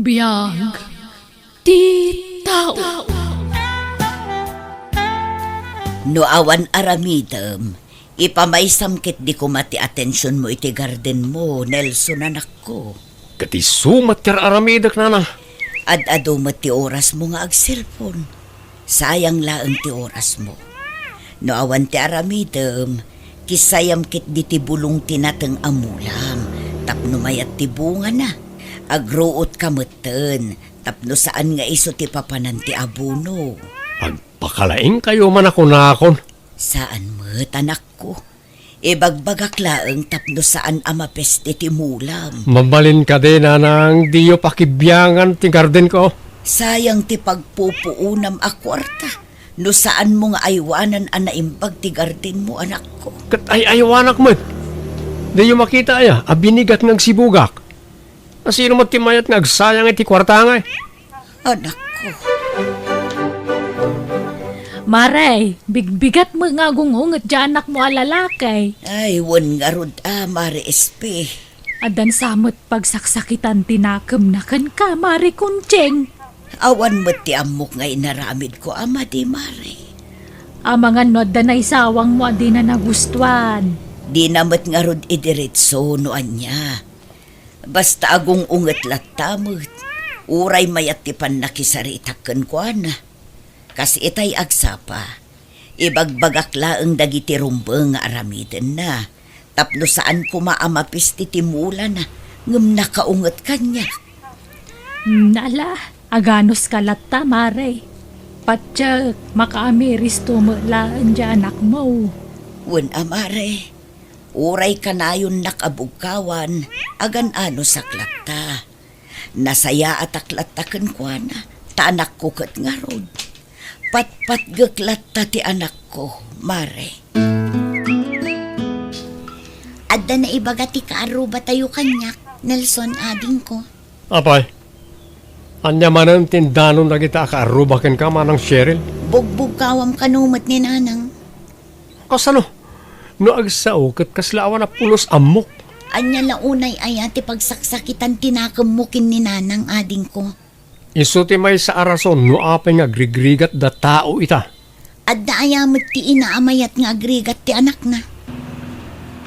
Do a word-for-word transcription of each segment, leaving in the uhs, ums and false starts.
Biag ti tao. No awan aramidem, ipamaysam ketdi koma ti atensionmo iti gardenmo, Nelson, anakko. Ket isu met ti ar-aramidek, nanang. Ad-adu met ti orasmo nga agselpon. Sayang laeng ti orasmo. No awan ti aramidem, kisayam ketdi ti bulong ti nateng a mulam, tapno mayat ti bungana. Agruotka metten, tapno saan nga isu ti papanan ti abono. Agpakalaingkayo man a kunakon. Saan met, anakko. Ibagbagak laeng tapno saan a mapeste ti mulam. Mabalin kadi, nanang, diyo pakibiangan ti gardenko? Sayang ti pagpupuonam a kuarta no saanmo nga aywanan a naimbag ti gardenmo, anakko. Ket ay-aywanak met. Diyo makita aya a binigat nga agsibugak? Asino met ti mayat nga agsayang iti kuarta ngay? Anakko. Mare, bigbigat met nga agung-unget ti anakmo a lalaki. Ay, wen ngarud a, Mare Espe. Addan sa met pagsaksakitan ti nakemna kenka, Mare Kunching. Awan met ti ammok nga inaramidko a madi, Mare. Amangan no adda naisawangmo a dina nagustuan. Dina met ngarud idiretso no ania. Basta agung-unget latta met, uray mayat ti pannakisaritak kenkuana. Kas itay agsapa, ibagbagak laeng dagiti rumbeng nga aramidenna, tapno saan koma a mapiste ti mulana, ngem nakaunget kaniak. Hmm, ala, aganuska latta, Mare. Patiek, makaamiristo met laeng ti anakmo. Wen a, Mare. Uray kanayonnak a bugkawan, agan-anusak latta. Nasayaatak latta kenkuana, ta anakko ket ngarud. Patpatgek latta ti anakko, Mare. Adda naibaga ti kaarrubatayo kaniak, Nelson, adingko. Apay, ania manen ti indanon dagita a kaarruba kenka, Manang Cheryl? Bugbugkawam kano met ni Nanang. Kasano? No agsao, ket kasla awan a pulos ammok. Ania la unay aya ti pagsaksakitan ti nakemmo ken ni Nanang, adingko? Isu ti maysa a rason no apay nga agrigrigat da tao ita. Adda aya met ti ina a mayat nga agrigat ti anakna?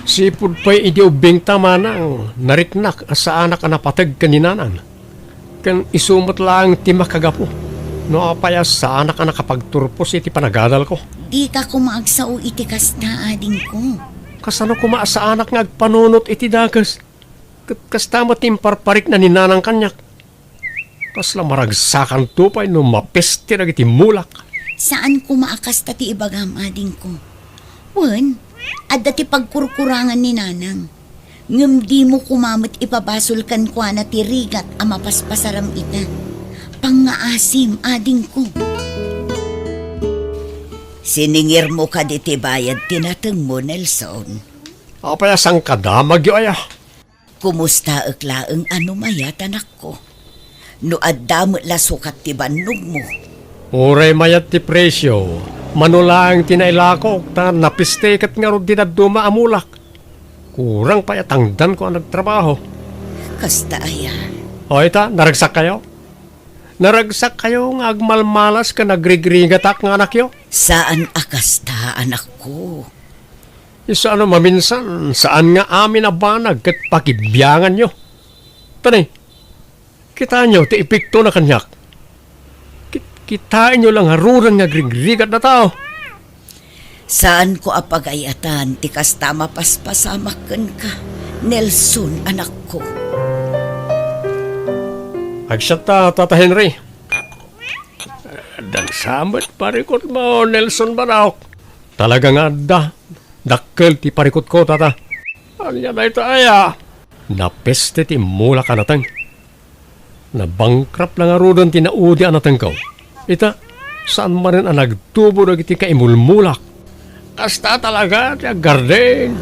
Sipud pay idi ubbingta, Manang, nariknak a saanak a napateg ken ni Nanang. Ken isu met laeng ti makagapu no apay a saanak a nakapagturpos iti panagadalko. Dika koma agsao iti kasta, adingko. Kasano koma a saanak nga agpanunot iti dakes? Ket kasta met ti imparparikna ni Nanang kaniak. Kasla maragsakanto pay no mapeste dagiti mulak. Saan koma a kasta ti ibagam, adingko. Wen, adda ti pagkurkurangan ni Nanang. Ngem dimo koma met ipabasol kenkuana ti rigat a mapaspasaram ita. Pangngaasim, adingko. Siningirmo kadi ti bayad ti natengmo, Nelson? Apay a sangkadamagyo aya? Kumustaek laeng a no mayat, anakko? No adda met la sukat ti bannogmo? Uray mayat ti presio, mano laeng ti nailakok, ta napiste ket ngarud ti dadduma a mulak. Kurang pay a tangdanko a nagtrabaho. Kasta aya. O ita, naragsak kayo? Naragsak kayo nga agmalmalas ken agrigrigatak nga anakyo? Saan a kasta, anakko. Isu a no maminsan, saan nga amin a banag ket pakibianganyo. Tani, kitaenyo ti epektona kaniak. Ki-, kitaenyo la ngaruden nga agrigrigat dataw. Saanko a pagay-atan ti kasta a mapaspasamak kenka, Nelson, anakko. Agsiatta, Tata Henry. Adda sa met parikutmo, Nelson, manok. Talaga nga adda. Dakkel ti parikutko, Tata. Ania dayta aya? Napeste ti immulak a nateng. Nabankrupt la ngaruden ti naudi a natengko. Ita, saan manen a nagtubo dagiti kaimulmulak. Kasta talaga ti aggarden.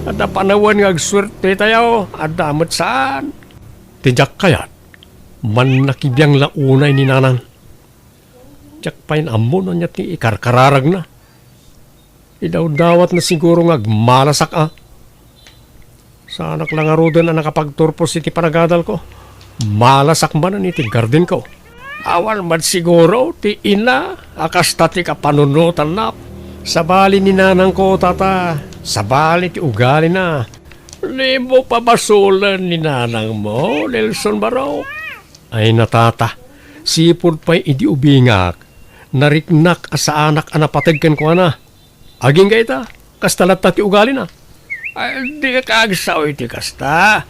Adda panawen nga agsuertetayo, adda met saan. Ti diak kayat, mannakibiang la unay ni Nanang. Diak pay ammo no ania ti ikarkararagna. Idawdawatna siguro nga agmalasak a. Saanak la ngaruden a nakapagturpos iti panagadalko. Malasak manen iti gardenko. Awan met siguro ti ina a kasta ti kapanunotanna. Sabali ni nanangko, tata, sabali ti ugalina. Dimo pabasolen ni nanangmo, Nelson Barok. Ay, natata, sipud pay idi ubingak, nariknak a saanak a napateg kenkuana. Agingga ita, kasta latta ti ugalina. Ay, dika agsao iti kasta.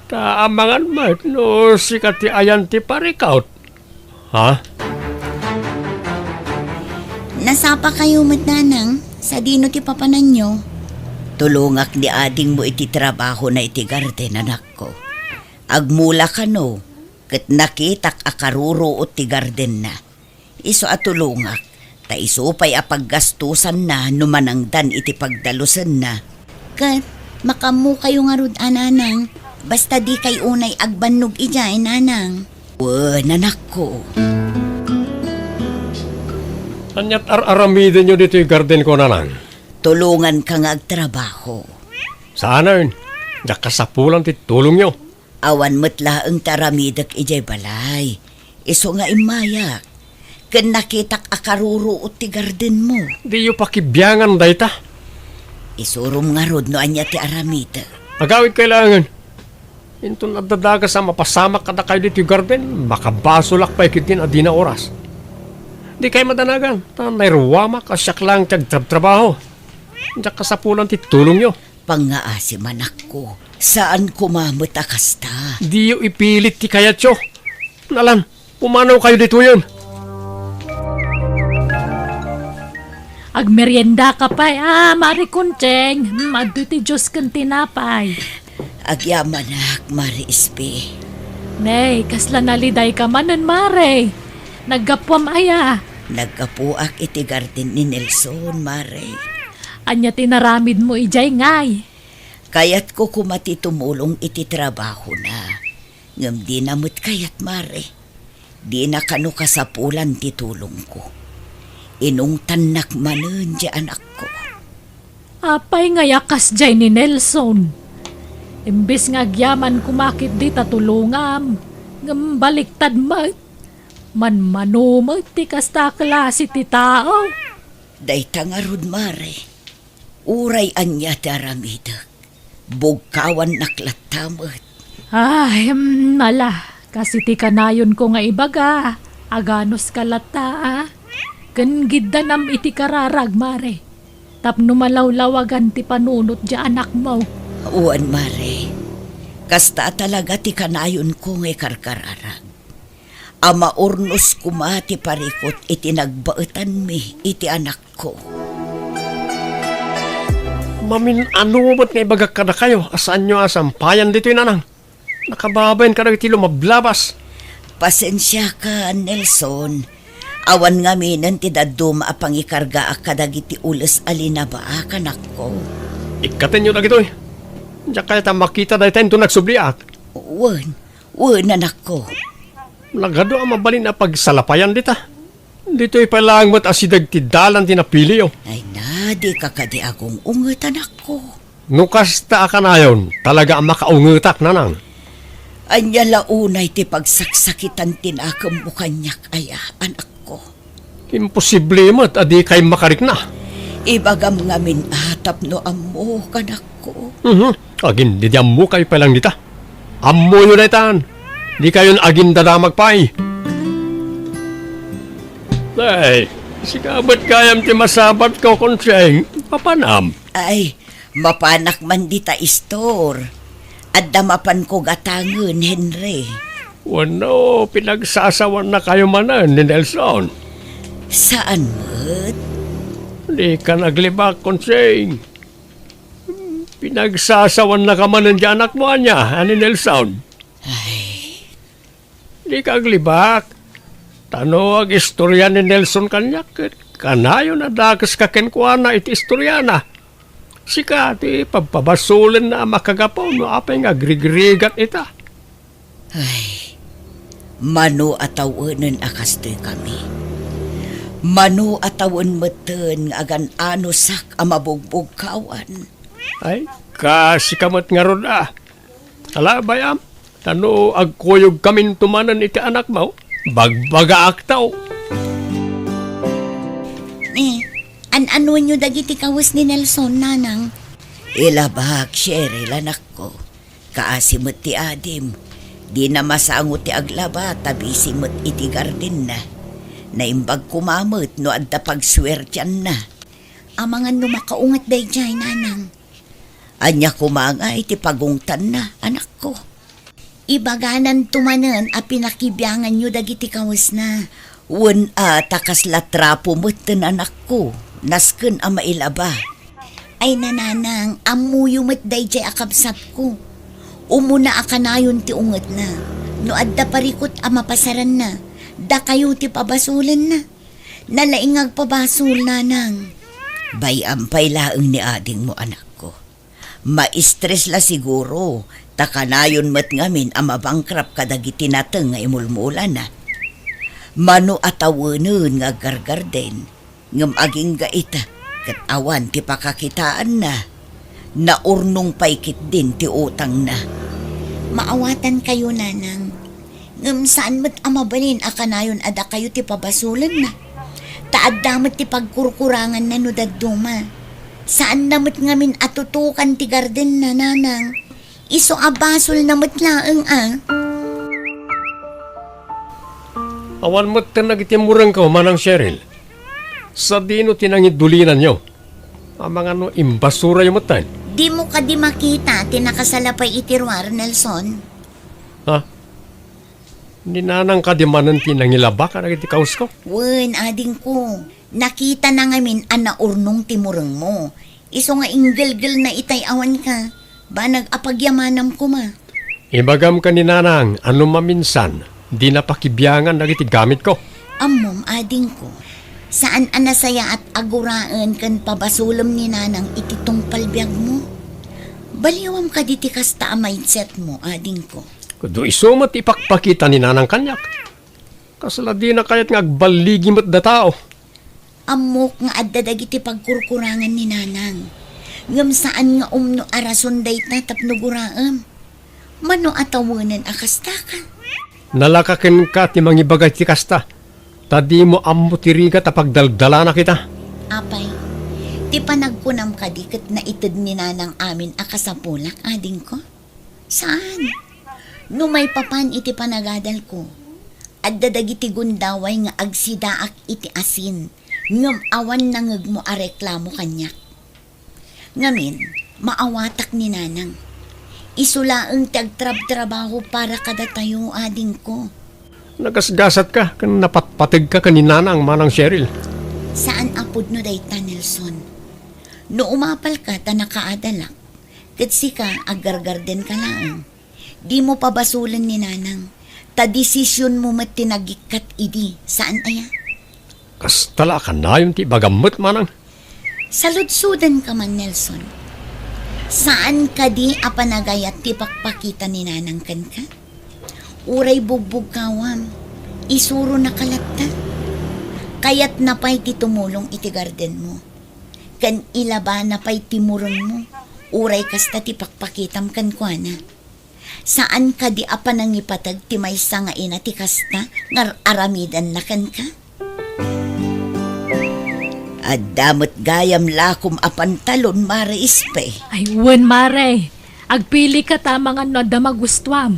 Ta amangan met no sika ti ayan ti parikut. Ha? Nasapakayo met, nanang, sadino ti papananyo? Tulongak ni adingmo iti trabahona iti garden, anakko. Agmula kano, ket nakitak a karuruot ti gardenna. Isu a tulongak, ta isu pay a paggastusanna no manangdan iti pagdalusenna. Ket makaammokayo ngarud a, nanang, basta dikay unay agbannog idiay, nanang. Wen, anakko. Ania't ar-aramidenyo ditoy gardenko, nanang? Tulonganka nga agtrabaho. Saanen, diak kasapulan ti tulongyo. Awan met laeng ti aramidek idiay balay. Isu nga immayak. Ken nakitak a karuruot ti gardenmo. Diyo pakibiangan dayta. Isurom ngarud no ania ti aramidek. Agawidkay laengen. Inton adda dakes a mapasamak kadakayo ditoy garden, makabasolak pay ketdin a dina oras. Dikay madanagan, ta nairuamak a siak laeng ti agtrabtrabaho. Diak kasapulan ti tulongyo. Pangngaasim, anakko. Saan koma met a kasta. Diyo ipilit ti kayatyo. Nalan, pumanawkayo ditoyen. Agmeriendaka pay a, Mari Conching. Hmm, adtoy ti juice ken tinapay. Agyamanak, Mari Espe. Nay, kasla nalidayka manen, Mari. Naggapuam aya? Naggapuak iti garden ni Nelson, Mari. Ania ti naramidmo idiay, ngay? Kayatko koma ti tumulong iti trabahona. Ngem dina met kayat, Mari. Dina kano kasapulan ti tulongko. Inungtannak manen ti anakko. Apay ngay a kasdiay ni Nelson? Imbes nga agyaman koma ketdi ta tulongam, ngem baliktad met. Manmano met ti kasta a klase ti tao. Dayta ngarud, Mari. Uray ania ti aramidek, bugkawannak latta met. Ay, mm, ala, kas iti kanayonko nga ibaga, aganuska latta, a? Ken giddanam iti kararag, Mari, tapno malawlawagan ti panunot ti anakmo. Wen, Mari. Kasta a talaga ti kanayonko nga ikarkararag. A maurnos koma ti parikut iti nagbaetanmi iti anakko. Mamin-ano met nga ibagak kadakayo a saanyo a sampayan ditoy, nanang. Nakababain kadagiti lumablabas. Pasensiaka, Nelson. Awan ngaminen ti dadduma a pangikargaak kadagiti ules a linabaak, anakko. Ikkatenyo dagitoy. Diak kayat a makita dayta inton nagsubliak. Wen, wen, anakko. Nagadu a mabalin a pagsalapayan dita. Ditoy pay laeng met a sideg ti dalan ti napiliyo. Ay na, dika kadi agung-unget, anakko. No kasta a kanayon, talaga a makaungetak, nanang. Ania la unay ti pagsaksakitan ti nakemmo kaniak aya, anakko? Imposible met a dikay makarikna. Ibagam ngamin a tapno ammok, anakko. Mhm. Agin, didiammo kay palang dita. Ammoyo daytan. Dikayon agindadamag pay. Ay, sika met gayam ti masabatko, Conching. Mapanam. Ay, mapanak man dita, Istor. Adda mapanko gatangen, Henry. Wenno, pinagsasawannakayo manen ni Nelson? Saan met? Dika naglibak, Conching. Pinagsasawannaka manen ti anakmo, ania, a ni Nelson? Ay. Dika aglibak. Ta no agistorya ni Nelson kaniak, ket kanayon a dakeska kenkuana iti istoriana. Sika ti pabpabasolenna a makagapu no apay nga agrigrigat ita. Ay, mano a tawenen a kastoy kami. Mano a tawen metten nga agan-anosak a mabugbugkawan. Ay, kasika met ngarud a. Ala, bay-am, Ta no agkuyogkaminto manen iti anakmo, bagbagaakto. Eh, an-anuenyo dagiti kawes ni Nelson, nanang? Ilabak, Cheryl, anakko. Kaasi met ti adim. Dina masango ti aglaba ta busy met iti gardenna. Naimbag koma met no adda pagsuertianna. Amangan no makaunget daydiay, nanang. Ania koma nga iti pagungtanna, anakko? Ibagananto manen a pinakibianganyo dagiti kawesna. Wen a, ta kasla trapo metten, anakko, nasken a mailaba. Ay, nanang, ammoyo met daydiay a kabsatko. Umuna a kanayon ti ungetna. No adda parikut a mapasaranna, dakayo ti pabasolenna. Nalaing nga agpabasol, nanang. Bay-am pay laeng ni adingmo, anakko. Maistres la siguro, ta kanayon met ngamin a mabangkrap kadagiti nateng nga imulmulana. Mano a tawenen nga aggargarden, ngem agingga ita, ket awan ti pakakitaanna. Naurnong pay ketdin ti utangna. Maawatankayo, nanang. Ngem saan met a mabalin a kanayon a dakayo ti pabasolenna. Ta adda met ti pagkurkuranganna no dadduma. Saanna met ngamin a tutukan ti gardenna, nanang. Isu a basolna met laeng a. Awan metten dagiti murengko, Manang Cheryl. Sadino ti nangidulinanyo? Amangan no imbasurayo metten. Dimo kadi makita ti nakasalapay iti ruar, Nelson? Ha? Ni nanang kadi manen ti nangilaba kadagiti kawsko? Wen, adingko. Nakitana ngamin a naurnong ti murengmo. Isu nga inggelgelna itay awanka. Banag a pagyamanam koma. Ibagam ken ni nanang a no maminsan, dina pakibiangan dagiti gamitko. Ammom, adingko. Saan a nasayaat a guraen ken pabasolem ni nanang iti tungpal biagmo. Baliwam kadi ti kasta a mindsetmo, adingko. Kuno isu met ipakpakita ni nanang kaniak. Kasla dina kayat nga agballigi met datao. Ammok nga adda dagiti pagkurkurangan ni nanang. Ngem saan nga umno a rason dayta tapno guraem. Mano a tawenen a kastaka? Nalaka kenka ti mangibaga iti kasta, ta dimo ammo ti rigat a pagdaldalanak ita. Apay, ti panagkunam kadi ket naited ni nanang amin a kasapulak, adingko? Saan? No maipapan iti panagadalko, adda dagiti gundaway nga agsidaak iti asin, ngem awan nangegmo a reklamo kaniak. Ngamin, maawatak ni nanang. Isu laeng ti agtrabtrabaho para kadatayo, adingko. Nagasgasatka ken napatpategka ken ni nanang, Manang Cheryl. Saan a pudno dayta, Nelson. No umapalka ta nakaadalak, ket sika, aggargardenka laeng. Dimo pabasolen ni nanang, ta desisionmo met ti nagikkat idi, saan aya? Kasta la a kanayon ti ibagam met, manang. Saludsodanka man, Nelson. Saan kadi a panagayat ti pakpakita ni nanang kenka? Uray bugbugkawam, isurona ka latta. Kayatna pay ti tumulong iti gardenmo. Ken ilabana pay ti murengmo, uray kasta ti pakpakitam kenkuana. Saan kadi a panangipateg ti maysa nga ina ti kasta nga ar-aramidenna kenka? Adda met gayam lakom a pantalon, Mare Espe. Ay, wen, Mare. Agpilika ta amangan no adda magustuam.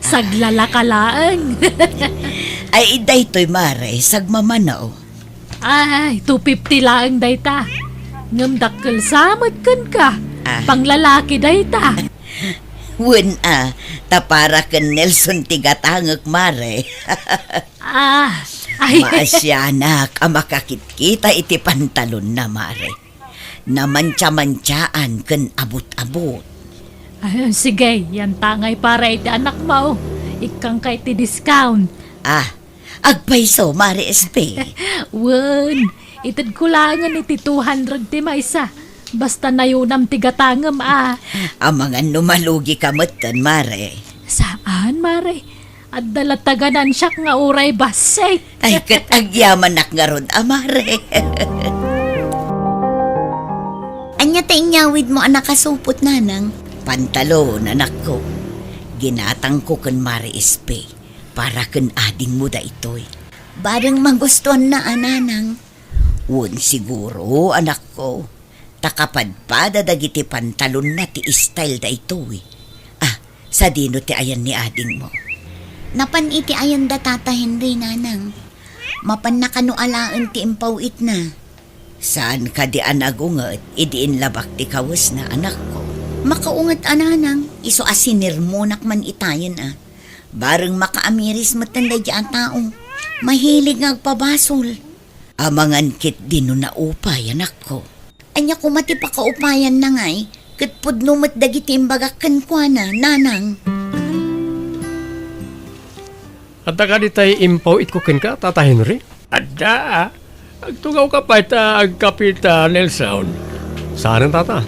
Saglalaka laeng. Ay, daytoy, Mare, sagmamano. Ay, two fifty laeng dayta. Ngem dakkel sa met kenka. Ah. Panglalaki dayta. Wen a, ta para ken Nelson ti gatangek, Mare. Ah, ay. Maasianak a makakitkita iti pantalonna, Mare. Namantiamantiaan ken abut-abut. Ah, sige, yantangay para iti anakmo. Ikkangka iti discount. Ah, agpayso, Mare Espe? Wen, itedko laengen iti two hundred ti maysa. Basta nayunam ti gatangem a. Amangan no malugika metten, Mare. Saan, Mare? Adda latta ganansiak nga uray bassit. Ay, ket agyamanak ngarud a, Mare. Ania ta inyawidmo a nakasupot, nanang? Pantalon, anakko. Ginatangko ken Mare Espe para ken adingmo daytoy. Bareng magustuanna a, nanang. Wen, siguro, anakko. Ta kapadpada dagiti pantalonna ti style daytoy. Ah, sadino ti ayan ni adingmo? Napan iti ayanda, Tata Henry, nanang. Mapanna kano alaen ti impaw-itna. Saan kadi a nagunget idi inlabak ti kawesna, anakko? Makaunget a, nanang, isu a sinirmonak man itayen a. Bareng makaamiris metten daydi a tao. Mahilig nga agpabasol. Amangan ketdi no naupay, anakko. Ania koma ti pakaupayanna ngay, ket pudno met dagiti imbagak kenkuana, nanang. Adda kadi tay impaw-itko kenka, Tata Henry? Adda. Agtugawka pay ta agkapita, Nelson. Saanen, Tata.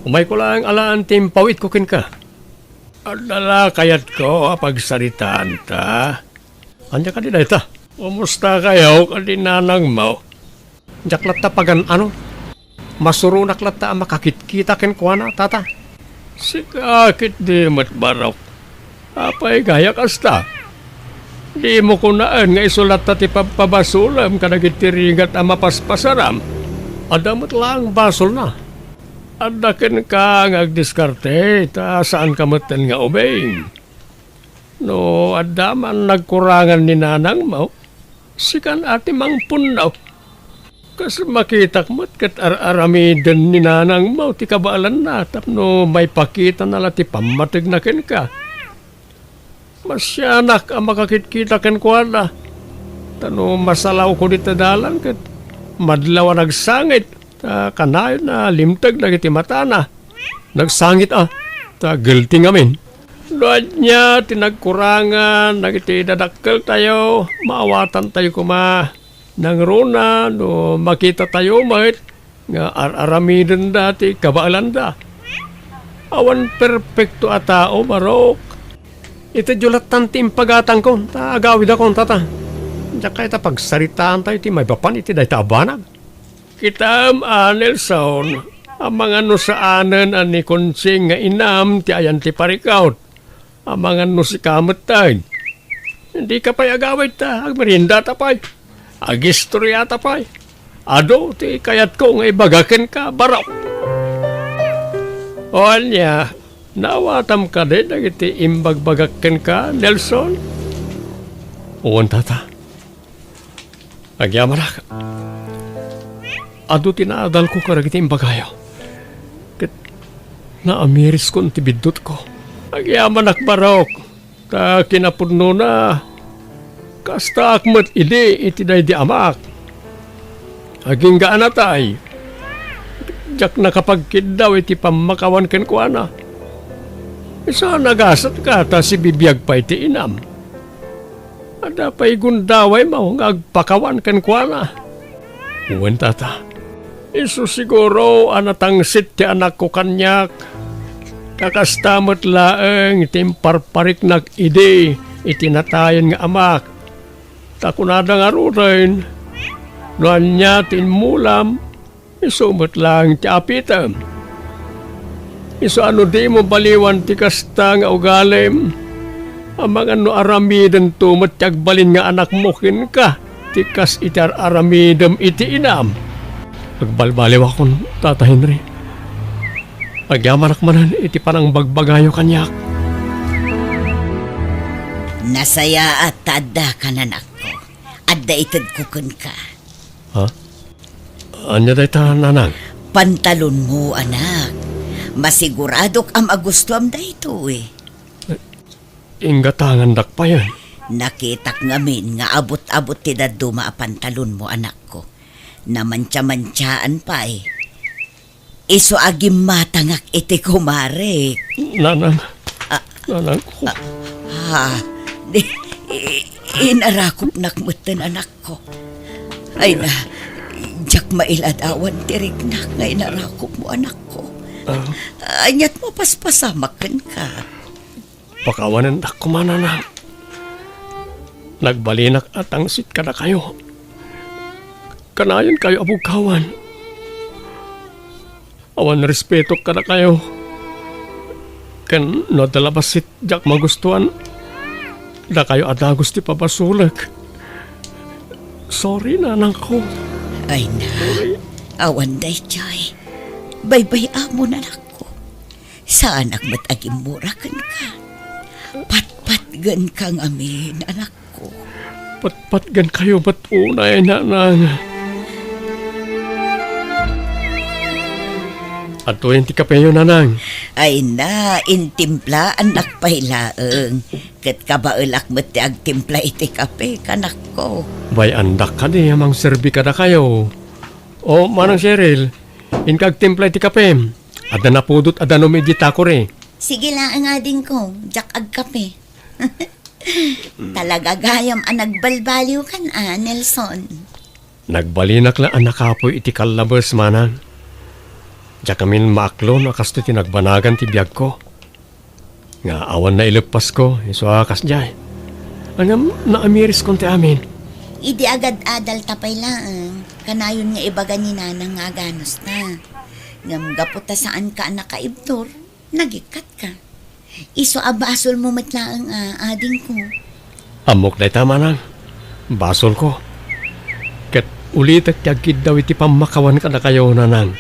Umayko laeng alaen ti impaw-itko kenka. Adda la kayatko a pagsaritaanta. Ania kadi dayta? Kumustakayo kadi nanangmo? Diak latta pagan-ano? Masuronak latta a makakitkita kenkuana, Tata. Sika ketdi met, Barok. Apay gayam kasta? Dimo kunaen nga isu latta ti pabpabasolem kadagiti rigat a mapaspasaram? Adda met laeng basolna. Adda kenka nga agdiskarte, ta saanka metten nga ubing. No adda man nagkurangan ni nanangmo, sikan a ti mangpunno. Kas makitak met ket ar-aramiden ni nanangmo ti kabaelanna tapno maipakitana la ti pammategna kenka. Masianak a makakitkita kenkuana. Ta no masalawko dita dalan ket madlaw a nagsangit, ta kanayon a limteg dagiti matana. Nagsangit a, ta guilty ngamin. No ania ti nagkurangan dagiti dadakkeltayo, maawatantayo koma. Nangruna no makitatayo met nga ar-aramidenda ti kabaelanda. Awan perpekto a tao, Barok. Itedyo lattan ti impagatangko, ta agawidakon, Tata. Diak kayat a pagsaritaantayo ti maipapan iti dayta a banag. Kitam a, Nelson, amangan no saanen a ni Conching nga inam ti ayan ti parikut. Amangan no sika met tay. Dika pay agawid ta agmeriendata pay. Agistoriata pay. Adu ti kayatko nga ibaga kenka, Barok. O ania, naawatam kadi dagiti imbagbagak kenka, Nelson? Wen, Tata. Agyamanak. Adu ti naadalko kadagiti imbagayo. Ket naamiriskon ti biddutko. Agyamanak, Barok, ta kinapudnona, kastaak met idi iti daydi amak. Agingga a natay, diak nakapagkiddaw iti pammakawan kenkuana. Isu a nagasatka ta sibibiag pay ti inam. Adda pay gundawaymo nga agpakawan kenkuana? Wen, Tata. Isu siguro a natangsit ti anakko kaniak, ta kasta met laeng ti imparpariknak idi iti natayen nga amak. Ta kunada ngaruden, no ania ti immulam, isu met laeng ti apitem. Isu a no dimo baliwan ti kasta nga ugalim, amangan no aramidento met ti agbalin nga anakmo kenka ti kas iti ar-aramidem iti inam. Agbalbaliwakon, Tata Henry. Agyamanak manen iti panangbagbagayo kaniak. Nasayaat ta adda kan, anakko. Adda itedko kenka. Ha? Ania dayta, nanang? Pantalonmo, anak. Masiguradok a magustuam daytoy. Inggatangandak payen. Nakitak ngamin nga abut-abut ti dadduma a pantalonmo, anakko. Namantiamantiaan pay. Isu a gimmatangak iti kumarek. Nanang. Ah. Nanangko. Ah, ah, di, i-, inarakupnak metten, anakko. Ay na, diak mailadawan ti riknak nga inarakupmo, anakko. Ah. Ania't mapaspasamak kenka? Pakawanendak koma, nanang. Nagbalinak a tangsit kadakayo. Kanayonkayo a bugkawan. Awan respetok kadakayo. Ken no adda la bassit diak magustuan, dakayo a dagus ti pabasolek. Sorry, nanangko. Ay na, awan daytoy. Baybay-amon, anakko. Saanak met agimmura kenka. Patpatgenka ngamin, anakko. Patpatgenkayo met unay, nanang. Adtoyen ti kapeyo, nanang. Ay na, intimplaannak pay laeng. Ket kabaelak met ti agtimpla iti kape, kanakko. Bay-andak kadi a mangserbi kadakayo. O, Manang Cheryl, inka agtimpla iti kape. Adda napudot a danum idiay takuri. Sige laeng, adingko, diak agkape. Talaga gayam a nagbalbaliwkan a, Nelson. Nagbalinak la a nakapuy iti kallabes, manang. Diak ngamin maaklon a kastoy ti nagbanagan ti biagko. Nga awan naileppasko, isu a kasdiay. Ngem naamiriskon ti amin. Idi agad-adalta pay laeng, kanayon nga ibaga ni nanang nga aganusta. Ngem gapu ta saanka a nakaibtur, nagikkatka. Isu a basolmo met laeng a, adingko. Ammok dayta, manang. Basolko. Ket ulitek ti agkiddaw iti pammakawan kadakayo, nanang.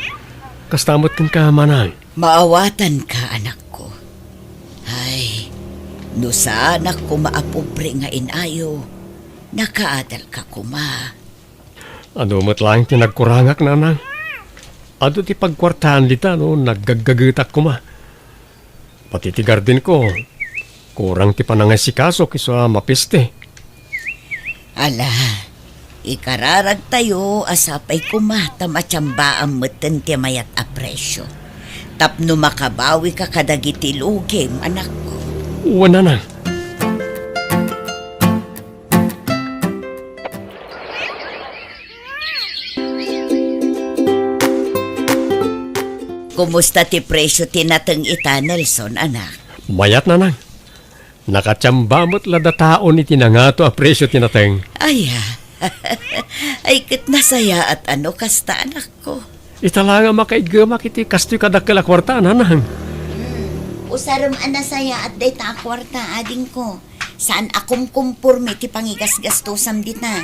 Kasta met kenka, manang. Maawatanka, anakko. Ay, no saanak koma a pobre nga inayo, nakaadalka koma. Adu met laeng ti nagkurangak, nanang. Adu ti pagkuartaan dita no naggaggagetak koma. Pati ti gardenko, kurang ti panangasigasok isu a mapiste. Ala, ikararagtayo a sapay koma ta matiambaam metten ti mayat a presio. Tapno makabawika kadagiti lugim, anakko. Wen, nanang. Kumusta ti presio ti nateng ita, Nelson, anak? Mayat, nanang. Nakatiamba met la dataon iti nangato a presio ti nateng. Aya. Ay, ket nasayaat a no kasta, anakko. Ita la nga makaiggemak iti kastoy kadakkel a kuarta, nanang. Hmm. Usarem a nasayaat dayta a kuarta, adingko. Saan a kumkumporme ti pangigasgastosam dita.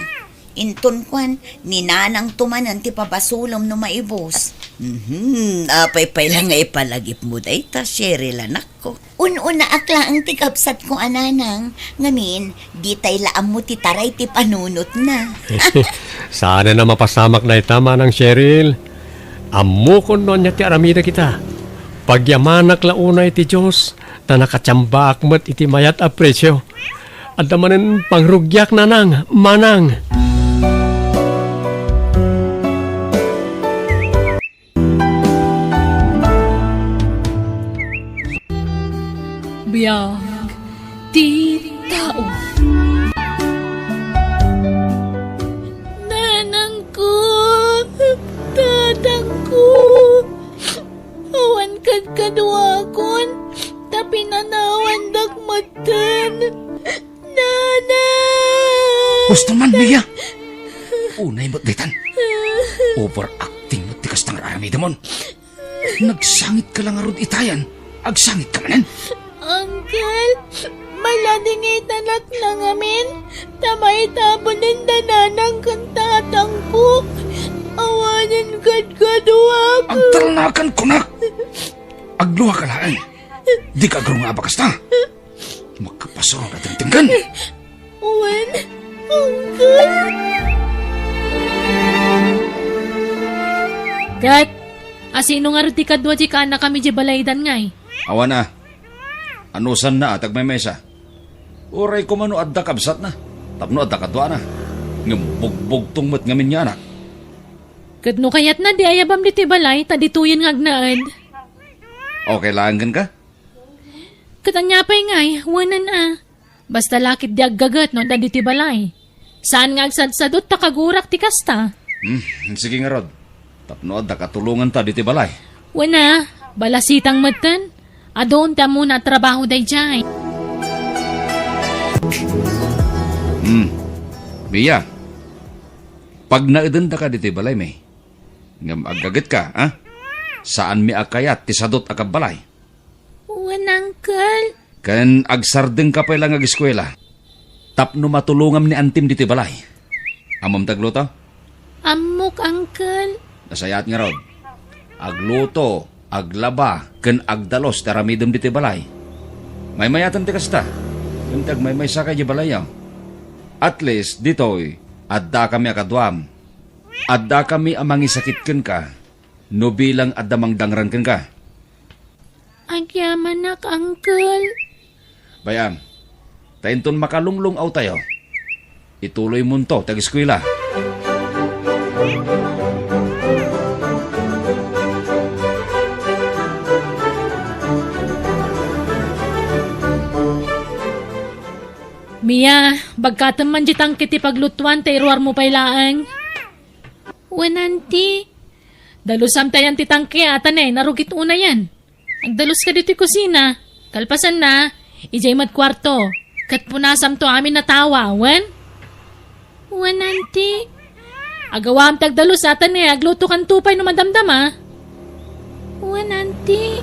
Inton kuan, ni nanangto manen ti pabasolem no maibus. Mhm, apay pay la nga ipalagipmo dayta, Cheryl, anakko. Un-unaak laeng ti kabsatko a nanang, ngamin, ditay la ammo ti taray ti panunotna. Saanen a mapasamak dayta, Manang Cheryl. Ammokon no ania ti aramidek ita. Pagyamanak la unay ti Dios, ta nakatiambaak met iti mayat a presio. Adda manen pangrugiak, nanang, manang. Biag ti tao. Nanangko, tatangko, awan kadkaduakon, ta pinanawandak metten. Nana! Husto man, Mia! Unay met daytan. Overacting met ti kasta nga aramidemon. Nagsangitka la ngarud itayan, agsangitka manen. Uncle, maladingitanak na ngamin, ta maitabunen da nanang ken tatangko. Awanen kadkaduak. Agtalnakan kunak! Agluaka laeng. Dika agrungnga a bakasta. Makapasuro a dengdenggen. Wen, uncle. Ket, asino ngarud ti kadua ti kaannakami idiay balaydan ngay? Awan a. Anusanna a ti agmaymaysa. Uray koma no adda kabsatna, tapno adda kaduana. Ngem bugbugtong met ngamin nga anak. Ket no kayatna, di ayabam ditoy balay, ta ditoyen nga agnaed. Okay laeng kenka? Ket ania pay ngay, wenen a. Basta la ket di aggaget no adda ditoy balay. Saan nga agsadsadot ta kagurak ti kasta. Hmm, sige ngarud. Tapno adda katulonganta ditoy balay. Wen a, balasitang metten. Adun ti ammona a trabaho daydiay. Hmm. Mia, pagnaedendaka ditoy balaymi. Ngem aggagetka, a? Saanmi a kayat ti sadot a kabbalay. Wen, uncle. Uncle. Ken agsardengka pay la nga ageskuela tapno matulongam ni antim ditoy balay. Ammom ti agluto? Ammok, Uncle. Nasayaat ngarud. Agluto, aglaba, ken agdalus ti aramidem ditoy balay. Maymayaten ti kasta. Ken ti agmaymaysaka idiay balayyo. At least, ditoy, addakami a kaduam. Addakami a mangisakit kenka no bilang adda mangdangran kenka. Agyamanak, Uncle. Bay-am, ta inton makalunglung-awtayo, ituloymonto ti ageskuela. Mia, bagkatem man diay tangke ti paglutoan ta iruarmo pay laeng. Wen, Auntie. Dalusam ti ayan ti tangke, a ta ne, narugit unayen. Agdaluska ditoy kusina. Kalpasanna, idiay met kuarto. Ket punasamto amin a tawa, wen? Wen, Auntie. Agawam ti agdalus a ta ne, aglutokanto pay no madamdama. Wen, Auntie.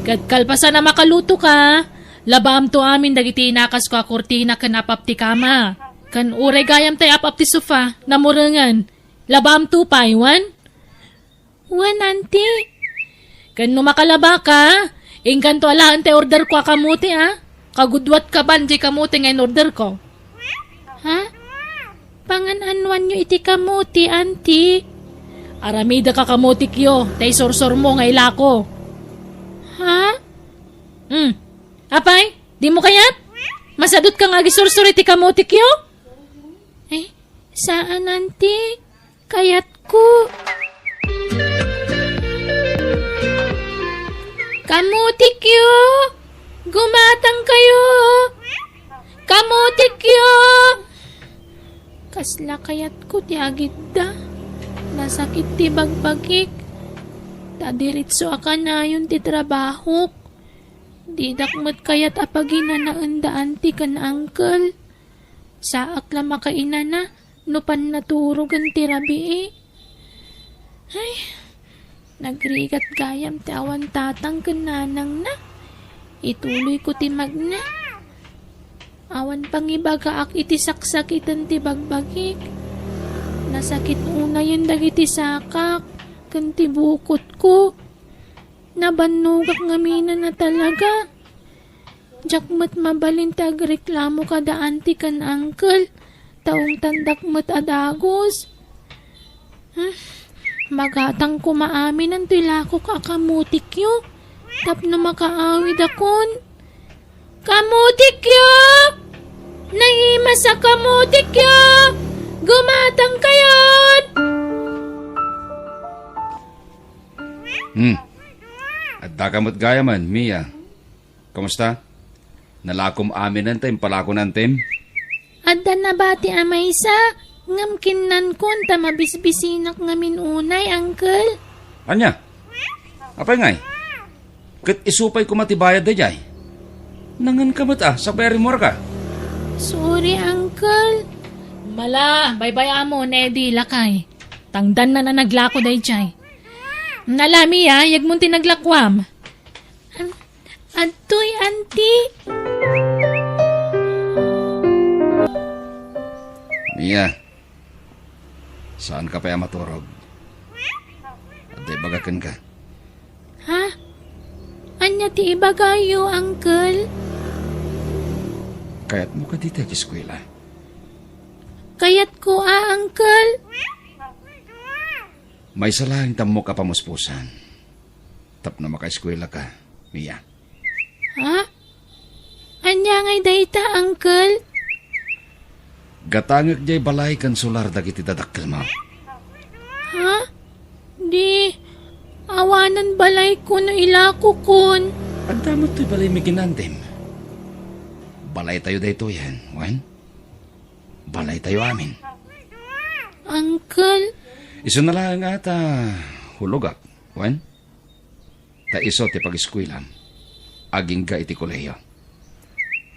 Ket kalpasan a makalutoka, labaamto amin dagiti inakasko a kurtina ken apap ti kama. Ken uray gayam tay apap ti sofa, namurengen. Labaamto pay, wen? Wen, Auntie. Ken no makalabaka, inkanto alaen ti orderko a kamote, a? Kagudduatka ban diay kamote nga in-orderko. Ha? Pangan-anoanyo iti kamote, Auntie? Aramidek a kamotekyo, ta isursurmo nga ilako. Ha? Hmm. Apay, dimo kayat? Masadutka nga agisursur iti kamotekyo? Eh, saan, Auntie. Kayatko. Kamotekyo! Gumatangkayo! Kamotekyo! Kasla kayatko ti agidda. Nasakit ti bagbagik. Ta diretso a kanayon ti trabahok. Didak met kayat a paginanaen da Auntie ken Uncle. Saak la makainana no pannaturogen ti rabii. Ay, nagrigat gayam ti awan tatang ken nanangna. Ituloyko ti magna. Awan pangibagaak iti saksakiten ti bagbagik. Nasakit unayen dagiti sakak ken ti bukotko. Nabannogak ngaminen a talaga. Diak met mabalin ti agreklamo kada Auntie ken Uncle, ta ungtandak met a dagus. Hmm, magatang koma aminen toy lakok a kamotekyo tapno makaawidakon. Kamotekyo! Naimas a kamotekyo! Gumatangkayon! Hmm. Addaka met gayamen, Mia. Kumusta? Nalakom aminen ta impalako ni Auntiem? Adda nabati a maysa, ngem kinnankon ta mabisbisinak ngamin unay, Uncle. Ania? Apay ngay? Ket isu pay koma ti bayad daydiay? Nangenka met a, sakbay a rimmuarka. Sorry, Uncle. Mala, baybay-amon, Eddie, lakay. Tangdannan a naglako daydiay. Nala, Mia, yegmon ti naglakuam. Adtoy, Auntie. Mia, saanka pay a maturog. Adda ibaga kenka. Ha? Ania ti ibagayo, Uncle? Kayatmo kadi ti ageskuela? Kayatko a, Uncle. Maysa laeng ti ammok a pamuspusan tapno makaeskuelaka, Mia. Ha? Ania ngay dayta, Uncle? Gatangek diay balay ken solar dagiti dadakkelmo. Ha? Di, awanen balayko no ilakokon. Adda met toy balaymi ken ni Auntiem. Balaytayo daytoyen, wen? Balaytayo amin. Uncle. Isuna laeng a ta hulogak, wen? Ta isu ti pageskuelam agingga iti kolehiyo.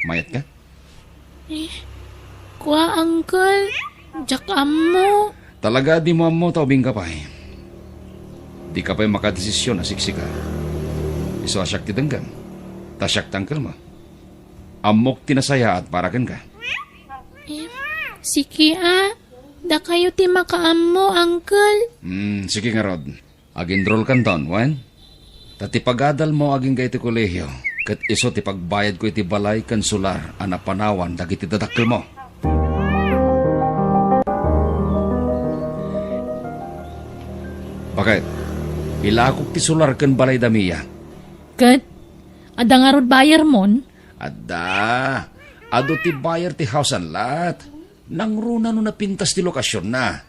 Mayatka? Eh, kua, Uncle. Diak ammo. Talaga a dimo ammo ta ubingka pay. Dika pay makadesisyon a siksika. Isu a siak ti denggem. Ta siak ti angkelmo. Ammok ti nasayaat para kenka. Eh, sige a. Dakayo ti makaammo, uncle. Hmm, sige ngarud. Ag-enrollkanton, wen? Ta ti pagadalmo agingga iti kolehio, ket isu ti pagbayadko iti balay ken solar a napanawan dagiti dadakkelmo. Baket, ilakok ti solar ken balay da Mia. Ket, adda ngarud buyermon? Adda. Adu ti buyer ti house and lot. Nangruna no napintas ti lokasionna.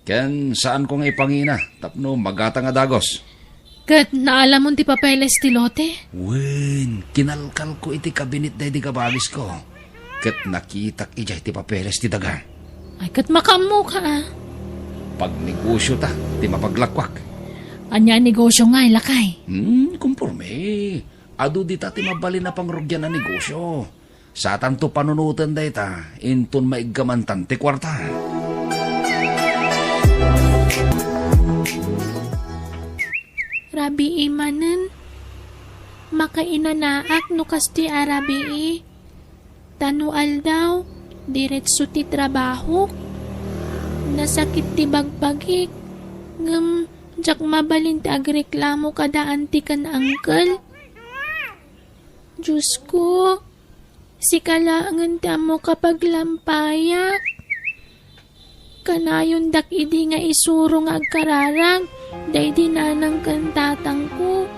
Ken saanko nga ipangina tapno magatang a dagus. Ket naalamon ti papeles ti lote? Wen, kinalkalko iti kabinet daydi kabagisko. Ket nakitak idiay ti papeles ti daga. Ay, ket makaammoka a. Pagnegosio ta ti mapaglakuak. Ania a negosio ngay, lakay? Hmm, konporme. Adu dita ti mabalin a pangrugian a negosio. Satanto panunoten dayta, inton maiggamantan ti kuarta. Rabii manen, makainanaak no kastoy a rabii. Ta no aldaw, diretso ti trabahok. Nasakit ti bagbagik, ngem diak mabalin ti agreklamo kada anti ken uncle. Diosko, sika laengen ti ammok a paglampayak. Kanayondak idi nga isuro nga agkararag daydi nanang ken tatangko.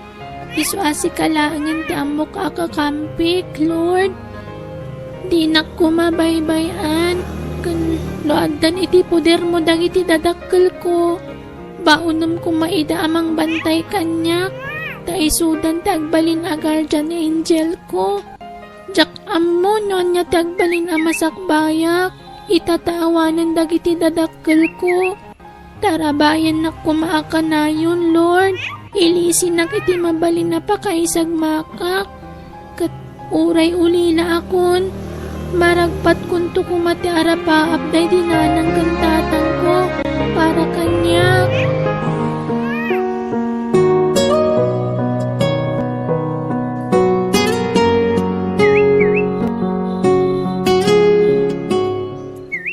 Isu a sika laengen ti ammok a kakampik, Lord. Dinak koma baybay-an, ken no addan iti podermo dagiti dadakkelko, baonem koma ida a mangbantay kaniak, ta isudan ti agbalin a guardian angelko. Diak ammo no ania ti agbalin a masakbayak ita ta awanen dagiti dadakkelko. Ta rabayennak koma a kanayon, Lord. Ilisinak iti mabalin a pakaisagmakak. Ket uray ulilaakon, maragpatkonto koma ti arapaap daydi nanang ken tatangko para kaniak.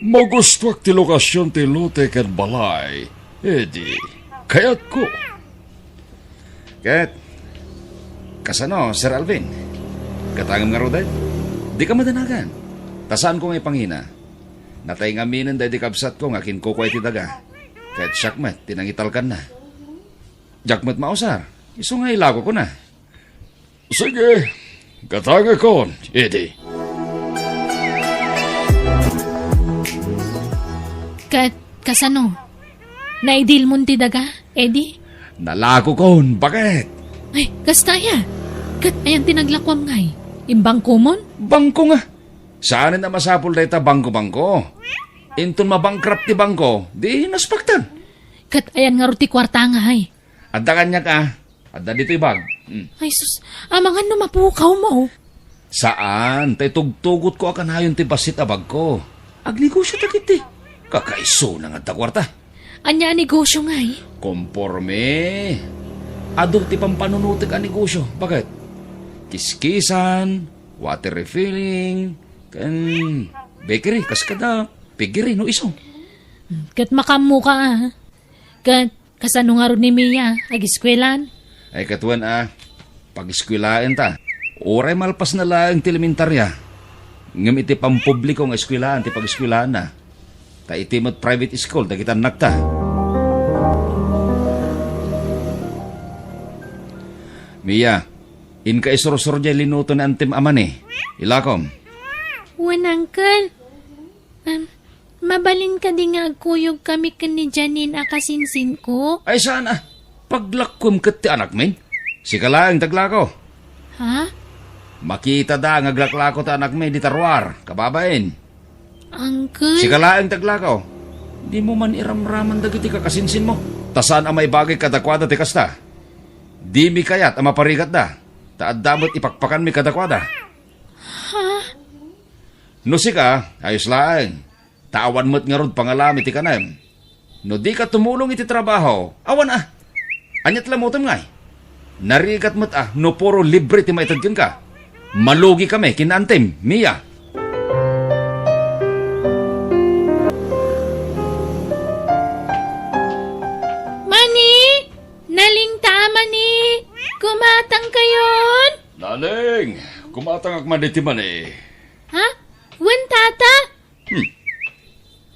Magustuak ti lokasion ti lote ken balay, Eddie. Kayatko. Ket, kasano, Sir Alvin? Gatangem ngaruden? Dika madanagan. Ta saanko nga ipangina. Natay ngaminen daydi kabsatko nga kinkukua iti daga. Ket siak met ti nangitalkanna. Diak met mausar. Isu nga ilakokona. Sige, gatangekon, Eddie. Ket kasano? Naidilmon ti daga, Eddie? Nalakokon, baket. Ay, kasta aya. Ket ayan ti naglakuam ngay? Imbangkomon? Bangko nga. Saanen a masapul dayta bangko-bangko. Inton mabankrupt ti bangko, di naspaktan. Ket ayan ngarud ti kuarta ngay? Adda kaniak a. Adda ditoy bag. Hmm. Ay sus, amangan no mapukawmo. Saan, ta itugtugotko a kanayon ti bassit a bagko. Agnegosio dagiti. Kakaisuna nga adda kuarta. Ania a negosio ngay? Konporme. Adu ti pampanunotek a negosio. Baket? Kiskisan, water refilling, ken bakery, kas kada piggery no isu. Hmm, ket makaammoka a. Ket kasano ngarud ni Mia, agiskuelaan? Ay, ket wen a, pagiskuelaenta. Uray malpasna laeng ti elementaria. Ngem iti pampubliko nga eskuelaan ti pagiskuelaanna. Ta iti met private school dagiti annakta. Mia, inka isursor diay linuto ni Antem a mani. Ilakom. Wen, Uncle. Am, mabalin kadi nga agkuyogkami ken ni Janine a kasinsinko? Ay, saan a. Paglakuem ket ti anakmin. Sika laeng ti aglako. Ha? Makitada nga aglaklako ti anakmi dita ruar, kababain. Uncle? Sika laeng ti aglako. Dimo man iramraman dagiti kakasinsinmo. Ta saan a maibagik kadakuada ti kasta. Dimi kayat a maparigatda. Ta adda met ipakpakanmi kadakuada. Ha? No sika, ayos laeng. Ta awan met ngarud pangalami ti kanem. No dika tumulong iti trabaho, awan a. Ania ti lamutem ngay? Narigat met a no puro libre ti maited kenka. Malugikami ken antim, Mia. Mani! Nalingta, Mani! Kumatangkayon! Naling! Kumatangak man iti Mani. Ha? Wen, Tata? Hmm.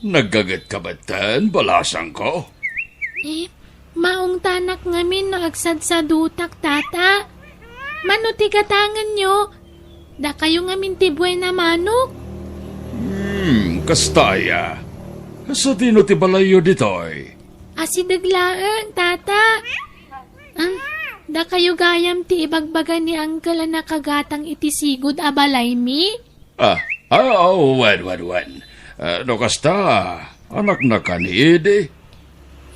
Naggagetka metten, balasangko? Eh, maungtanak ngamin no agsadsadutak, Tata. Mano ti gatangenyo? Dakayo ngamin ti buena manok? Hmm, kasta aya. Sadino ti balayyo ditoy? Asideg laeng, Tata. Ah, dakayo gayam ti ibagbaga ni Uncle a nakagatang iti sigud a balaymi? Ah, ah, oh, wen, wen, wen. Ah, no kasta, anakna kadi idi?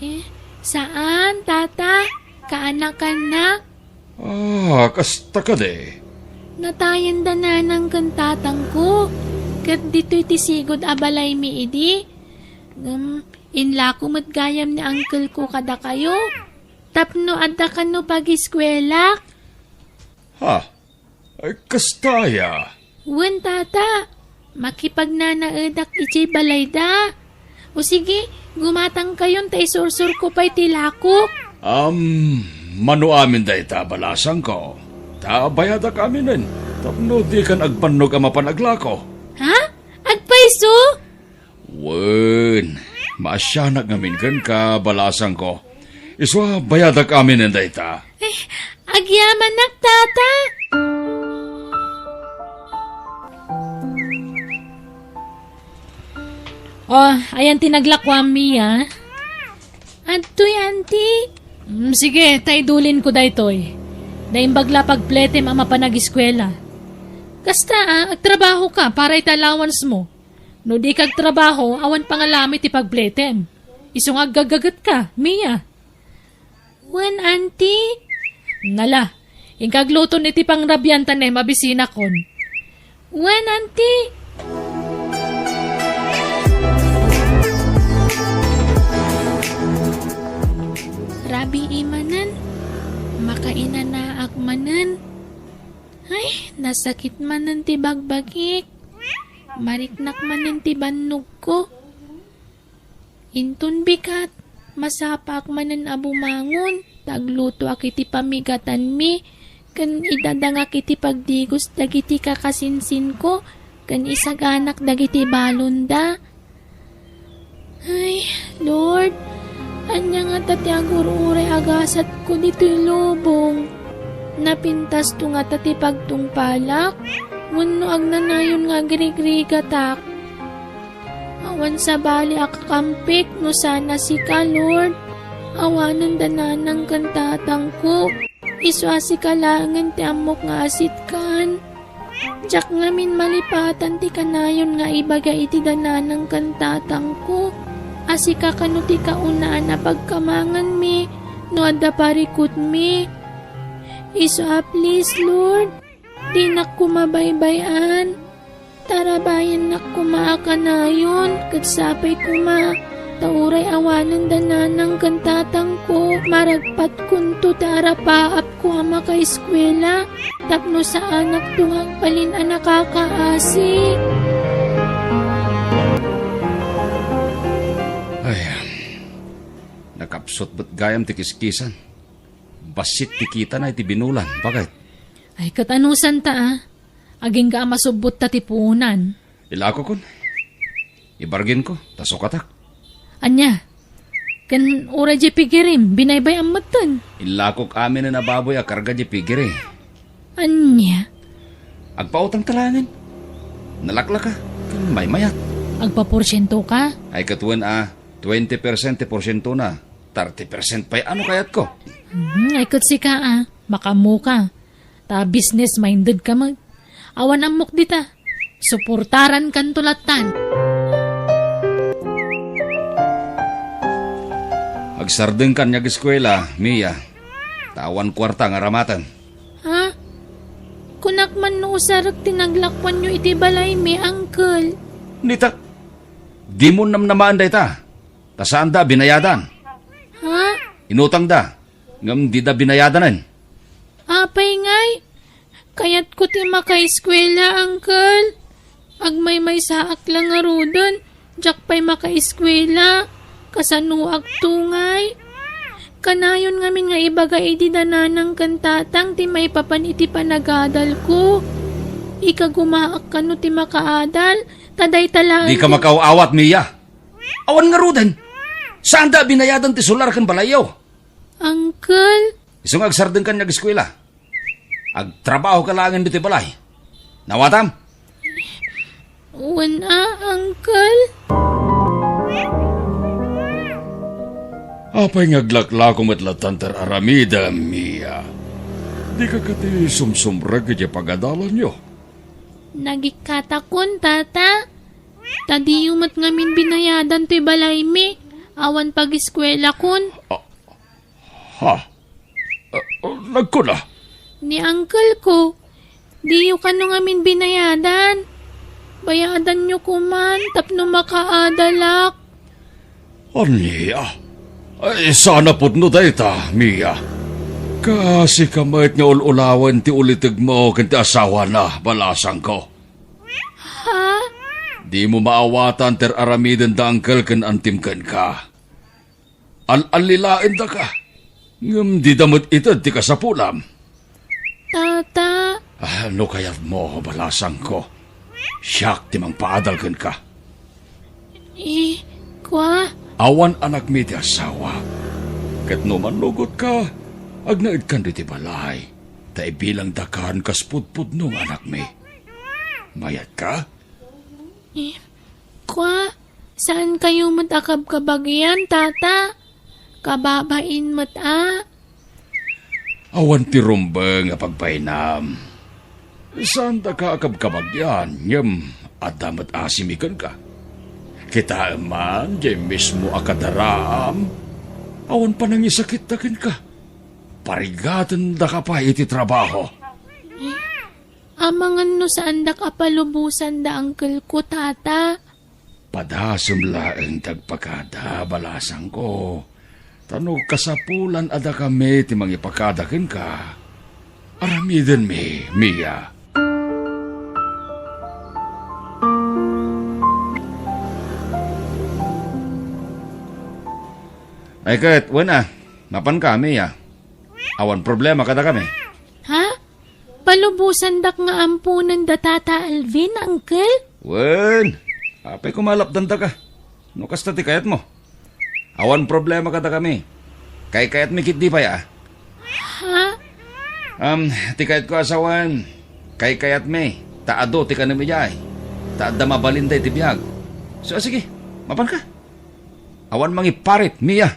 Eh, saan, Tata. Kaanakannak. Ah, kasta kadi. Natayen da nanang ken tatangko. Ket ditoy ti sigud a balaymi idi. Ngem, inlako met gayam ni uncle ko kadakayo. Tapno adda kano pagiskuelak. Ha? Ay, kasta aya? Wen, Tata. Makipagnanaedak idiay balayda. O sige, gumatangkayon ta isursurko pay ti lakok. Am, mano amin dayta, balasangko? Ta bayadak aminen, tapno dikan agbannog a mapan aglako. Ha? Agpayso? Wen, maasianak ngamin kenka, balasangko. Isu a bayadak aminen dayta. Eh, agyamanak, Tata. Oh, ayan ti naglakuam, Mia. Adtoy, Auntie. Mm, sige, ta idulinko daytoy. Naimbag la pagpletem a mapan agiskuela. Kasta, ah, agtrabaho ka para iti allowance mo. No di ka agtrabaho, awan pangalami ti pagpletem. Isu nga aggagagetka, Mia. Wen, Auntie. Nala, inka agluton iti pangrabian ta ne, mabisinakon. Wen, Auntie. Rabii manen, makainanaak manen. Ay, nasakit manen ti bagbagik. Mariknak manen ti bannogko. Inton bigat, masapaak manen a bumangon, ta aglutoak iti pamigatanmi, ken idadangak iti pagdigos dagiti kakasinsinko, ken isaganak dagiti balonda. Ay, Lord, ania ngata ti agur-uray a gasatko ditoy lubong? Napintasto ngata ti pagtungpalak? Wenno agnanayon nga agrigrigatak? Awan sabali a kakampik no saan a sika, Lord. Awanen da nanang ken tatangko. Isu a sika laengen ti ammok nga asitkan. Diak ngamin malipatan ti kanayon nga ibaga iti da nanang ken tatangko a sika kano ti kaunaan a pagkamanganmi no adda parikutmi. Isu a please, Lord. Dinak koma baybay-an. Tarabayannak koma a kanayon, ket sapay koma, ta uray awanen da nanang ken tatangko, maragpatkonto ti arapaapko a makaeskuela, tapno saanakto nga agbalin a nakakaasi. Ay, nakapsut met gayam ti kiskisan. Bassit ti kitana iti binulan, baket. Ay, ket anusanta, a? Agingga a masubbot ta ti puonan. Ilakokon. Ibarginko, ta sukatak. Ania? Ken uray diay pigirim, binaybay-am metten. Inlakok aminen a baboy a karga diay pigiri. Ania? Agpautang ta laengen. Nalaklaka, ken maymayat. Agpaporsiento ka? Ay, ket wen a, twenty percent ti porsientona. Thirty percent pay a no kayatko. Hmm, ay ket sika a, makaammo ka. Ta business minded ka met. Awan ammok dita. Suportarankanto lattan. Agsardengkan nga ageskuela, Mia. Ta awan kuarta nga aramaten. Ha? Kunak man no usarek ti naglakuanyo iti balaymi, uncle. Nita, dimo namnamaen dayta. Ta saanda a binayadan. Ha? Inutangda, ngem dida binayadanen. Apay ngay? Kayatko ti makaeskuela, Uncle. Agmaymaysaak la ngaruden, diak pay makaeskuela. Kasanoak tungay? Kanayon ngamin nga ibaga idi da nanang ken tatang ti maipapan iti panagadalko. Ikagumaak kano ti makaadal, ta dayta laeng Dika ti makaaw-awat, Mia. Awan ngaruden. Saanda a binayadan ti solar ken balayyo. Uncle? Isu nga agsardengkan nga ageskuela. Agtrabahoka laengen ditoy balay. Naawatam? Wen a, Uncle. Apay nga aglaklako met latta ti ar-aramidem, Mia? Dika kadi sumsumrek iti pagadalanyo? Nagikkatakon, Tata. Ta diyo met ngamin binayadan toy balaymi. Awan pageskuelakon. Ah, Ha? Ah, nagkuna? Ni uncle ko, diyo kano ngamin binayadan. Bayadanyo koman tapno makaadalak. Ania? Ay, sana pudno dayta, Mia. Kaasika met nga ul-ulawen ti ulitegmo ken ti asawana, balasangko. Ha? Dimo maawatan ti ar-aramiden da uncle ken antim kenka. Al-allilaendaka, ngem dida met ited ti kasapulam. Tata. Ah, no kayatmo, balasangko, siak ti mangpaadal kenka. Eh, kua? Awan anakmi ti asawa. Ket no mannugotka, agnaedkan ditoy balay, ta ibilangdakan kas pudpudno nga anakmi. Mayatka? Eh, kua? Saan kayo met a kabkabagian, Tata? Kababain met a. Awan ti rumbeng a pagbainam. Saandaka a kabkabagian, ngem adda met asimi kenka. Kitaem man, diay mismo a kadaraam, awan panangisakitda kenka. Parigatendaka pay iti trabaho. Amangan no saandak a palubosan da uncle ko, Tata. Padasem laeng ti agpakada, balasangko. Ta no kasapulan a dakami ti mangipakada kenka, aramidenmi, Mia. Ay ket, wen a, mapanka, Mia. Awan problema kadakami. Ha? Palubosandak nga amponen da Tata Alvin, Uncle? Wen, apay koma a lapdandaka? No kasta ti kayatmo. Awan problema kadakami. Kaykayatmi ketdi pay a. Ha? Um, ti kayatko a sawen, kaykayatmi, ta adu ti kanem idiay. Ta adda mabalinda iti biag. So, sige, mapanka. Awan mangiparit, Mia.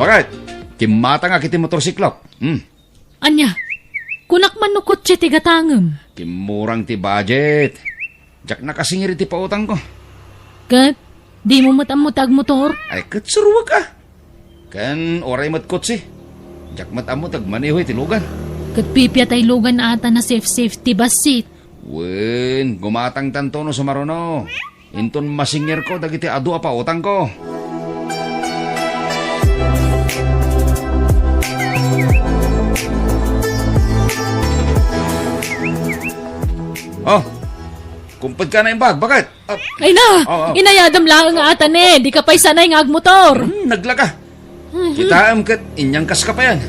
Bakit? Kimmatangak iti motorsiklok. Hmm. Ania? Kunak man no kotse ti gatangem. Kimmurang ti budget. Diak nakasingir iti pautangko. Ket, dimo met ammo ti agmotor? Ay, ket suruek a. Ken uray met kotse. Diak met ammo ti agmaneho iti lugan. Ket pipia tay lugan a ata na safe-safe ti bassit. Wen, gumatangtanto no sumaruno. Inton masingirko dagiti adu a pautangko. Oh, kumpedka na imbag, bakit? Ah, Ay na! Oo, oo. Inayadam laeng nga ata ne, di ka pay sanay nga agmotor. Hmm, naglaka. Mhm. Kitaem ket inyangkas ka payan.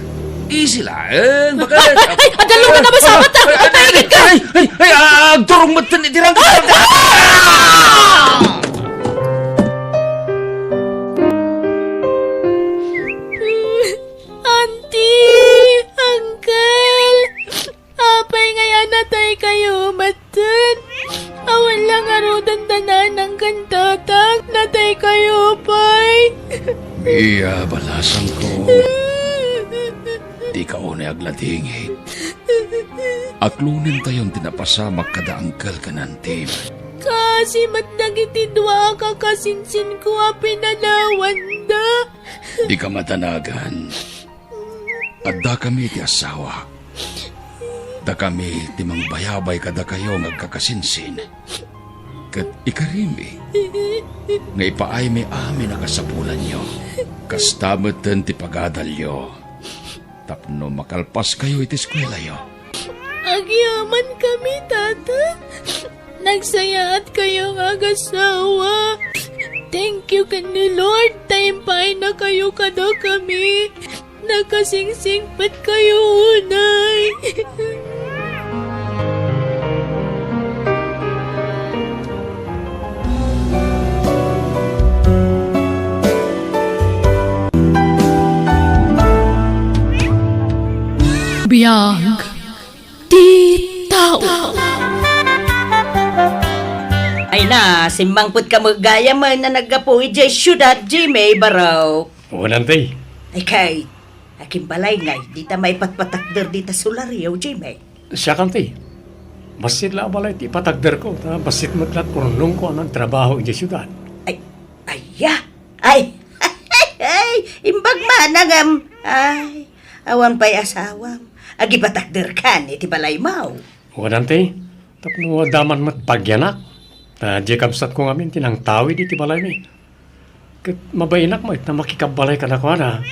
Easy laeng, bakit? Ay, ay, ay, adalungan na ba sabat, ah? Ay, ay, ay, ay, ay, ay, ah, agturong met ken iti rangka. Ah! Auntie! Uncle! Apay ngay a nataykayo metten? Awan la ngaruden da nanang ken tatang, nataykayo pay. Mia, balasangko. Dika unay agladingit. Aklonentayon ti napasamak kada uncle ken auntie. Kaasi met dagiti dua a kakasinsinko a pinanawanda. Dika madanagan. Addakami ti asawa. Dakami ti mangbayabay kadakayo nga agkakasinsin. Ket ikarimi nga ipaaymi amin a kasapulanyo. Kasta metten ti pagadalyo. tapno makalpaskayo iti eskuelayo. Agyamankami, Tata. Nagsayaatkayong agassawa. Thank you ken ni Lord ta impaynakayo kadakami. Nakasingsingpetkayo unay. Biag ti tao. Ay na, simmangpetka met gayamen a naggapu idiay siudad, Jimmy, baro. Wen, Auntie. Ay kay, akin balay ngay, dita maipatpatakder dita solaryo, Jimmy. Siak, Auntie. Bassit la a balay ti ipatakderko, ta bassit met la ti urnongko a nagtrabaho idiay siudad. Ay, aya? Ay, ay, imbag man a ngem. Ay, awan pay asawam. Agipatakderkan iti balaymo. Wen, Auntie, tapno adda man met bagianak. Ta diay kabsatko ngamin ti nangtawid iti balaymi. Ket mabainak met a makikabbalay kadakuada.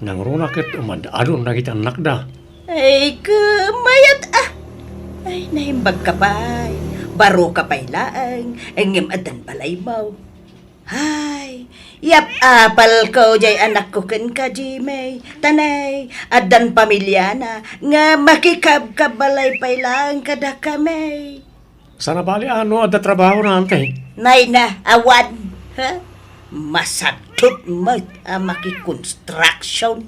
Nangruna ket umad-adon dagiti annakda. Ay, ket mayat a. Ay, naimbagka pay. Baroka pay laeng, ngem addan balaymo. Ay, yap-apalko jay anakko kenka, Jimmy. Ta nay, addan pamiliana nga makikabkabbalay pay laeng kadakami. Saan a bali a no adda trabahona, Auntie? Nay na, awan. Ha? Masadut met a makikonstruction.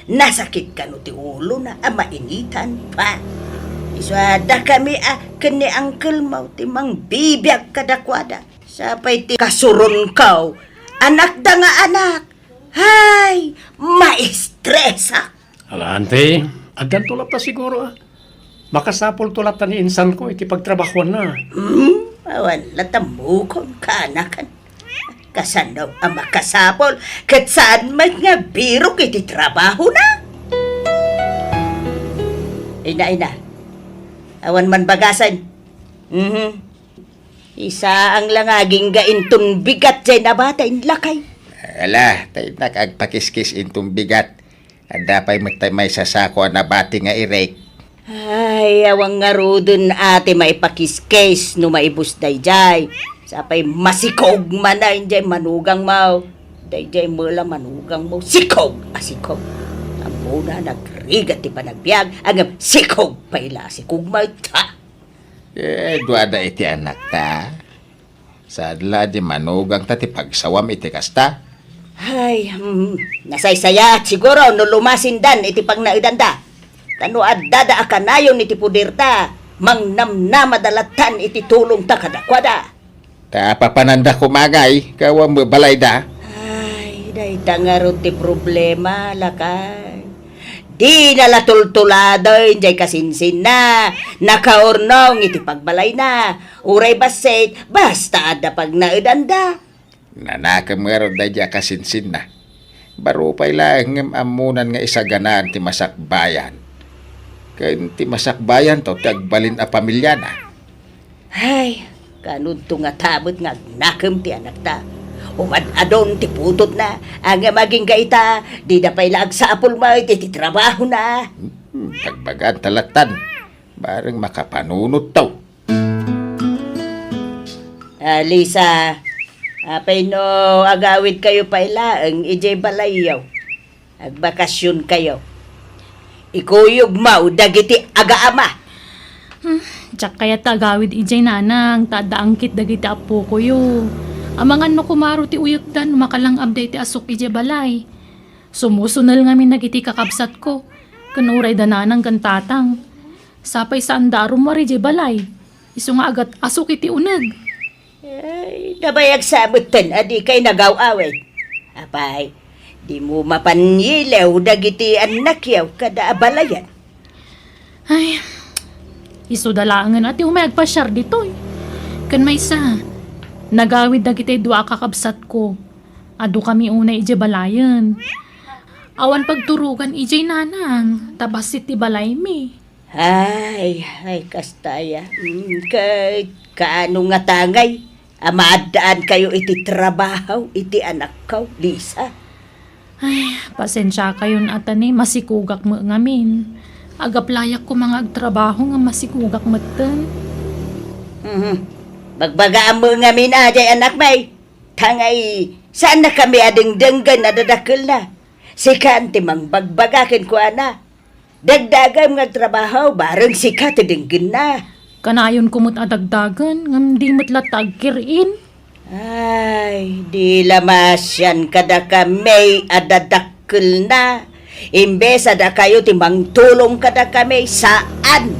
Nasakit kano ti ulona a mainitan. Ha? Isu a dakami a ken ni uncle mo ti mangbibiag kadakuada. Sapay ti kasuronko, anakda nga anak. Hay, maestresak. Ala, Auntie, addanto latta siguro, a. Makasapulto latta ni insanko iti pagtrabahoanna. Hmm, awan latta mukon kaanakan. Kasano a makasapul, ket saan met nga birok iti trabahona? Ina, ina, awan man bagasen. Mhm. Isaang la nga agingga inton bigat jay nabati, inlakay. Ala, ta innak agpakiskis inton bigat. Adda pay met tay maysa sako a nabati nga irek. Ay, awan ngaruden a ti maipakiskis no maibus dayjay. Sapay masikog manen jay manugangmo. Dayjay met la manugangmo. Sikog a sikog. Ammona, nagrigat ti panagbiag, ngem sikog pay la a sikog met. Ha? Eh, duada iti anakta. Saan la di manugangta ti pagsawam iti kasta? Ay, hmm, nasaysayaat siguro no lumasindan iti pagnaedanda. Ta no addada a kanayon iti puderta, mangnamnamada lattan iti tulongta kadakuada. Ta papananda koma ngay, ket awan met balayda. Ay, dayta ngarud ti problema, lakay. Dina la tultuladen jay kasinsinna, nakaurnong iti pagbalayna. Uray bassit, basta adda pagnaedanda. Nanakem ngarud daydi a kasinsinna. Baro pay laeng ngem ammonan nga isaganaan ti masakbayan. Ken ti masakbayanto ti agbalin a pamiliana. Ay, kanudto ngata met nga agnakem ti anakta. Umad-adon ti putotna, ngem agingga ita, dida pay la agsapul met iti trabahona. Hmm, bagbagaanta lattan. Bareng makapanunotto. Ah, Lisa, apay no agawidkayo pay laeng idiay balayyo? Agbakasionkayo. Ikuyogmo dagiti agaama. Hmm, diak kayat ta agawid idiay, nanang, ta adda angkit dagiti appokoyo. Amangan no kumaro ti uyekda no makalang-abda iti asuk idiay balay. Sumusunel ngamin dagiti kakabsatko, ken uray da nanang ken tatang. Sapay saanda a rummuar idiay balay. Isu nga agat-asuk iti uneg. Ay, nabayag sa metten a dikay nagaw-awid. Apay, dimo mapan yilew dagiti annakyo kada abalayan? Ay, isuda laengen a ti umay agpasiar ditoy. Ken maysa, nagawid dagiti dua a kakabsatko. Adukami unay idiay balayen. Awan pagturogan idiay, nanang, ta bassit ti balaymi. Ay, ay, kasta aya. Mm, ket kaano ngata ngay a maaddaankayo iti trabaho iti anakko, Lisa? Ay, pasensiakayon a ta ni masikugak met ngamin. Agaplayak koma nga agtrabaho nga masikugak metten. Mhm. Bagbagaam met ngamin a, jay anak, may. Tangay, saan na kami a dengdenggen a dadakkelna? Sikan ti mangbagbaga kenkuana. Dagdagem nga agtrabaho, bareng sika ti denggenna. Kanayon ko met a dagdagen, ngem di met latta agkir-in. Ay, di la maasian kadakami a dadakkelna. Imbes a dakayo ti mangtulong kadakami, saan.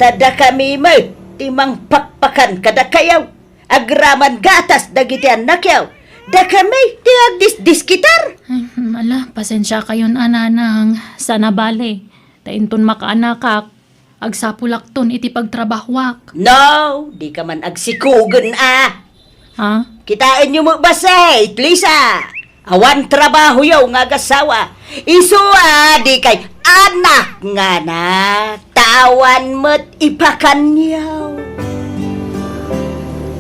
Ta dakami met ti mangpakpakan kadakayo. Agraman gatas dagiti annakyo. Dakami ti agdisdiskitar. Hmm, ala, pasensiakayon a, nanang. Saan a bale. Ta inton makaanakak, agsapulakton iti pagtrabahuak. No, dika man agsikugen a. Ha? Kitaenyo met bassit, Lisa. Awan trabahoyo nga agasawa. Isu a dikay anak ngana. Ta awan met ipakanyo.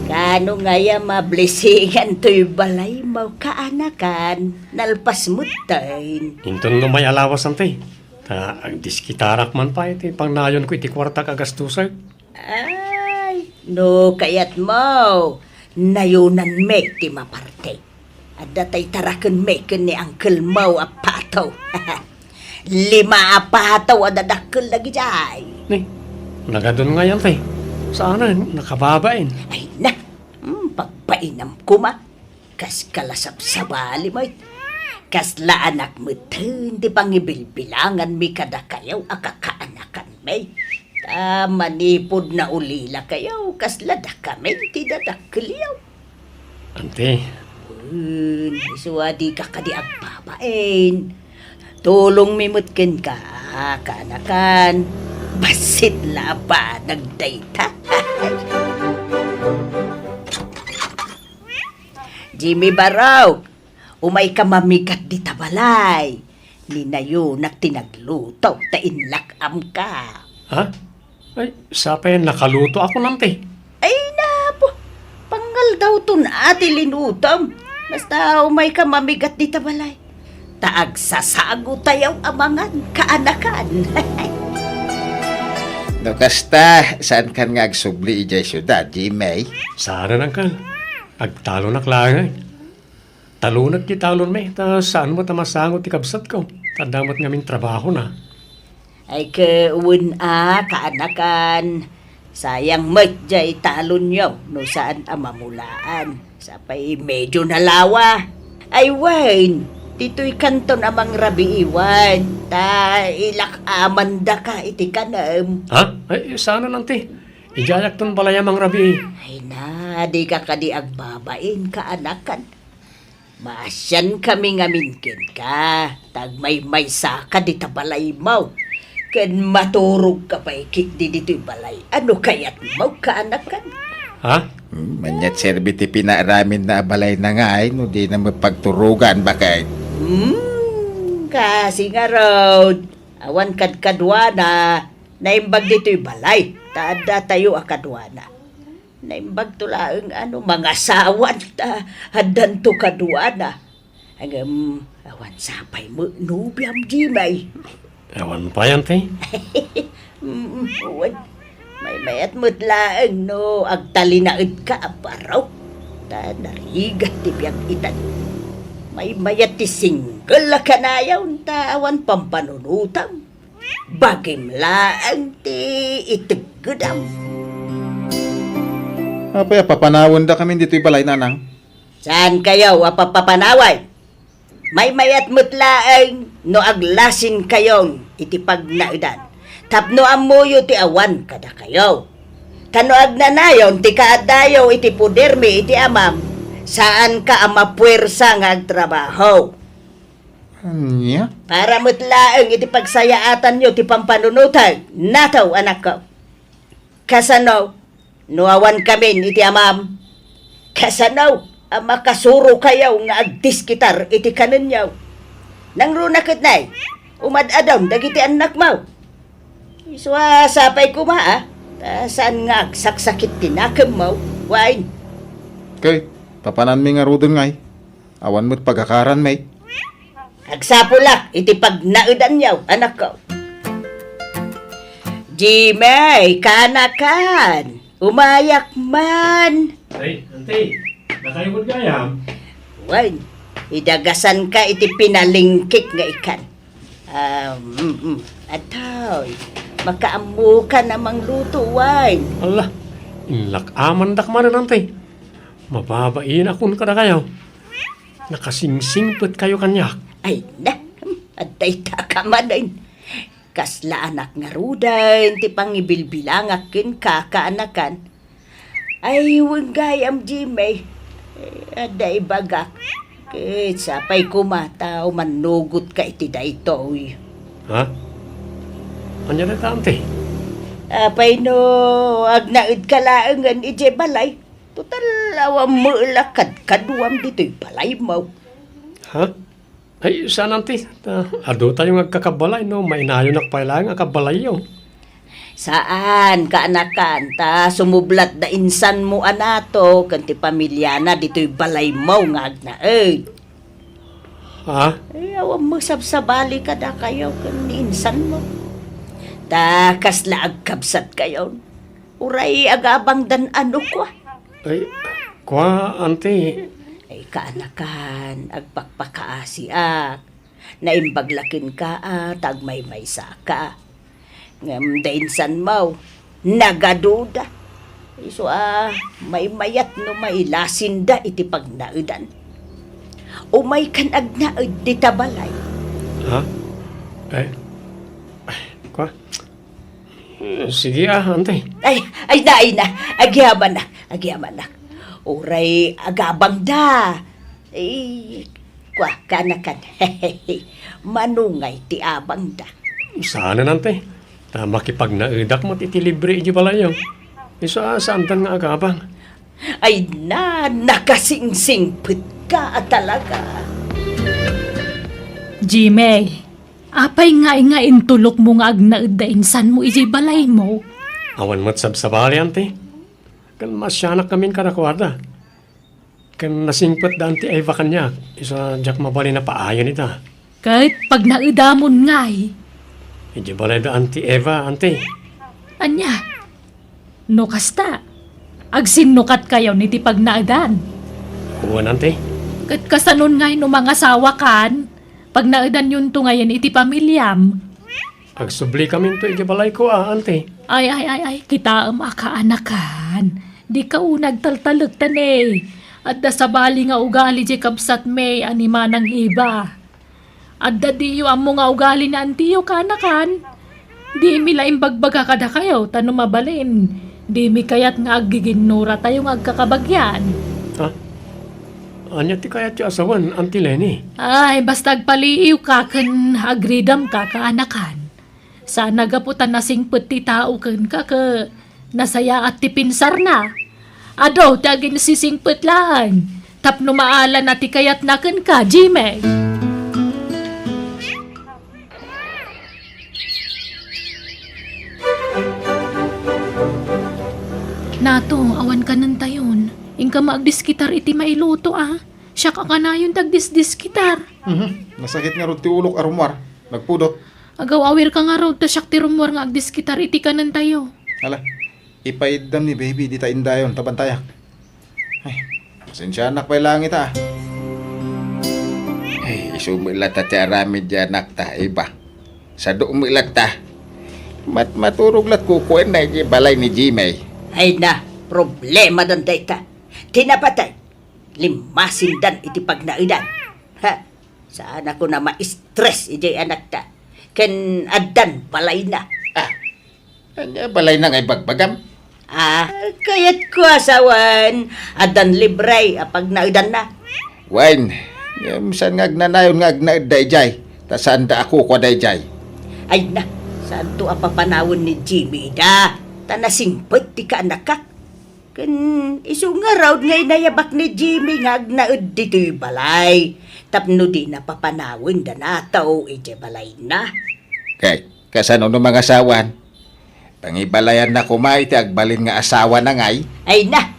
Kaano ngay a mablisingan toy balaymo, kaanakan? Nalpas metten. Inton no may alawas, anti. Ta agdiskitarak man pay ti pangnayonko iti kuartak a gastusek. Ay, no kayatmo, nayonanmi ti maparte. Adda tay tarakenmi ken ni angkelmo a pato. Lima a pato a dadakkel dagidiay. Ni, nagadun ngay, anti. Saanen, nakababain. Ay na, hmm, pagpainam koma. Kas kalasabsabali met. Kasla anak metten ti pangibilbilanganmi kadakayo a kakaanakanmi. Ta manipud naulilakayo, kasla dakami ti dadakkelyo. Anti. Wen, isu a dika kadi agbabain. Tulongmi met kenka, kaanakan. Bassit la a banag dayta. Jimmy Barok, umayka mamigat dita balay. Ni nayonak ti nagluto ta inlak-amka. Ha? Ay, sapay nakalutoakon, anti. Ay, napo. Pangaldawton a ti linutom. Basta umayka mamigat dita balay. Ta agsasagotayo a mangan, kaanakan. No kasta, saankan nga agsubli idiay siudad, Jimmy? Saanen, angkel. Agtalonak laeng, ay. Talonek ti talonmi, ta saan met a masango ti kabsatko. Ta adda met ngamin trabahona. Ay, ket wen a, kaanakan. Sayang met jay talonyo no saan a mamulaan. Sapay medio nalawa. Ay, wen, ditoy kanton a mangrabii, wen. Ta ilak-amandaka iti kanem. Ha? Ay, saanen, anti. Idiayakton balay a mangrabii. Ay na, dika kadi agbabain, kaanakan. Maasiankami ngamin kenka, ta agmaymaysaka dita balaymo. Ken maturogka pay ketdi ditoy balay. Ano kayatmo, kaanakan? Ha? Hmm, ania ti serbi ti pinaaraminna a balayna ngay no dina met pagturogan, baket? Hmm, kasi ngarud, awan kadkaduana, naimbag ditoy balay, ta addatayo a kaduana. Naimbagto laeng a no mangasawan ta addanto kaduana. Ngem awan sapay met nobiam, Jimmy. Awan pay, anti? Mm, wen. Maymayat met laeng no agtalinaedka a baro. Ta narigat ti biag itan. Maymayat ti single a kanayon ta awan pampanunotam. Bagim laeng ti iteggedam. Apay a papanawendakamin ditoy balay, nanang? Saankayo a papapanawen? Maymayat met laeng no aglasinkayon iti pagnaedan tapno ammoyo ti awan kadakayo. Ta no agnanayon ti kaaddayo iti podermi iti Amam, saanka a mapuersa nga agtrabaho. Ania? Para met laeng iti pagsayaatanyo ti pampanunoten, nataw, anakko. Kasano no awankamin iti Amam? Kasano a makasurokayo nga agdiskitar iti kanenyo? Nangruna ket nay, umad-adun dagiti annakmo. Isu a sapay koma, a, ta saan nga agsaksakit ti nakemmo, wen. Ket, papananmi ngaruden ngay. Awan met pagakaranmi. Agsapulak iti pagnaedanyo, anakko. Jimmy, kaanakan, umayak man. Ay, ante, dakayo met gayam? Wen, idagasanka iti pinalingkik nga ikan. Ah, mm, mm. Atoy, makaammokan a mangluto, wen. Ala, inlak-amandak manen, ante. Mababainakon kadakayo. Nakasingsingpetkayo kaniak. Ay, na, hmm, adda ita ka manen. Kasla anak ngaruden ti pangibilbilangak kenka, kaanakan. Ay, wen gayam, Jimmy. Eh, adda ibagak. Ket sapay koma ta umannugotka iti daytoy. Ha? Ania dayta, ante? Apay no agnaedka laengen idiay balay? Total, awan met la kadkaduam ditoy balaymo. Ha? Ay, saan, ante. Ta, adu tayo nga agkakabalay, no? Mainayonak pay laeng a kabalayyo. Saan, kaanakan, ta sumublat da insanmo a nato ken ti pamiliana ditoy balaymo nga agnaed. Ha? Ay, awan met sabsabali kadakayo ken ni insanmo. Ta kasla agkabsatkayon. Uray agabangdan a no kua. Ay, kua, ante. Ay, kaanakan, agpakpakaasiak. Naimbag la kenka a ta agmaymaysaka. Ngem da insanmo, nagaduda. Isu a maymayat no mailasinda iti pagnaedan. Umaykan agnaed dita balay. Ha? Eh, ay, kua? Eh, sige, ah, ante. Ay, ay na, ay na. Agyamanak, agyamanak. Uray agabangda. Eh, kua, kaanakan. Manungay ti abangda. Saanen, ante. Ta makipagnaedak met iti libre iti balayyo. Isu a saandan nga agabang. Ay na, nakasingsingpetka a talaga. Jimmy, apay ngay nga intulokmo nga agnaed da insanmo idiay balaymo? Awan met sabsabali, ante. Ken maasianakkamin kadakuada. Ken nasingpet da Auntie Eva kaniak, isu a diak mabalin a paayen ita. Ket pagnaedamon ngay? Idiay balay da Auntie Eva, ante. Ania? No kasta, agsinnukatkayon iti pagnaedan? Wen, ante. Ket kasanon ngay no mangasawakan? Pagnaedanyonto ngayen iti pamiliam. Agsublikaminto iti balayko a, ante. Ay, ay, ay, ay, kitaem a kaanakan. Dika unay agtaltalek ta ne. Adda sabali nga ugali diay kabsatmi a ni Manang Eva. Adda diyo ammo nga ugali ni antiyo, kaanakan. Dimi la imbagbaga kadakayo, ta no mabalin, dimi kayat nga aggiginnuratayo nga agkakabagyan. Ha? Ania ti kayatyo a sawen, Auntie Leni? Ay, basta agpaliiwka ken agridamka, kaanakan. Saan a gapu ta nasingpet ti tao kenka ket nasayaat ti pinsarna. Adu ti aginsisingpet laeng tapno maalana ti kayatna kenka, Jimmy. Nato, awan kanentayon. Inka met agdiskitar iti mailuto, a. Siak a kanayon ti agdisdiskitar. Mhm. Nasakit ngarud ti ulok a rummuar. Nagpudot. Agaw-awirka ngarud ta siak ti rummuar nga agdiskitar iti kanentayo. Ala, ipaiddam ni baby dita indayon ta bantayak. Ay, pasensianak pay laeng ita. Ay, isu met latta ti aramid ti anakta, Eva. Sadu met latta. Mat-, maturog lat kukuenna iti balay ni Jimmy. Ay na, problema danta ita. Ti napatay, limmasindan iti pagnaedan. Ha? Saanakon a ma-stress idiay anakta. Ken addan balayna. Ah, ania balayna nga ibagbagam? Ah, kayatko a sawen, addan libre a pagnaedanna. Wen, ngem saan nga agnanayon nga agnaedda idiay, ta saanda a kukua daydiay. Ay na, saanto a papanawen ni Jimmy ida, ta nasingpet ti kaanakak. Ken isu ngarud nga inayabak ni Jimmy nga agnaed ditoy balay tapno dina papanawen da Nato idiay balayna. Kay, kasano no mangasawan? Pangibalayanna koma iti agbalin nga asawana ngay? Ay na!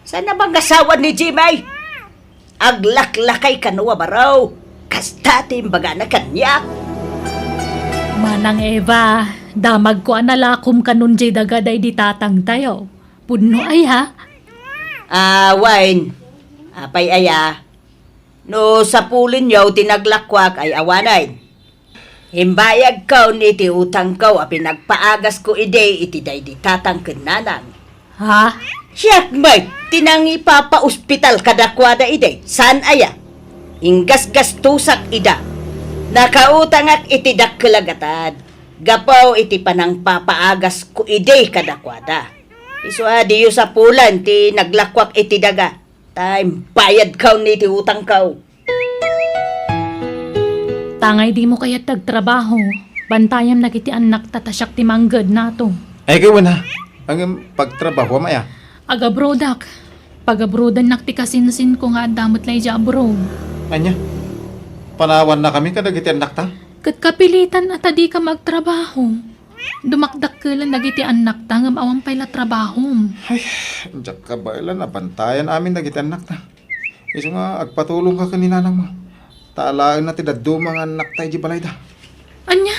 Saan a mangasawa ni Jimmy? Aglaklakay kano a baro. Kasta ti imbagana kaniak. Manang Eva, damagko a nalakom kanon diay daga daydi tatangtayo. Pudno aya? Ah, wen. Apay aya? No sapulenyo ti naglakuak ay awanen. Imbayadkon iti utangko a pinagpaagasko idi iti daydi tatang ken nanang. Ha? Siak met ti nangipapaospital kadakuada idi. Saan aya? Inggasgastosak ida. Nakautangak iti dakkel a gatad gapu iti panangpapaagasko idi kadakuada. Isu a diyo sapulen ti naglakuak iti daga. Ta imbayadkon iti utangko. Tangay dimo kayat ti agtrabaho, bantayam dagiti annakta ta siak ti mangged nato. Ay, ket wen a. Ngem pagtrabahoam aya? Agabroadak. Pagabroadannak ti kasinsinko nga adda met la idiay abroad. Ania? Panawannakami kadagiti annakta? Ket kapilitan a ta dika agtrabaho. Dumakdakkelan dagiti annakta ngem awan pay la trabahom. Ay, diak kabaelan a bantayan amin dagiti annakta. Isu nga agpatulongka ken ni nanangmo. Ta alaenna ti dadduma nga annakta idiay balayda. Ania?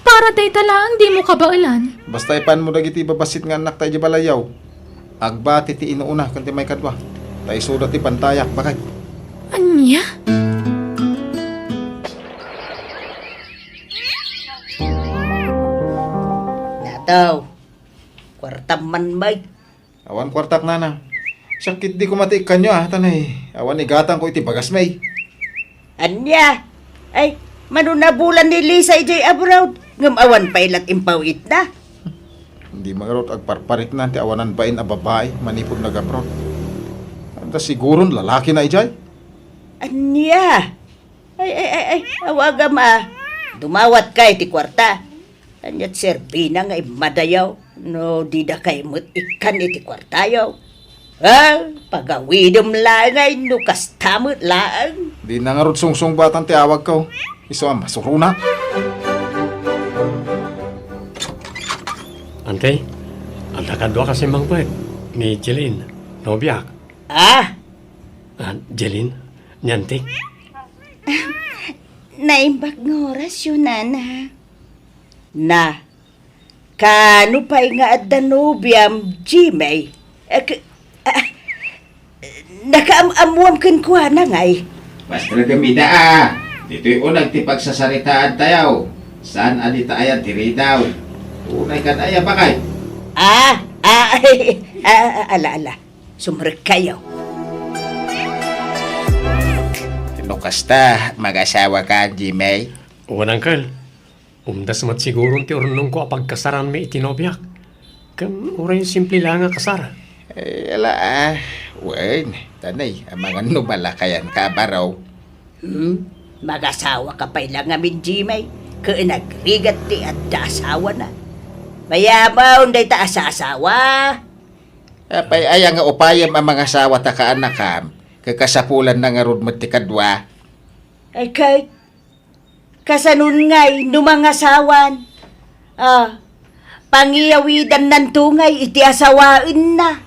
Para dayta laeng dimo kabaelan? Basta ipanmo dagiti babassit nga annakta idiay balayyo. Agbati ti inuuna ken ti maikadua. Ta isuda ti bantayak, baket. Ania? Nataw, kuartam man met. Awan kuartak, nana. Siak ketdi koma ti ikkanyo, a, ta nay, awan igatangko iti bagasmi. Ania? Ay, mano nabulan ni Lisa idiay abroad, ngem awan pay lat impaw-itna. Dima ngarud agparpariknaan ti awanan bain a babai manipud nag-abroad. Anda siguron lalakina idiay? Ania? Ay, ay, ay, ay, awagam a. Dumawatka iti kuarta. Ania't serbina nga immadayo no didakay met ikkan iti kuartayo? Ah, pagawidem laeng ay no kasta met laeng. Dina ngarud sungsungbatan ti awagko. Isu a masuruna. Ante, adda kadua kasi mangpet ni Jeline, nobiak. Ah? Ah, Jeline, ni Antik. Naimbag nga orasyo, nana. Na, kano pay nga adda nobiam, Jimmy? Eh, k-, ah, nakaam-ammoam kenkuana ngay? Pastreken ida a. Ditoy uneg ti pagsasaritaantayo. Saan a dita aya ti ridaw. Unay kan aya, baket? Ah, ah, ah, ah, ala, ala. Sumrekkayo. No kasta, mag-asawaka, Jimmy? Wen, uncle. Umdas met siguron ti urnongko a pagkasaranmi iti nobiak. Ken uray simple la nga kasar. Eh, ala, ah. Wen, ta nay, amangan no malakayanka a baro. Hmm? Mag-asawaka pay la ngamin, Jimmy, ken agrigat ti adda asawana. Mayamon dayta a saasawa. Apay aya nga upayem a mangasawa ta kaanakam, ket kasapulanna ngarud met ti kadua? Ay, ket, kasanon ngay no mangasawan? Ah, pangiyawidannanto ngay iti asawaenna.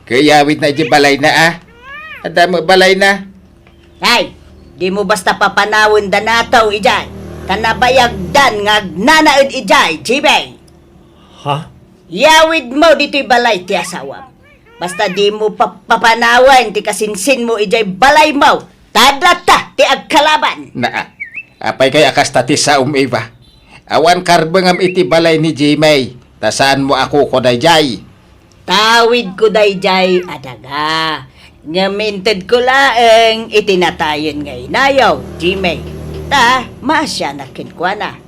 Kiyawidna iti balayna, a? Adda met balayna? Ay, dimo basta papanawen da nataw idiay, ta nabayagdan nga agnanaed idiay, Jimmy. Ha? Yawidmo ditoy balay ti asawam. Basta dimo pap-, papanawen ti kasinsinmo idiay balaymo, ta adda ta ti agkalaban. Naa, apay kay a kasta ti saom, Eva? Awan karbengam iti balay ni Jimmy, ta saanmo a kuko daydiay. Tawidko daydiay a daga, ngem intedko laeng iti natayen nga inayo, Jimmy. Ta maasianak kenkuana.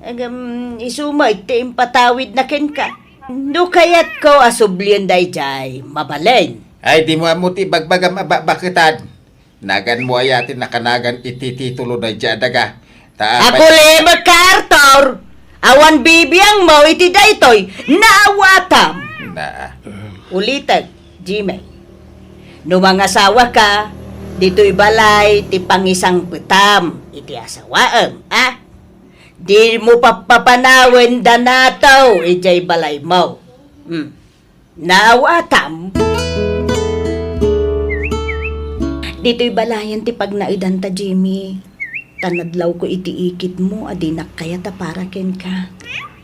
Ngem isu met ti impatawidna kenka. No kayatko a sublien daydiay, mabalin. Ay, dimo ammo ti ibagbagam a bakbaketan. Naganmo aya ti nakanagan iti titulo daydiay a daga? Ta apay— Agulibek ka, Arthur! Awan bibiangmo iti daytoy, naawatam! Na. Ulitek, Jimmy. No mangasawaka, ditoy balay ti pangisangpetam iti asawaem, a? Dimo pappapanawen da nataw idiay balaymo. Hmm. Naawatam? Ditoy balayen ti pagnaedanta, Jimmy. Ta nadlawko iti ikitmo a dinak kayat a para kenka.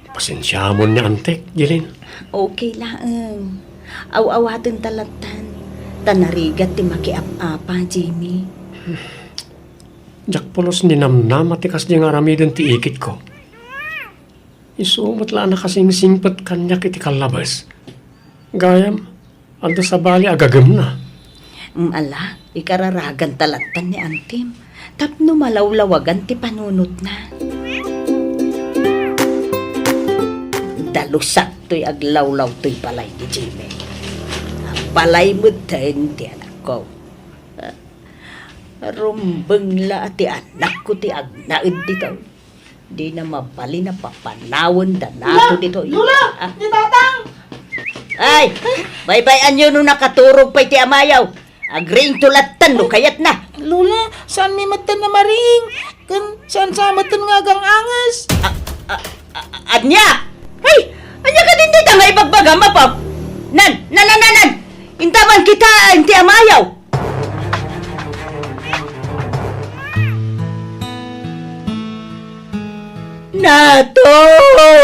Pasensiamon ni antek, Jeline. Okay laeng. Aw-awaten ta lattan. Ta narigat ti makiap-apa, Jimmy. Diak pulos ninamnama ti kasdi nga aramiden ti ikitko. Isu met la a nakasingsingpet kaniak iti kallabes. Gayam, adda sabali a gagemna. Mm, ala, ikararagan ta lattan ni antim tapno malawlawagan ti panunotna. Dalusak toy aglawlaw toy balay ni Jimmy. Balay metten ti anakko. Rumbeng la a ti anakko ti agnaed ditoy. Dina mabalin a papanawen da nato ditoy. Lola! Ah. Ni Tatang! Ay! Baybay-anyo no nakaturog pay ti amayo. Agriingto lattan no kayatna. Lola, saanmi metten a mariing. Ken saan sa metten nga agang-anges. Ah, ah, ah, ania? Ay! Ania kadin dayta nga ibagbagam, Apo? Nan, nan, nan, nan, nan! Intaman kitaen ti amayo. Nato,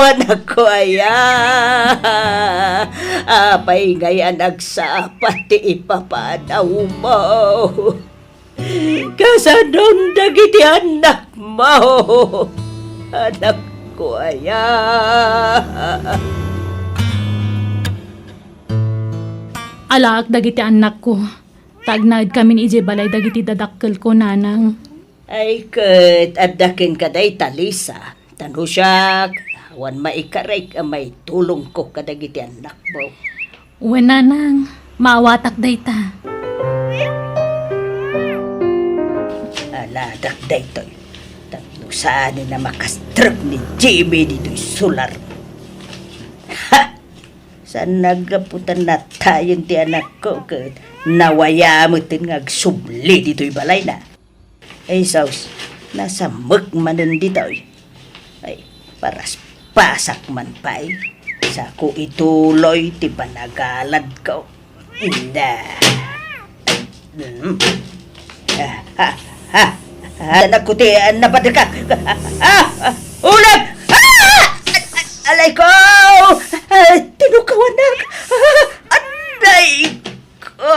anakko aya. Apay ngay a nagsapa ti ipapanawmo? Kasanon dagiti annakmo, anakko aya? Alaek dagiti annakko. Ta agnaedkamin idiay balay dagiti dadakkelko, nanang. Ay, ket adda kenka dayta, Lisa. Ta no siak, awan maikarek a maitulongko kadagiti annakmo. Wen, nanang, maawatak dayta. Aladak daytoy. Tapno saanen a makastrek ni Jimmy ditoy solar. Ha! Saan naggapu ta natayen ti anakko ket nawaya metten nga agsubli ditoy balayna. Ay, sus, nasamek manen ditoy. Ay, paraspasak man pay. Sako ituloy ti panagaladko. Inda. Mm. Ah, ah, ah, ah, anak ko ti, ah, napadekak. Ah, ah, ulag! Ah! Alay ko! Ah, tinukawanak! Ah, aray ko!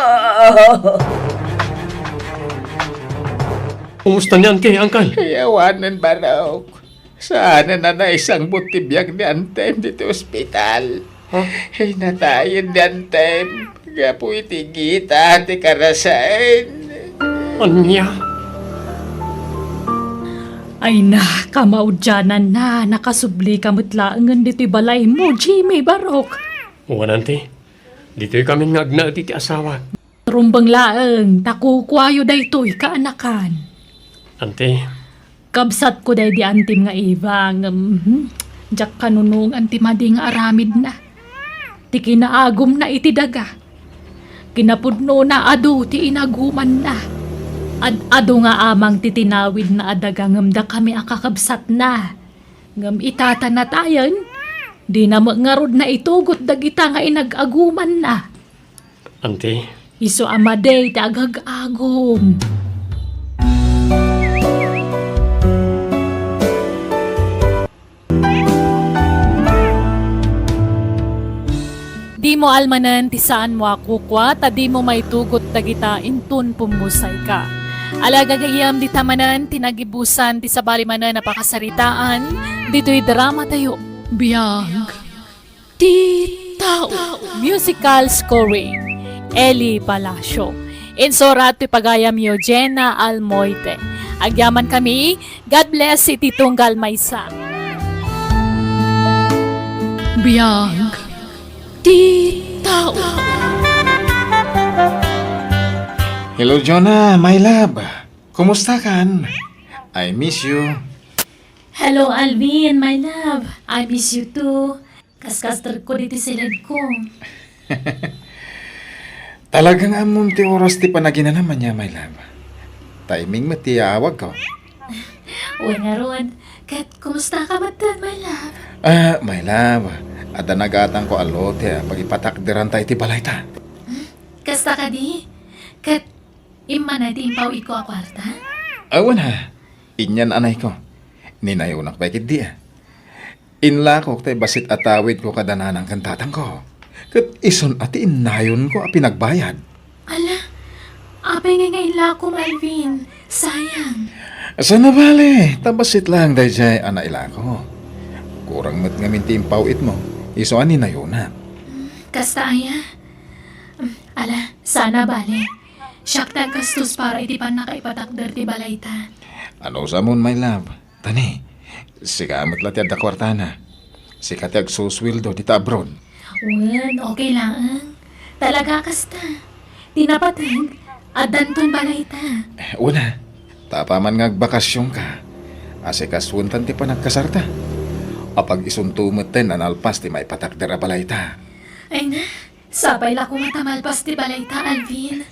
Kumusta ni Auntie, Uncle? Ay, awanen, Barok. Saanen a naisangput ti biag ni Antem ditoy ospital. Ha? Ay, natayen ni Antem gapu iti gita ti karasaen. Ania? Ay na, kamaudiananna, nakasublika met laengen ditoy balaymo, Jimmy, Barok. Wen, Auntie. Ditoy kami nga agnaed iti asawak. Rumbeng laeng, ta kukuayo daytoy kaanakan. Auntie. Kabsatko daydi antim nga Eva, ngem, hmm, diak kanunongan ti madi nga aramidna. Ti kinaagumna iti daga. Kinapudnona adu ti inagumanna. Ad-adu nga amang ti tinawidna a daga ngem dakami a kakabsatna. Ngem ita ta natayen, dina met ngarud naitugot dagita nga inag-agumanna. Auntie. Isu a madi ti agag-agum. Dimo almanen ti saanmo a kukua, ta dimo maitugot dagita inton pummusayka. Ala, gagayyem, dita manen ti nagibusan ti sabali manen a pakasaritaan ditoy dramatayo. Biag ti tao. Musical scoring, Eli Palacio. Insurat ti pagayamyo, Jenna Almoite. Agyamankami, God bless iti tunggal maysa. Biag ti tao. Hello, Jonah, my love. Kumusta kan? I miss you. Hello, Alvin, my love. I miss you too. Kaskastrekko diti siledko. Talaga nga ammom ti oras ti panaginanam ania, my love. Timing met ti aawagko. Wen ngarud, ket kumusta ka metten, my love? Ah, my love, adda nagatangko a lote a pagipatakderanta iti balayta. Hmm? Kasta kadi? Ket immana ti impawidko a kuarta? Awan ha. Inian, anayko. Ninayonak pay ketdi, a. Inlakok tay bassit a tawidko kada nanang ken tatangko. Ket isun a ti innayonko a pinagbayad. Ala, apay ngay nga inlakom, Alvin? Sayang. Saan a bale, ta bassit laeng daydiay a nailako. Kurang met ngamin ti impaw-itmo, isu a ninayonak. Kasta aya? Mm, ala, saan a bale. Siak ti aggastos para iti pannakaipatakder ti balayta. Anusamon, my love. Tani, sika met la ti adda kuartana. Sika ti agsusueldo dita abroad. Wen, okay laeng. Talaga kasta. Ti napateg, addanton balayta. Wen a, ta apaman nga agbakasionka, asikasuentan ti panagkasarta. Apag isunto metten a nalpas ti maipatakder a balayta. Ay na, sapay la koma ta malpas ti balayta, Alvin.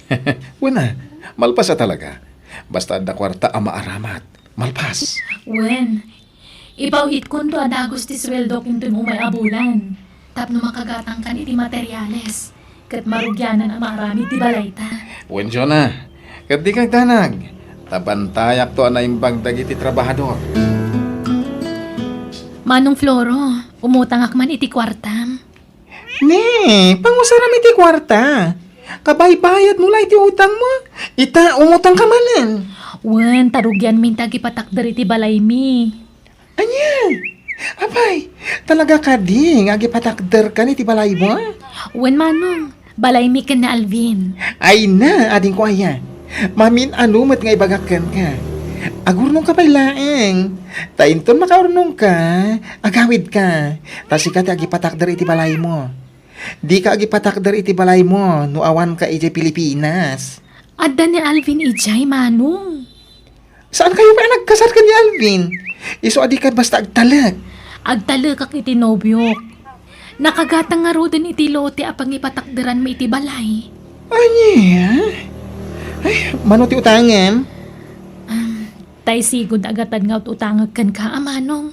Wen a, malpas a talaga. Basta adda kuarta a maaramat. Malpas. Wen, ipaw-itkonto a dagus ti sueldok inton umay a bulan. Tapno makagatangkan iti materiales. Ket marugianan a maaramid ti balayta. Wen, Jonah. Ket dika agdanag. Ta bantayakto a naimbag dagiti trabahador. Manong Floro, umutangak man iti kuartam. Ne, pangusaram iti kuarta. Kabaybayadmo la iti utangmo. Ita, umutangka manen. Wen, ta rugianmin ti agipatakder iti balaymi. Ania? Apay, talaga kadi nga agipatakderkan iti balaymo? Wen, Manong. Balaymi ken ni Alvin. Ay na, adingko aya. Mamin-ano met nga ibagak kenka. Agurnongka pay laeng. Ta inton makaurnongka, agawidka. Ta sika ti agipatakder iti balaymo. Dika agipatakder iti balaymo no awanka idiay Pilipinas. Adda ni Alvin idiay, Manong. Saankayo pay a nagkasar ken ni Alvin? Isu a dika basta agtalek. Agtalekak iti nobiok. Nakagatang ngaruden iti lote a pangipatakderanmi iti balay. Ania? Ay, mano ti utangem? Um, tay sigud a gatad nga ut-utangek kenka, a Manong.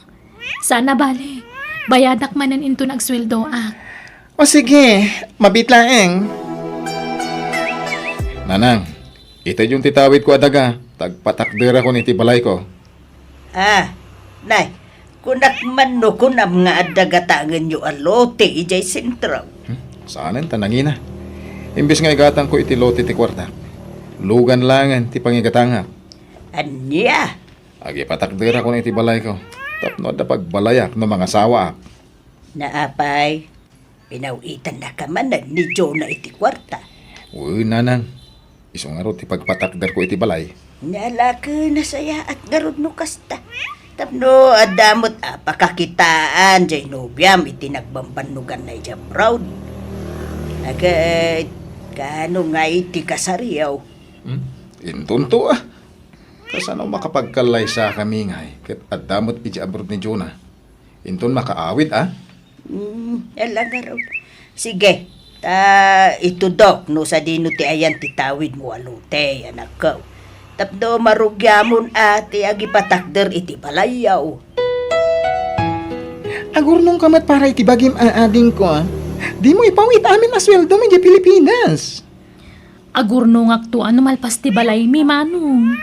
Saan a bale. Bayadak manen inton agsueldoak. O sige, mabiit laeng. Nanang, itedyon ti tawidko a daga, ta agpatakderakon iti balayko. Ah, nay, kunak man no kunam nga adda gatangenyo a lote idiay sentro. Hmm, saanen ta nangina. Imbes nga igatangko iti lote ti kuarta, lugan laengen ti pangigatangak. Ania? Agipatakderakon iti balayko, tapno adda pagbalayak no mangasawaak. Naapay, pinaw-itannaka manen ni Jonah iti kuarta. Wen, nanang, isu ngarud ti pagpatakderko iti balay. Nia la ket nasayaat ngarud no kasta. Tapno adda met a pakakitaan diay nobiam iti nagbambannoganna idiay abroad. Ket, kaano ngay ti kasaryo? Hmm? Intonto, a. Kasano makapagkallaysakami ngay ket adda met idiay abroad ni Jonah? Inton makaawid, a? Hmm, ala ngarud. Sige, ta itudok no sadino ti ayan ti tawidmo a lote, anakko. Tapno marugiamon a ti agipatakder iti balayyo. Agurnongka met para iti bagim a, adingko. Dimo ipaw-it amin a sueldom idiay Pilipinas. Agurnongakto a no malpas ti balaymi, Manong.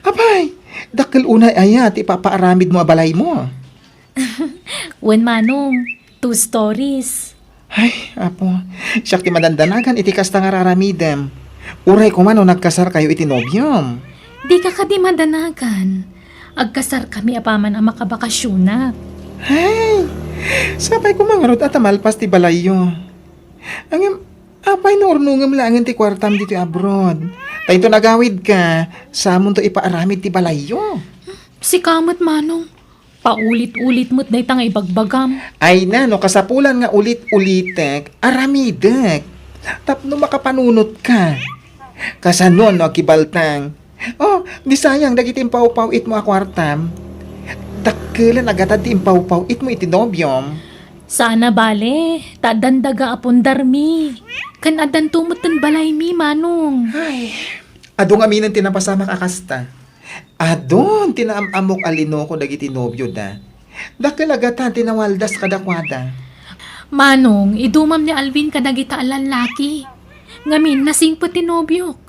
Apay, dakkel unay aya ti ipapaaramidmo a balaymo? Wen, Manong, two stories. Ay, Apo, siak ti madandanagan iti kasta nga ar-aramidem. Uray koma no nagkasarkayo iti nobiom. Dika kadi madanagan. Agkasarkami apaman a makabakasionak. Ay, sapay koma ngarud a ta malpas ti balayyo. Ngem, apay no urnongem laengen ti kuartam ditoy abroad? Ta inton agawidka, samonto ipaaramid ti balayyo. Sika met, Manong. Paulit-ulit met dayta nga ibagbagam. Ay na, no kasapulan nga ulit-ulitek, aramidek. Tapno makapananunotka. Kasano no agibaltang? Oh, di sayang dagiti impawpaw-itmo a kuartam. Dakkelen a gatad ti impawpaw-itmo iti nobiom. Saan a bale, ta addan daga a pundarmi. Ken addanto metten balaymi, Manong. Ay, adu ngaminen ti napasamak a kasta. Adun ti naam-ammok a linoko dagiti nobioda. Dakkel a gatad ti nawaldas kadakuada. Manong, idumam ni Alvin kadagita a lallaki. Ngamin, nasingpet ti nobiok.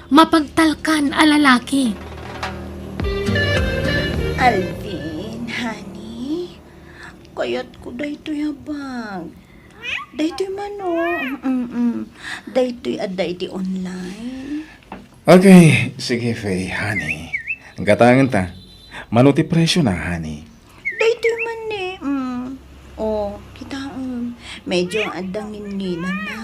Mapagtalkan a lalaki. Alvin, honey, kayatko daytoy a bag. Daytoy man, o. Mm-mm. Daytoy adda iti online. Okay, sige, Faye, honey. Gatangen ta. Mano ti presyo na, honey? Daytoy man ni, mm. O, kitaem. Medyo adda nginnginan na.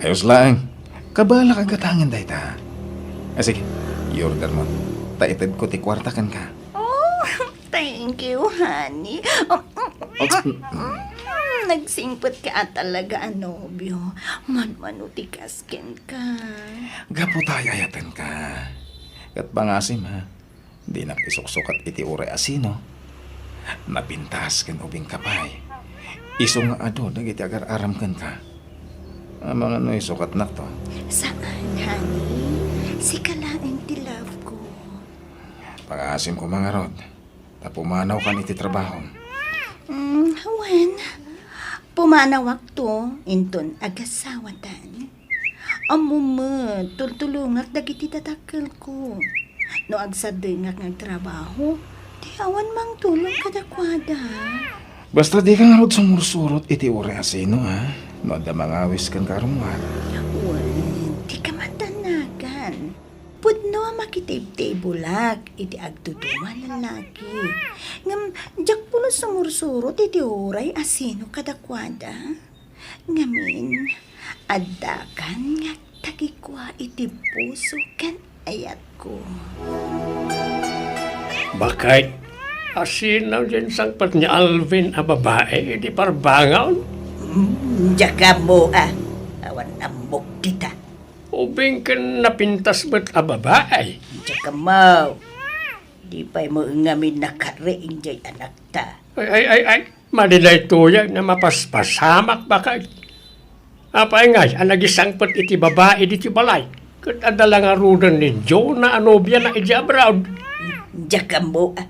Ayos laeng. Kabaelak a gatangen dayta. Ah, sige, i-order mo. Ta itedko ti kuarta kenka. Oh, thank you, honey. Mm, nagsingpet ka talaga a nobio. Manmano ti kas kenka. Gapu ta ay-ayatenka. Ket pangasim, ha? Dinak isuksukat iti uray a sino. Napintas ken ubing ka pay. Isu nga adu dagiti agar-aram kenka. Amangan no isukatnakto. Saan, honey? Sika laeng ti love ko. Pangasim ko mangarod. Ta pumanawkan iti trabahom. Mm, wen, pumanawakto inton agasawatan. Ammo met, tultulongak dagiti dadakkelko. No agsadengak nga agtrabaho, ti awan mangtulong kadakuada. Basta dika ngarud sumursurot iti uray a sino, ha? No adda mangawis kenka rummuar. Wen, dika matanagan. Pudno a makitibtibulak iti agduduma a lalaki. Ngem diak pulos sumursurot iti uray a sino kadakuada. Ngamin, addakan nga agtagikua iti puso ken ayatko. Bakay, a sino diay insangpet ni Alvin a babai iti parbangon? Hmm, diak ammo, a. Awan ammok dita. Ubing ken napintas met a babai. Diak ammo. Di pay met ngamin nakariing diay anakta. Ay, ay, ay, ay. Madi daytoy a mapaspasamak, bakay. Apay ngay a nagisangpet iti babai ditoy balay? Ket adda la ngaruden ni Jonah a nobiana idiay abroad. Diak ammo, a.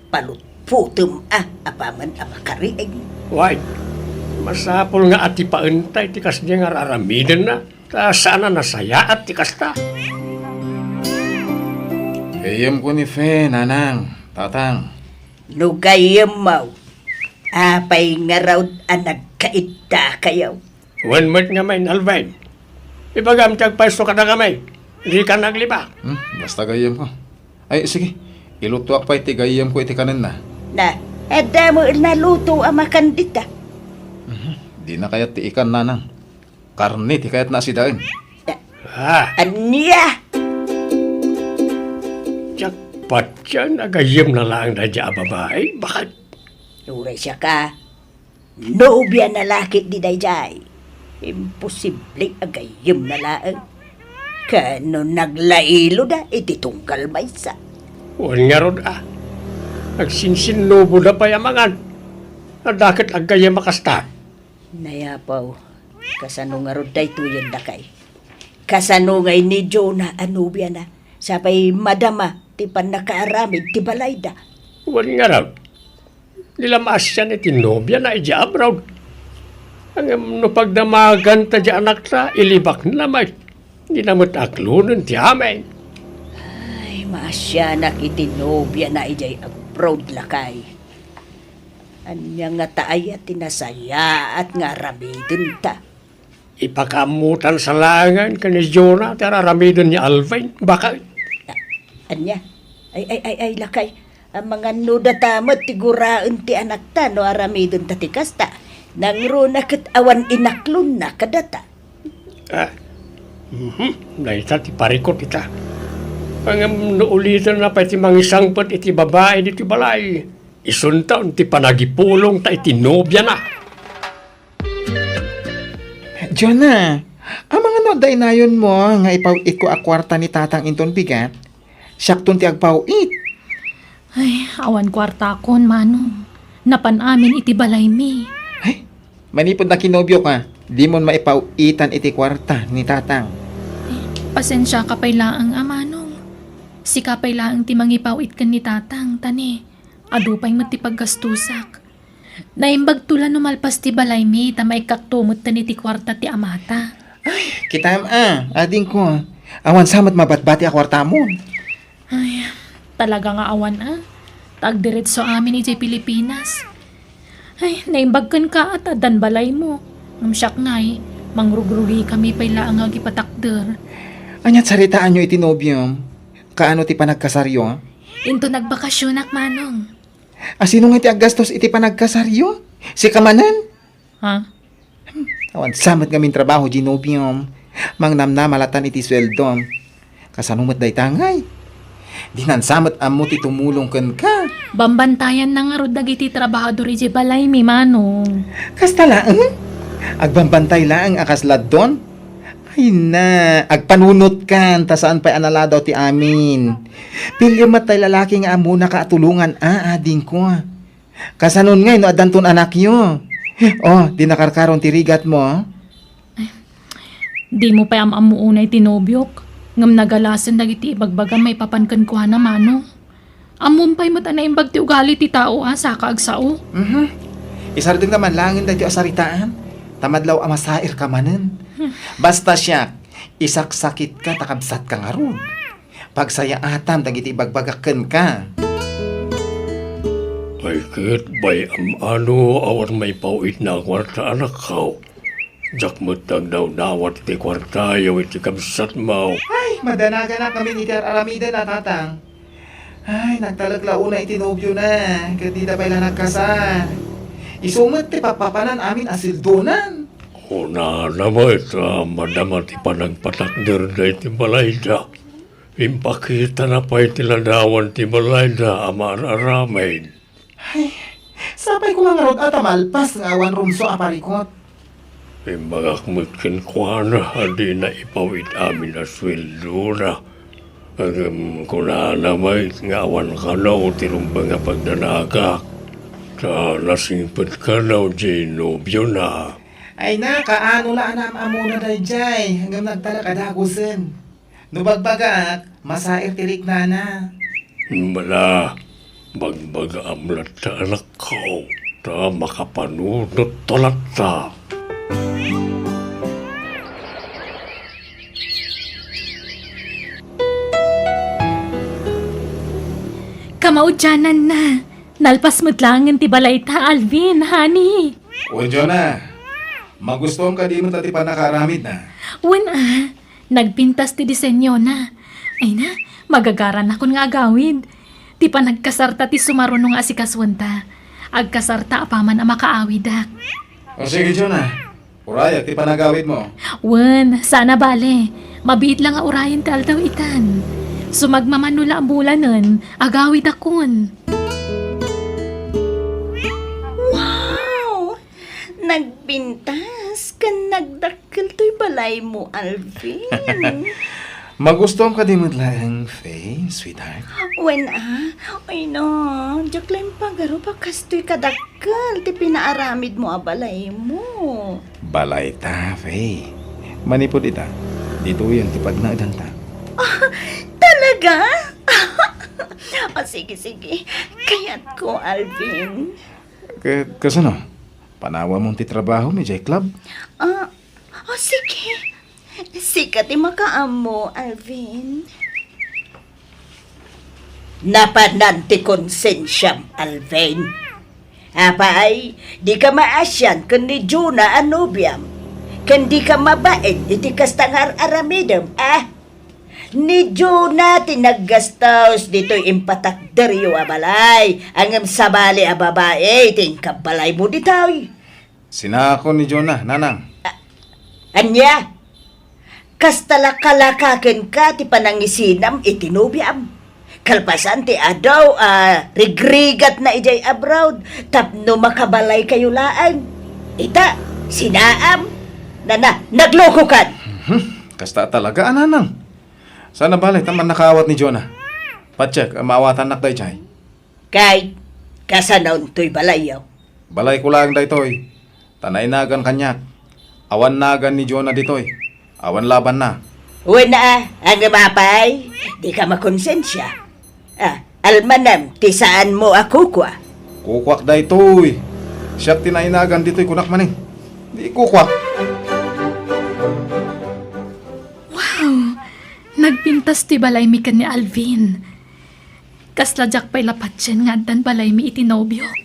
Palutputem, a, apaman a makariing. Way, masapul nga atipaenta iti kasdiay nga ar-aramidenna. Ta saan a nasayaat ti kasta. Gayyemko ni Fe, nanang, tatang. No gayyemmo, apay ngarud a nagkaiddakayo? Wen met ngamin, Alvin. Ibagam ti agpayso kadakami. Dika naglibak. Hmm, basta gayyemko. Ay, sige. Ilutoak pay ti gayyemko iti kanenna. Na, adda met naluto a makan dita. Mhm. Dina kayat ti ikan, nanang. Karne ti kayatna a sidaen. Ah. Ania? Diak patian a gayyemna laeng daydiay a babai. Bakit? Uray siaka, nobiana la ketdi daydiay. Imposible a gayyemna laeng. Ken no naglailoda iti tunggal maysa. Wen ngarud, a. Agsinsinnuboda pay a mangan. Adda ket aggayyem a kasta. Nayapaw, kasano ngarud daytoyen, lakay? Kasano ngay ni Jonah a nobiana, sa pay madama ti pannakaaramid ti balayda? Wen ngarud, di la maasian iti nobiana idiay abroad. Ngem no pagdamaganta diay anakta, ilibakna met. Dina met aklonen ti amin. Ay, maasianak iti nobiana idiay abroad, lakay. Ania ngata aya ti nasayaat nga aramidenta? Ipakaammotan sa laengen ken ni Jonah ti ar-aramiden ni Alvin, bakay. A-, ania? Ay, ay, ay, ay, lakay. Amangan no data met ti guraen ti anakta no aramidenta ti kasta. Nangruna ket awan inaklonna kadata. Ah, mhm, dayta ti parikut ita. Ngem no ulitenna pay ti mangisangpet iti babai ditoy balay, isunton ti panagipulongta iti nobiana. Jonah, amangan no adda inayonmo nga ipaw-itko a kuarta ni tatang inton bigat? Siakton ti agpaw-it. Ay, awan kuartakon, Manong. Napan amin iti balaymi. Ay, manipud nakinobioka, dimon maipaw-itan iti kuarta ni tatang. Pasensiaka pay laeng a, Manong. Sika pay laeng ti mangipaw-it ken ni tatang, ta ne, adu pay met ti paggastusak. Naimbagto la no malpas ti balaymi ta maikkakto metten iti kuarta ti amata. Ay, kitaem a, adingko. Awan sa met mabatbati a kuartamon. Ay, talaga nga awan a. Agdiretso amin idiay Pilipinas. Ay, naimbag kenka ta addan balaymo. Ngem siak ngay, mangrugrugikami pay laeng nga agipatakder. Ania ti saritaanyo iti nobiom? Kaano ti panagkasaryo? Inton nagbakasionak, Manong. A, sino ngay ti aggastos iti panagkasaryo? Sika manen? Ha? Awan sa met ngamin trabaho diay nobiom. Mangnamnama latan iti sueldom. Kasano met dayta ngay? Dinan sa met ammo ti tumulong kenka. Bambantayanna ngarud dagiti trabahador idiay balaymi, Manong. Kasta laeng? Agbambantay laeng a kas laddon? Ay na, agpanunotkan ta saan pay a naladaw ti amin. Piliem met tay lalaki nga ammona ka a tulongan a, adingko. Kasanon ngay no addanton anakyo? O, di nakarkaron ti rigatmo? Dimo pay am-ammo unay ti nobiok, ngem nagalasen dagiti ibagbagam maipapan kenkuana, Manong. Ammom pay met a naimbag ti ugali ti tao a saka agsao. Mhm. Isardengna man laengen daytoy a saritaan, ta madlaw a masairka manen. Basta siak, isaksakitka ta kabsatka ngarud. Pagsayaatam dagiti ibagbagak kenka. Ay ket, bay-am a no awan maipaw-itna a kuarta, anakko. Diak met agdawdawat iti kuartayo iti kabsatmo. Ay, madanaganak ngamin iti ar-aramiden a, tatang. Ay, nagtalek la unay iti nobiona, ket dida pay la nagkasar. Isu met ti pappapanan amin a sueldonan. Kunana met a madama ti panagpatakderda iti balayda. Impakitana pay ti ladawan ti balayda a maar-aramid. Ay, sapay koma ngarud a ta malpas nga awan rumsua a parikut. Imbagak met kenkuana a dina ipaw-it amin a sueldona. Ngem kunana met nga awan kano ti rumbeng a pagdanagak, ta nasingpet kano diay nobiona. Ay na, kaano la a naam-ammona daydiay, ngem nagtalek a dagusen. No bagbagaak, masair ti riknana. Mala, bagbagaam latta, anakko, ta makapanunotto latta. Kamaudiananna, nalpas met laengen ti balayta, Alvin, honey. Wen, Jonah, magustuam kadi met ti pannakaaramidna? Wen a, nagpintas ti disenyona. Ay na, magagaranakon nga agawid. Ti panagkasarta ti sumaruno nga asikasuenta. Agkasarta apaman a makaawidak. O sige, Jonah. Urayak ti panagawidmo. Wen, saan a bale. Mabiit la nga urayen ti aldaw itan. Sumagmamano la a bulanen, agawidakon. Wow! Nagpintas ken nagdakkel toy balaymo, Alvin. Magustuam kadi met laeng, Faye, sweetheart? Wen a, ay na, diak la impagarup a kastoy kadakkel ti pinaaramidmo a balaymo. Balayta, Faye. Manipud ita, ditoyen ti pagnaedanta. Ah, talaga? Ah, sige, sige. Kayatko, Alvin. Ka-, kasano? Panawamon ti trabahom idiay club? Ah, ah, sige. Sika ti makaammo, Alvin. Napanan ti konsensiam, Alvin. Apay, dika maasian ken ni Jonah a nobiam, ken dika mabain iti kasta nga ar-aramidem, a? Ni Jonah ti naggastos ditoy impatakderyo a balay, ngem sabali a babai ti inkabbalaymo ditoy. Sinakon ni Jonah, nanang. A-, ania? Kasta la kalaka kenka ti panangisinam iti nobiam. Kalpasan ti adu a rigrigatna idiay abroad tapno makabalaykayo laeng. Ita, sinaam. Nana, naglokokan. Mhm. Kasta talaga, a, nanang. Saan a bale ta mannakaawat ni Jonah. Patiek, maawatannak daydiay. Kay, kasanon toy balayyo? Balayko laeng daytoy, ta nainagan kaniak. Awan nagan ni Jonah ditoy. Awan labanna. Wen a, ngem apay, dika makonsensia. A, almanem ti saanmo a kukua. Kukuak daytoy. Siak ti nainagan ditoy, kunak manen. Di kukuak. Wow! Nagpintas ti balaymi ken ni Alvin. Kasla diak pay la patien nga addan balaymi iti nobiok.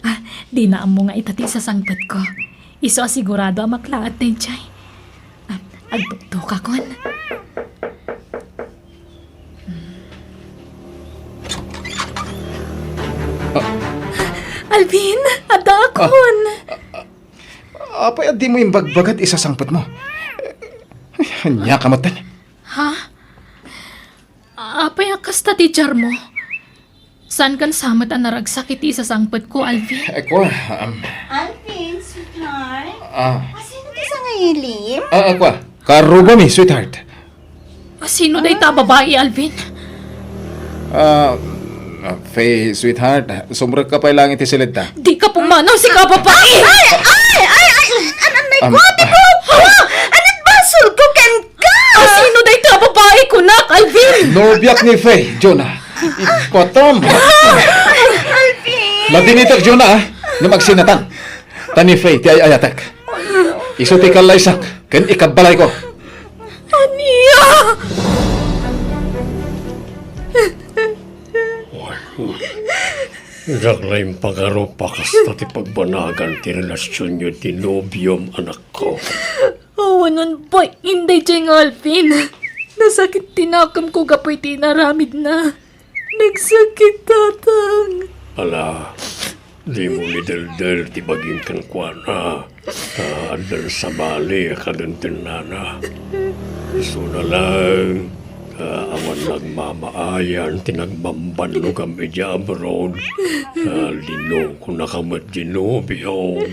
Ah, dina ammo nga ita ti isasangpetko. Isu a sigurado a maklaat daydiay. Ah, agtuktukakon. Alvin, addaakon. Apay a dimo imbagbaga ti isasangpetmo? Ay, ania ka met? Ha? Apay a kasta ti diarmo? Saankan sa met a naragsak iti isasangpetko, Alvin? Eh, kua, um, Alvin, sweetheart. Ah. Asino ti sangailim? Ah, ah, kua. Karugami, sweetheart. Asino dayta a babai, Alvin? Ah, ah, Faye, sweetheart, sumrekka pay laeng iti silidta. Dika pumanaw, sika a babai! Ay, ay, ay, ay! An-, anay ko, um, ate ko! Anit basolko kenka? Asino dayta a babai, kunak, Alvin? Nobiak ni Faye, Jonah. Ibatam. Alvin! Ladingitek, Jonah, ah. Ngem agsinatan. Ta ni Faye ti ay-ayatek. Isu ti kallaysak ken ikabbalayko. Ania? Diak la impagarup a kasta ti pagbanagan ti relasionyo iti nobiom, anakko. Awanen pay, inday, Jeng Alvin. Nasakit ti nakemko gapu iti inaramidna. Nagsakit, Tatang. Ala, dimo ni deldel ti bagim kenkuana. Ta addan sabali a kadentennana. Isuna laeng, ta awan nagmamaayan ti nagbambannogam idiay abroad. Ta linongkonaka met ti nobiom.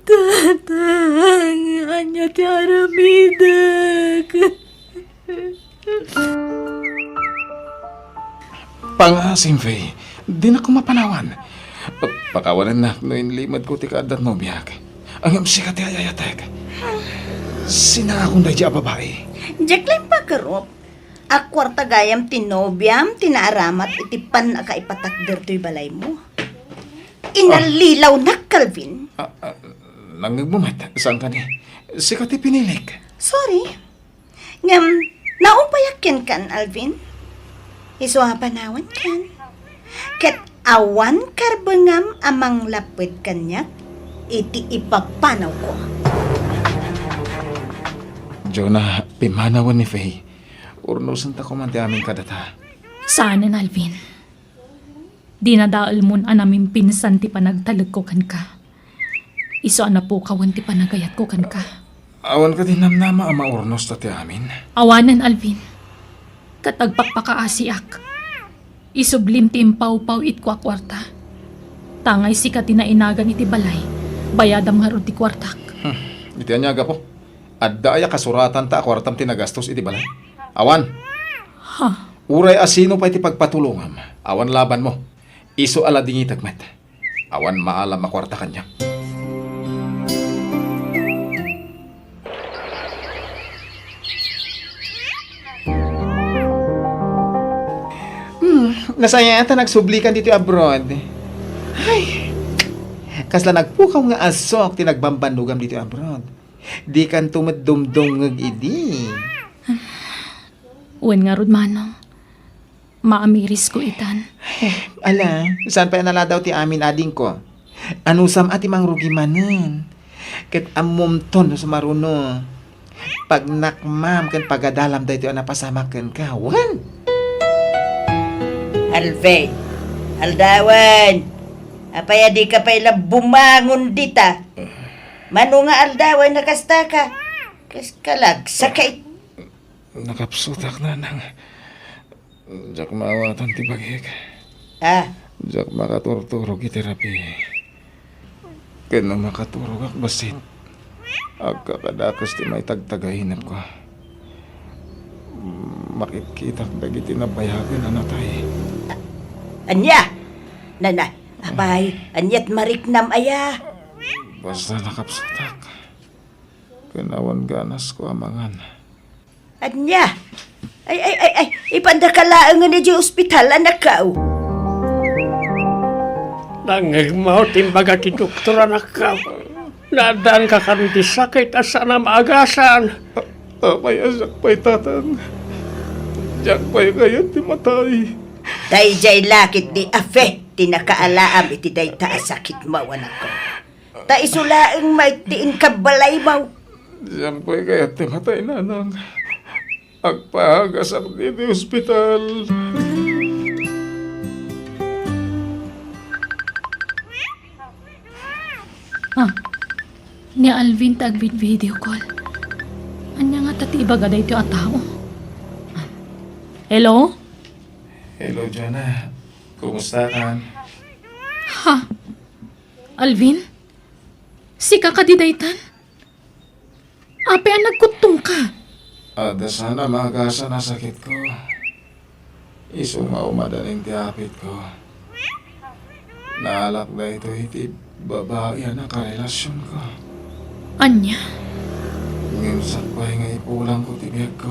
Tatang, ania ti aramidek? Pangaasim, Faye. Dinak koma panawan. Pakawanennak no inlimedko ti kaadda ti nobiak. Ngem sika ti ay-ayatek. Sinangakon daydiay a babai. Diak la impagarup a kuarta gayam ti nobiam ti naaramat iti pannakaipatakder toy balaymo. Inallilawnak, Calvin. Ah, ah, nangngegmo met, saan kani? Sika ti pinilik. Sorry. Ngem, naupayak kenka, Alvin. Isu a panawankan. Ket awan karbengam a manglapped kaniak iti ipapanawko. Jonah, pimanawen ni Faye. Urnosenta koma ti amin kadata. Saanen, Alvin. Dinadaelmon a namimpinsan ti panagtalekko kenka. Isu a napukawen ti panagayatko kenka. Awan kadi namnama a maurnosta ti amin? Awanen, Alvin. Ket agpakpakaasiak. Isublim ti impawpaw-itko a kuarta. Tangay sika ti nainagan iti balay, bayadam ngarud ti kuartak. Hmm. Iti ania a gapu? Adda aya kasuratanta a kuartam ti nagastos iti balay? Awan. Ha? Uray asino pay ti pagpatulongam, awan labanmo. Isu a ladingitek met. Awan maalam a kuarta kaniak. Hmm, nasayaat ta nagsublikan ditoy abroad. Ay, kasla nagpukaw nga asok ti nagbambannogam ditoy abroad. Dikanto met dumdumngeg idi. Wen ngarud, Manong. Maamirisko itan. Eh, ala, saan pay a naladaw ti amin, adingko? Anusam a ti mangrugi manen? Ket ammomton no sumaruno. Pagnakmam ken pagadalam daytoy a napasamak kenka, wen? Alvin, aldawen, apay a dika pay la bumangon dita? Mano nga aldawen a kastaka? Kas kalagsa ka it- Nakapsutak, Nanang. Diak maawatan ti bagik. Ah? Diak makaturturog iti rabii. Ken no makaturogak bassit, agkakadakes ti maitagtagainepko. Makitkitak dagiti nabayagen a natay. Ania? Nana, apay, aniat mariknam aya? Basta nakapsutak. Ken awan ganasko a mangan. Ania? Ay, ay, ay, ay, ipandaka laengen idiay ospital, anakko. Nangngegmo ti imbaga ti doktor, anakko. Naaddaanka kano iti sakit a saan a maagasan. A-, apay a siak pay, Tatang? Diak pay kayat ti matay. Daydiay la ketdi a fe ti nakaalaam iti dayta a sakitmo, anakko. Ta isu laeng met ti inkabbalaymo. Diak pay kayat ti matay, nanang. Agpagasak ditoy ospital. Ah, ni Alvin ti agvid-video call. Ania ngata ti ibaga daytoy a tao? Hello? Hello, Jonah. Kumusta ka? Ha? Alvin? Sika kadi daytan? Apay a nagkuttongka? Adda saan a maagasan a sakitko. Isu nga umadanin ti apitko. Naalak daytoy iti babai a nakarelasionko. Ania? Ngem sakbay nga ipulangko ti biagko,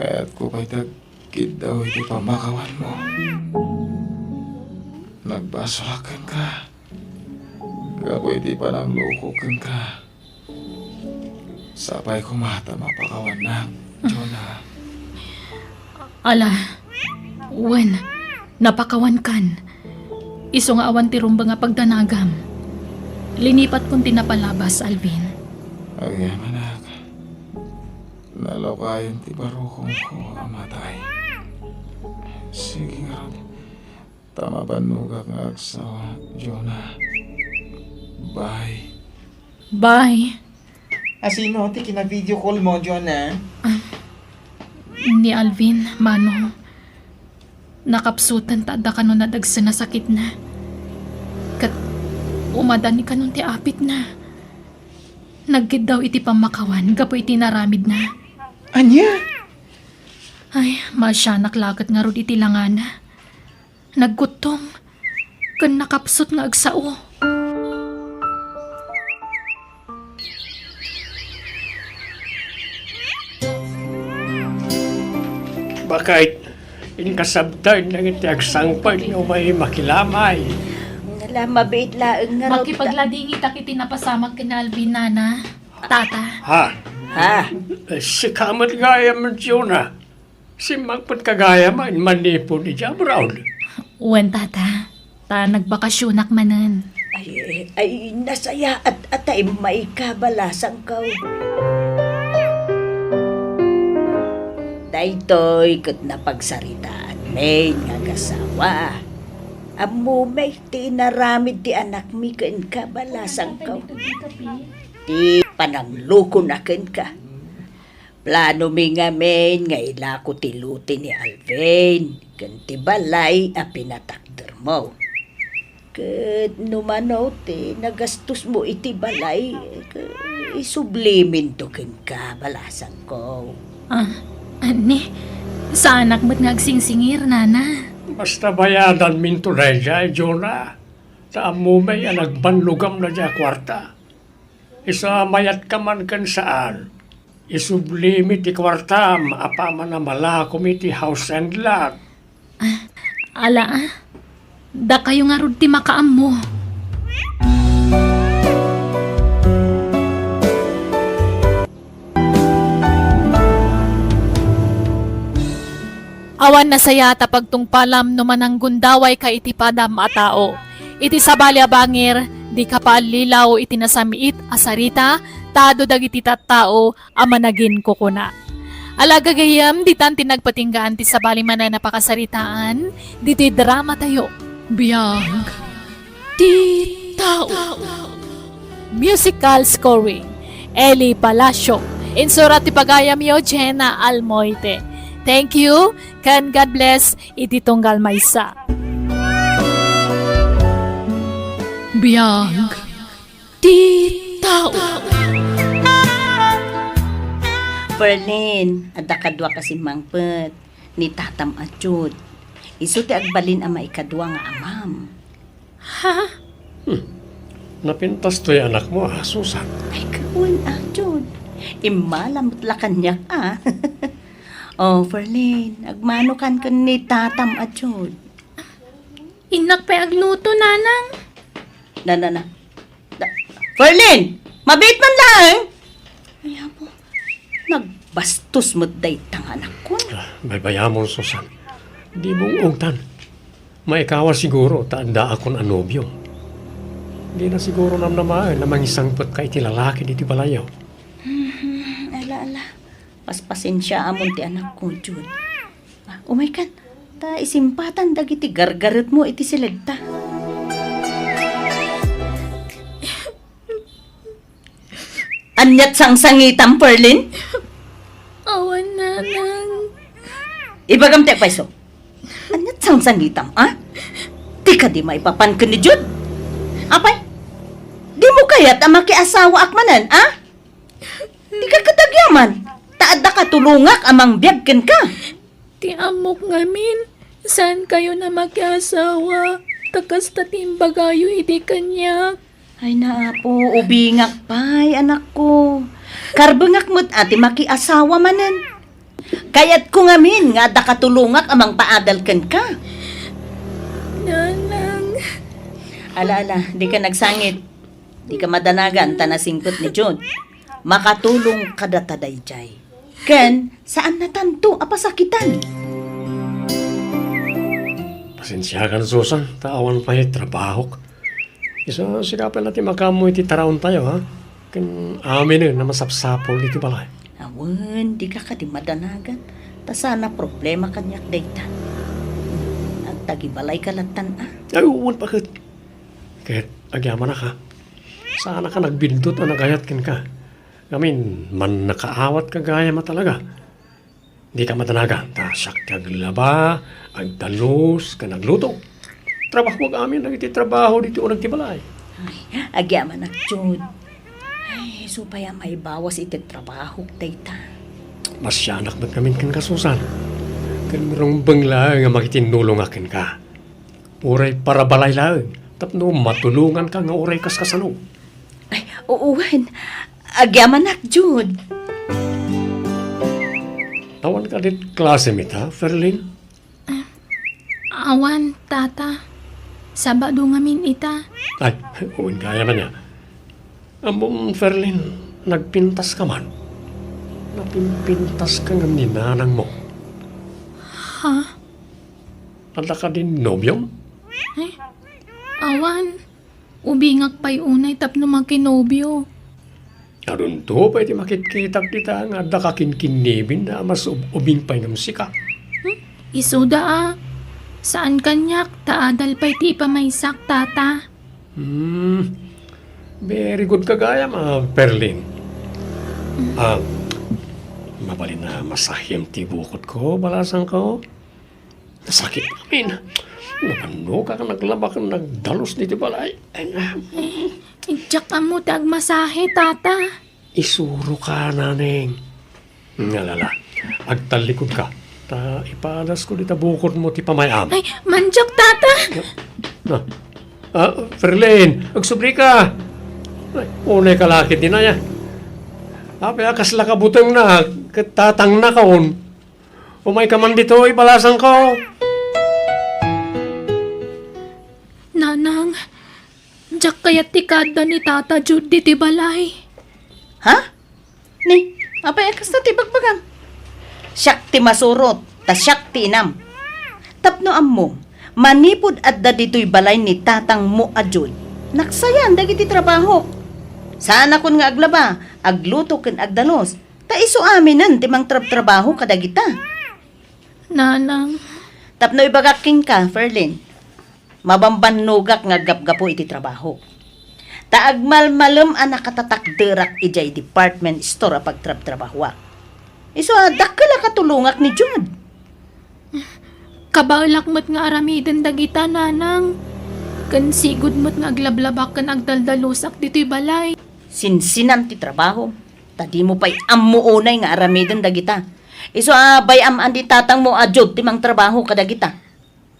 kayatko pay ti agkiddaw iti pammakawanmo. Nagbasolak kenka gapu iti panangloko kenka. Sapay koma ta mapakawannak, Jonah. Ala, wen, napakawankan. Isu nga awan ti rumbeng a pagdanagam. Linipatkon ti napalabas, Alvin. Agyamanak. Nalawkayan ti barukongko a matay. Sige ngarud. Ta mabannogak nga agsawa, Jonah. Bye. Bye. Asino ti kina-video call mo, Jonah? Ah, ni Alvin, Manong. Nakapsutan ta adda kano nadagsen a sakitna. Ket umadani kanon ti apitna. Nagkiddaw iti pammakawan gapu iti naramidna. Ania? Ay, maasianak laket ngarud iti langana. Nagkuttong ken nakapsut nga agsao. Bakit? Inkasabtan dagiti agsangpet nga umay makilamay. Nala, mabiit laeng nga raw ta- Makipagladingitak iti napasamak ken Alvin, Nana. Tata. Ha? Ha? Eh, sika met gayam, Jonah. Simmangpet ka gayam a manipud idiay abroad. Wen, Tata. Ta nagbakasionak manen. Ay, ay, nasayaat a ta immayka, balasangko. Daytoy ket napagsaritaanmi nga agasawa. Ammomi ti inaramid ti anakmi kenka, balasangko. Ti pananglokona kenka. Planomi ngamin nga ilako ti lote ni Alvin ken ti balay a pinatakdermo. Ket no mano ti nagastosmo iti balay, ket isubliminto kenka, balasangko. Ah, anni, saanak met nga agsingsingir, Nana. Basta bayadanminto daydiay, Jonah. Ta ammomi a nagbannogam daydiay a kuarta. Isu a mayatka man ken saan, isublimi ti kuartam apaman a malakom iti house and lot. Ah, ala, ah. Dakayo ngarud ti makaammo. Awan nasayaat a pagtungpalam no mananggundawayka iti padam a tao. Iti sabali a bangir, dika paallilaw iti nasamiit a sarita, ta adu dagiti tattao a managinkukuna. Ala gagayyem, ditan ti nagpatinggaan ti sabali manen a pakasaritaan, ditoy dramatayo. Biag ti tao. Musical scoring, Eli Palacio. Insurat ti pagayamyo, Jenna Almoite. Thank you, ken God bless iti tunggal maysa. Biag ti tao. Ferlin, adda kaduak a simmangpet, ni tatam a Jude. Isu ti agbalin a maikadua nga amam. Ha? Hmm. Napintas toy anakmo a Susan. Ay, kawan a Jude. Immala met la kaniak a. Oh, Ferlin, agmanokan ken ni tatam a Jude. Innak pay agluto, Nanang. Na, na, na. Na, Ferlin! Mabiit man laeng! Ay, apo. Nag- Bastos met dayta nga anakkon. Ah, baybayamon, Susan. Dimo ungtan. Maikawa siguro ta addaakon a nobio. Dina siguro namnamaen a mangisangpetka iti lalaki ditoy balayyo. Hmm, ala, ala. Paspasensiaamon ti anakko, Jude. Ah, umaykan. Ta isimpatan dagiti gargaretmo iti silegta. Aniat sangsangitam, Perlin? Awan, Nanang. Ibagam ti agpayso. Aniat sangsangitam, a? Ti kadi maipapan ken ni Jude? Apay, dimo kayat a makiasawaak manen, a? Dika ket agyaman, ta adda katulongak a mangbiag kenka. Ti ammok ngamin, saankayon a makiasawa, ta kasta ti imbagayo idi kaniak. Ay, Apo, ubingak pay, anakko. Karbengak met a ti makiasawa manen. Kayatko ngamin nga adda katulongak a mangpaadal kenka. Nanang. Ala, ala, dika nagsangit. Dika madanagan ta nasingpet ni Jude. Makatulong kadata daydiay. Ken saannatanto a pasakitan. Pasensiakan, Susan, ta awan pay trabahok. Isu, sika pay la ti makaammo iti taraontayo, ha? Ken aminen a masapsapul iti balay. Awan, dika kadi madanagan. Ta saan a problema kaniak dayta. Agtagibalayka lattan, a? Ay, wen, baket. Ket agyamanak, ha? Saanak a nagbindut a nagayat kenka. Ngamin, mannakaawatka gayam a talaga. Dika madanagan, ta siak ti aglaba, agdalus, ken agluto. Trabahoak amin dagiti trabaho ditoy uneg ti balay. Ay, agyamanak, Jude. Ay, isu pay a maibawas iti trabahok dayta. Masianak met ngamin kenka, Susan. Ken rumbeng laeng a makitinnulongak kenka. Uray para balay laeng, tapno matulonganka nga uray kaskasano. Ay, oo, wen. Agyamanak, Jude. Awan kadi klasem ita, Ferlin? Awan, Tata. Sabado ngamin ita. Ay, wen gayam ania. Ammom, Ferlin, nagpintaska man. Napimpintaska ngem ni nanangmo. Ha? Adda kadi nobiom? Ay, awan. Ubingak pay unay tapno makinobio. Adunto pay ti makitkitak dita nga adda kakinkinnibin a mas ub-, ubing pay ngem sika. Hmm? Isuda a. Saan kaniak, ta adal pay ti ipamaysak, Tata. Hmm. Very good ka gayam, a, Perlin. Hmm. A, mabalin a masahem ti bukotko, balasangko. Nasakit amin. Nabannog a naglaba ken nagdalus ditoy balay. Ay, na. Diak ammo ti agmasahe, Tata. Isuroka, naneng. Ngalala, agtallikudka. Ta ipadasko dita bukotmo ti pamay-am. Ay, mandiak, Tata. Na. A, Ferlin, agsublika. Ay, unay ka lakit dinaya. Apay a kasla ka butengna, ket tatangnakon. Umayka man ditoy, balasangko. Nanang, diak kayat ti kaadda ni Tata Jude ditoy balay. Ha? Ni, apay a kasta ti bagbagam? Siak ti masurot, ta siak ti inam. Tapno ammom, manipud adda ditoy balay ni tatangmo a Jude, naksayaan dagiti trabahok. Saanakon nga aglaba, agluto ken agdalus. Ta isu aminen ti mangtrabtrabaho kadagita. Nanang. Tapno ibagak kenka, Ferlin, mabambannogak nga aggapgapu iti trabahok. Ta agmalmalem a nakatatakderak idiay department store a pagtrabtrabahoak. Isu a dakkel a katulongak ni Jude. Kabaelak met nga aramiden dagita, Nanang. Ken sigud met nga aglablabak ken agdaldalusak ditoy balay. Sinsinam ti trabahom, ta dimo pay ammo unay nga aramiden dagita. Isu a bay-am a ni tatangmo a Jude ti mangtrabaho kadagita.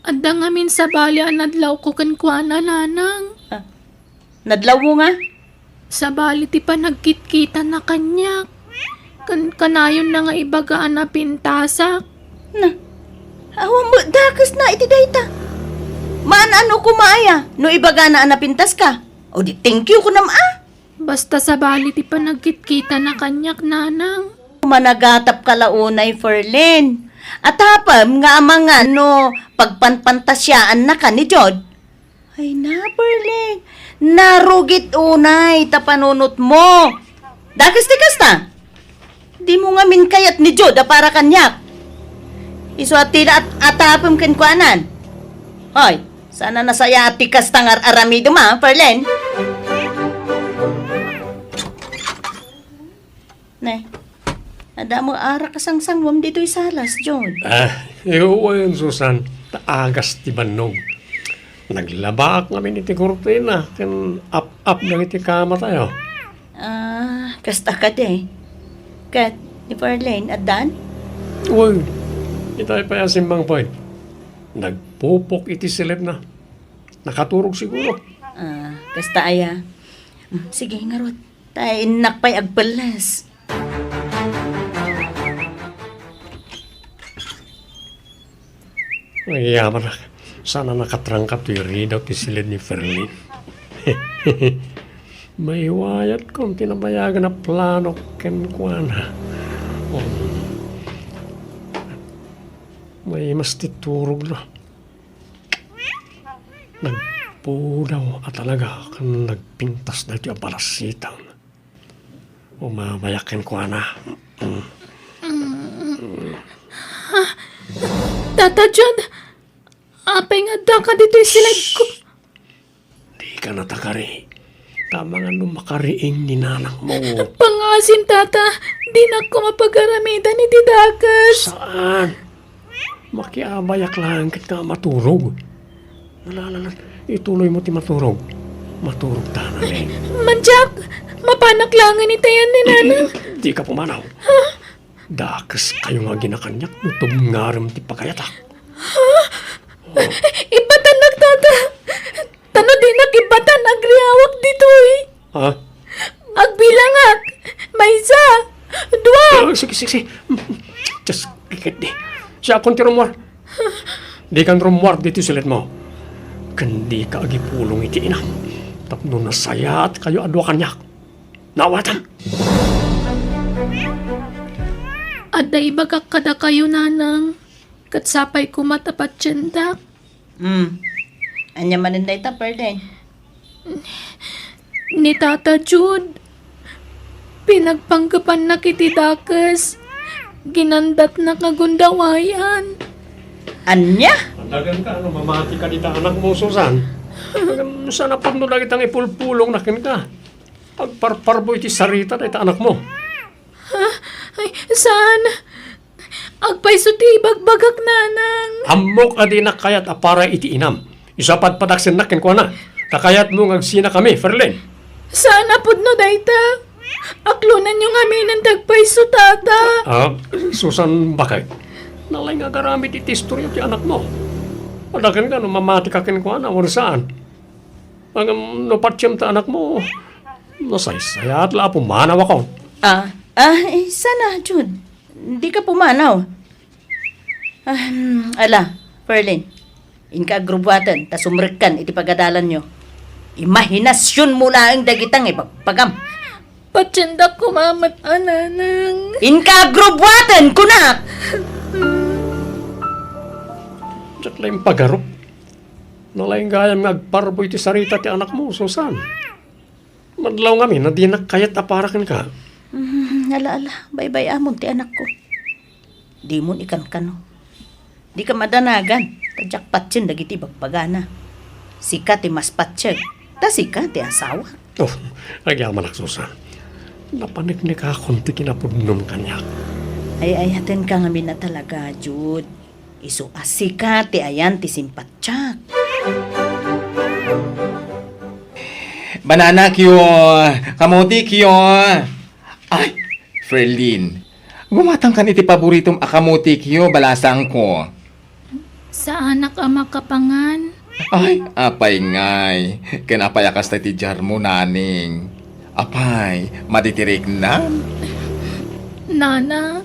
Adda ngamin sabali a nadlawko kenkuana, Nanang. Ah, nadlawmo nga? Sabali ti panagkitkitana kaniak. Kan-, kanayonna nga ibaga a napintasak. Na, awan met dakesna iti dayta. Maan-ano koma aya no ibagana a napintaska? O di thank you kunam a? Basta sabali ti panagkitkitana kaniak, Nanang. Managatapka la unay, Ferlin. Atapem nga amangan no pagpanpantasiaannaka ni Jude. Ay na, Ferlin. Narugit unay ta panunotmo. Dakes ti kasta. Dimo ngamin kayat ni Jude a para kaniak. Isu a ti la at-, atapem kenkuana. Hoy, saan a nasayaat ti kasta nga ar-aramidem a, Ferlin? Ne, adda met a kasangsanguam ditoy salas, Jude. Ah, wen, Susan, ta agas ti bannog. Naglabaak ngamin iti kurtina ken ap-ap dagiti kamatayo. Ah, kasta kadi. Ket ni Ferlin, addan? Wen, itay pay a simmangpet. Nagpupok iti silipna. Nakaturog siguro. Ah, kasta aya. Mm, sige, ngarud. Ta innak pay agpelles. Ay, amanak. Saan a nakatrangka toy ridaw ti silid ni Ferlin. Maiwayatkon ti nabayagan a plano kenkuana. Um, maimas ti turogna. Nagpudaw a talaga ken nagpintas daytoy a balasitang. Umamayak kenkuana. Mm. Tata Jude, apay nga addaka ditoy silidko? Dika natakari. Amangan no makariing ni nanangmo. Pangngaasim, Tata, dinak koma pagaramiden iti dakes. Saan? Makiabayak laeng ket nga maturog. Nalalalat, ituloymo ti maturog. Maturog ta, Naneng. Mandiak, mapanak laengen itayan ni Nanang. Dika pumanaw. Dakeskayo nga aginakaniak no tubngarem ti pagayatak. Ha? Ibbatannak, Tata. Ta no dinak ibbatan, agriawak ditoy. Ha? Agbilangak. Maysa. Dua. Ah, sige, sige, sige. Just, ikit di. Siakon ti rummuar. Dikan rummuar ditoy silidmo. Ken dika agipulong iti inam. Tapno nasayaatkayo a dua kaniak. Naawatam. Adda ibagak kadakayo, Nanang. Ket sapay koma ta patiendak. Hmm. Ania manen dayta, Ferlin? Ni Tata Jude, pinagpanggepannak iti dakes. Ginandatnak a gundawayan. Ania? Adagan ka, ano, mamati ka dita anakmo, Susan? Ngem saan a pudno dagita nga ipulpulongna kenka. Agparparbo iti sarita dayta anakmo. Ha? Ay, saan? Agpayso ti ibagbagak, Nanang. Ammok a dinak kayat a para iti inam. Isu a padpadak sennak kenkuana. Ta kayatmo nga agsinakami, Ferlin. Saan a pudno dayta. Aklonenyo ngaminen ti agpayso, Tata. Ah, Susan, bakit? Nalaing nga agaramid iti istorya ti anakmo. Adagan ka no mamati ka kenkuana, wenno saan? Ngem no patiem ta anakmo, nasaysayaat la a pumanawakon. Ah, ah, eh, sana, Jude. Dika pumanaw. Ahem, ala, Ferlin, inka agrubbuaten ta sumrekkan iti pagadalanyo. Imahinasionmo laeng dagita nga ibagbagam. Patiendak koma met a, Nanang. Inka agrubbuaten, kunak! Diak la impagarup. Nalaing gayam nga agparbo iti sarita ti anakmo, Susan. Madlaw ngamin a dinak kayat a para kenka. Mm, ala, ala, baybay-amon ti anakko. Dimon ikankano. Dika madanagan, ta diak patien dagiti ibagbagana. Sika ti mas patiek, ta sika ti asawa. Oh, agyamanak, Susan. Napaneknekakon ti kinapudnom kaniak. Ay-ayatenka ngamin a talaga, Jude. Isu a sika ti ayan ti simpatiak. Bananakyo, kamotikyo. Ay, Ferlin, gumatangkan iti paboritom a kamotikyo, balasangko. Saanak a makapangan. Ay, apay ngay. Ken apay a kasta ti diarmo, Naneng? Apay, madi ti riknam? Nana,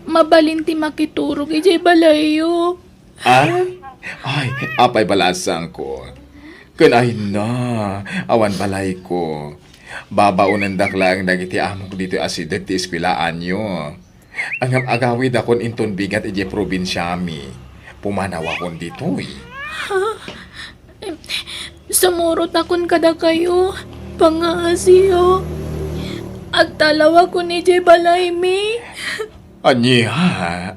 mabalin ti makiturog idiay balayyo. Ah? Ay, apay balasangko. Ken ay na, awan balayko. Babaonendak laeng dagiti amok ditoy asideg ti eskuelaanyo. Ngem agawidakon inton bigat idiay probinsiami. Pumanawakon ditoy. Em, sumurotakon kadakayo. Pangaasiyo. Agtalawakon idiay balaymi. Ania?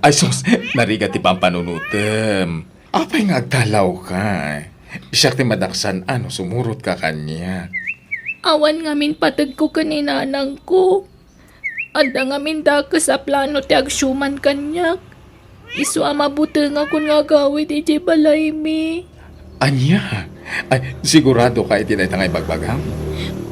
Ay sus, narigat ti pampanunotem. Apay nga agtalawka? Siak ti madaksan a no sumurotka kaniak. Awan ngamin pategko ken ni nanangko. Adda ngamin dakes a plano ti agsiuman kaniak. Isu a mabutengakon nga agawid idiay balaymi. Ania? Ay, siguradoka iti dayta nga ibagbagam?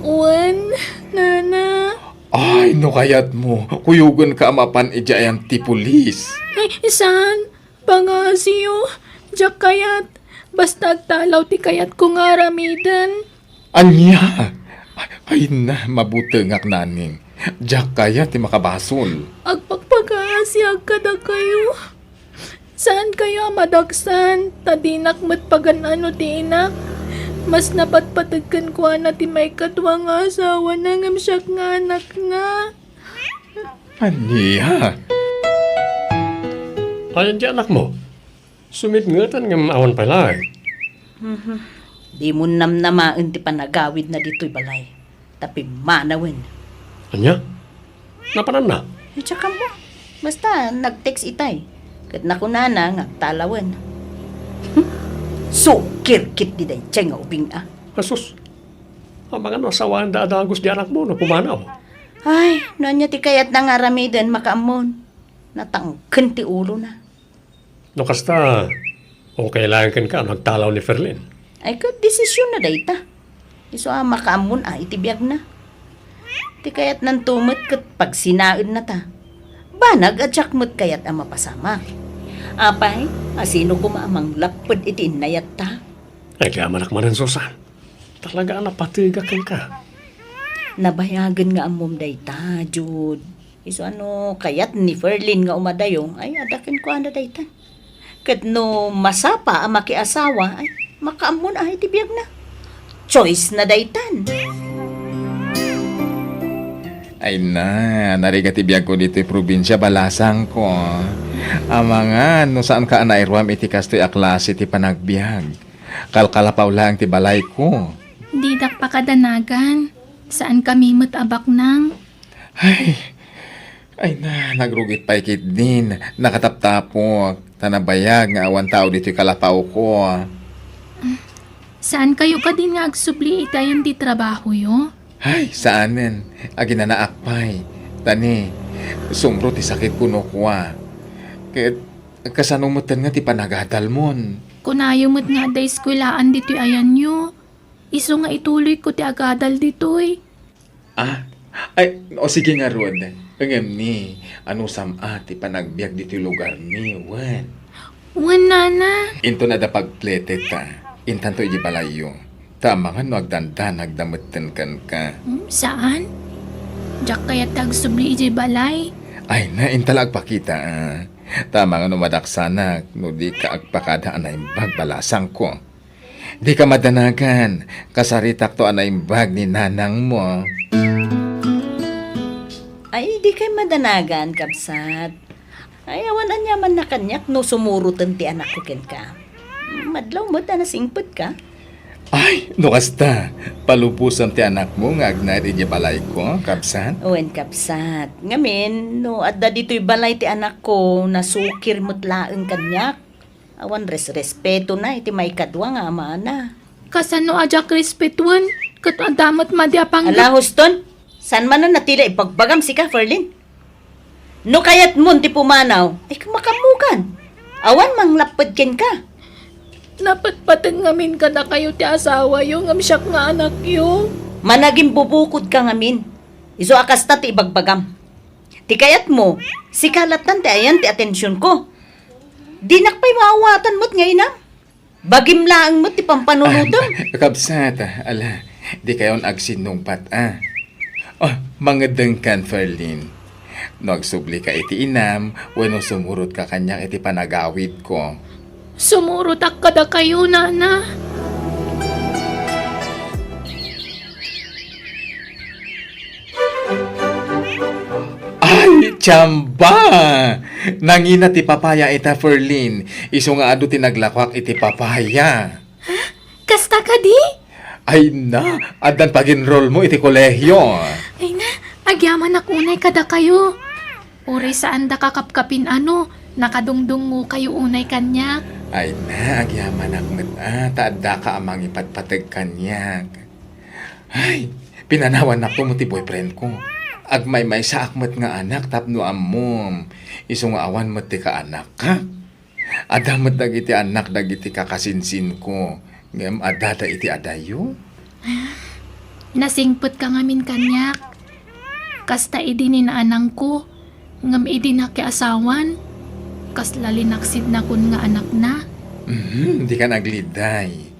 Wen, nana. Ay, no kayatmo, kuyogenka a mapan idiay ayan ti pulis. Ay, saan? Pangaasiyo, diak kayat. Basta agtalaw ti kayatko nga aramiden. Ania? Ay na, mabutengak, Naneng. Diak kayat ti makabasol. Agpakpakaasiak kadakayo. Saankayo a madaksan, ta dinak met pagan-ano ti inak. Mas napatpateg kenkuana ti maikadua nga asawana ngem siak nga anakna. Ania? Ayan ti anakmo? Sumitngetan ngem awan pay laeng. Mhm. Dimon namnamaen ti panagawidna ditoy balay. Ta pimmanawen. Ania? Napananna? Ay, diak ammo. Basta, nag-text itay. Ket nakunana nga agtalawen. Sukir ketdi daydiay nga ubing a. Asus. Amangan no asawaenda a dagus ti anakmo no pumanaw. Ay, no ania ti kayatna nga aramiden, makaammon. Natangken ti ulona. No kasta, unkay laeng kenka no agtalaw ni Ferlin. Ay, ket desisionna dayta. Isu a makaammon a iti biagna. Ti kayatnanto met ket pagsinaenna ta. Banag a diak met kayat a mapasamak. Apay, a sino koma a manglapped iti innayatta? Ay, kayamanak manen, Susan. Talaga a napategak kenka. Nabayagen nga ammom dayta, Jude. Isu a no kayat ni Ferlin nga umadayo, ay, adda kenkuana daytan. Ket no masapa a makiasawa, ay, makaammon a iti biagna. Choice na daytan. Ay na, narigat ti biagko ditoy probinsia, balasangko. Amangan, no saanka a nairuam iti kastoy a klase ti panagbiag. Kalkalapaw laeng ti balayko. Didak pakadanagan. Saankami met a baknang. Ay, ay na, nagrugit pay ketdin. Nakataptapok. Ta nabayag nga awan tao ditoy kalapawko. Saankayo kadin nga agsubli iti ayan ti trabahoyo? Ay, saanen. Aginanaak pay. Ta ni, sumro ti sakitko no kua. Ket kasano metten nga ti panagadalmon? Kunayo met nga adda eskuelaan ditoy ayanyo. Isu nga ituloyko ti agadal ditoy. Ah? Ay, o sige ngarud. Ngem ni, anusam a ti panagbiag ditoy lugarmi, wen? Wen, nana. Inton adda pagpletet ta, intanto iti balayyo. Ta amangan no agdandanag da metten kenka. Hmm, saan? Diak kayat ti agsubli iti balay. Ay na, inta la agpakita, ah. Ta amangan no madaksanak, no dika agpakada a naimbag, balasangko. Dika madanagan, kasaritakto a naimbag ni nanangmo. Ay, dikay madanagan, kabsat. Ay, awan aniamanna kaniak no sumuroten ti anakko kenka. Madlaw met a nasingpet ka. Ay, no kasta, palubosan ti anakmo nga agnaed idiay balayko, kabsat? Wen, kabsat. Ngamin, no adda ditoy balay ti anakko, nasukir met laeng kaniak. Awan resrespetona iti maikadua nga amana. Kasano a diak respetuen? Ket adda met madi a pangngep- Ala, huston! Saan manen a ti la ibagbagam sika, Ferlin? No kayatmon ti pumanaw, ay, makaammokan. Awan manglapped kenka. Napatpateg ngamin kadakayo ti asawayo ngem siak nga anakyo. Managimbubukodka ngamin. Isu a kasta ti ibagbagam. Ti kayatmo, sika lattan ti ayan ti atensionko. Dinak pay maawatan met nga inam. Bagim laeng met ti pampanunotem. Ay, kabsat, ala, dikayon agsinnungpat, a. Oh, mangeddengkan, Ferlin. No agsublika iti inam, wenno sumurotka kaniak iti panagawidko. Sumurotak kadakayo, nana. Ay, Chamba! Nangina ti papaya ita, Ferlin. Isu nga adu ti naglakuak iti papaya. Kasta kadi? Ay na, addan pag-enroll mo iti kolehio. Ay na, agyamanak unay kadakayo. Uray saanda kakapkapin ano, nakadungdungngokayo unay kaniak. Ay na, agyamanak met a, ta addaka a mangipatpateg kaniak. Ay, pinanawannakto met ti boyfriend ko. Agmaymaysaak met nga anak tapno ammom. Isu nga awan met ti kaanakak. Adda met dagiti annak dagiti kakasinsinko, ngem addada iti adayo. Nasingpetka ngamin kaniak. Kasta idi ni naanangko, ngem idi nakiasawan, kasla linaksidnakon nga anakna. Mhm, dika nagleday.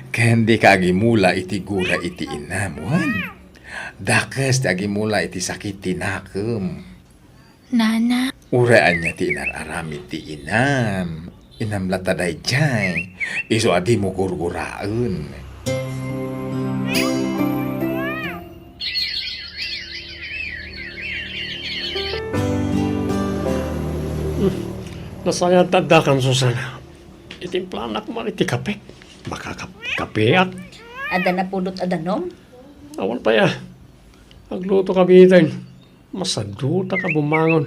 Ken dika agimula iti gura iti inam, wen? Dakes ti agimula iti sakit ti nakem. Nana. Uray ania ti inar-aramid ti inam. Inam latta daydiay. Isu a dimo gurguraen. Hmm. Nasayaat ta addakan, Susan. Itimplanak man iti kape. Makakap-, kapeak. Adda napudot a danum? Awan pay a. Agluto ka biten. Masadutak a bumangon.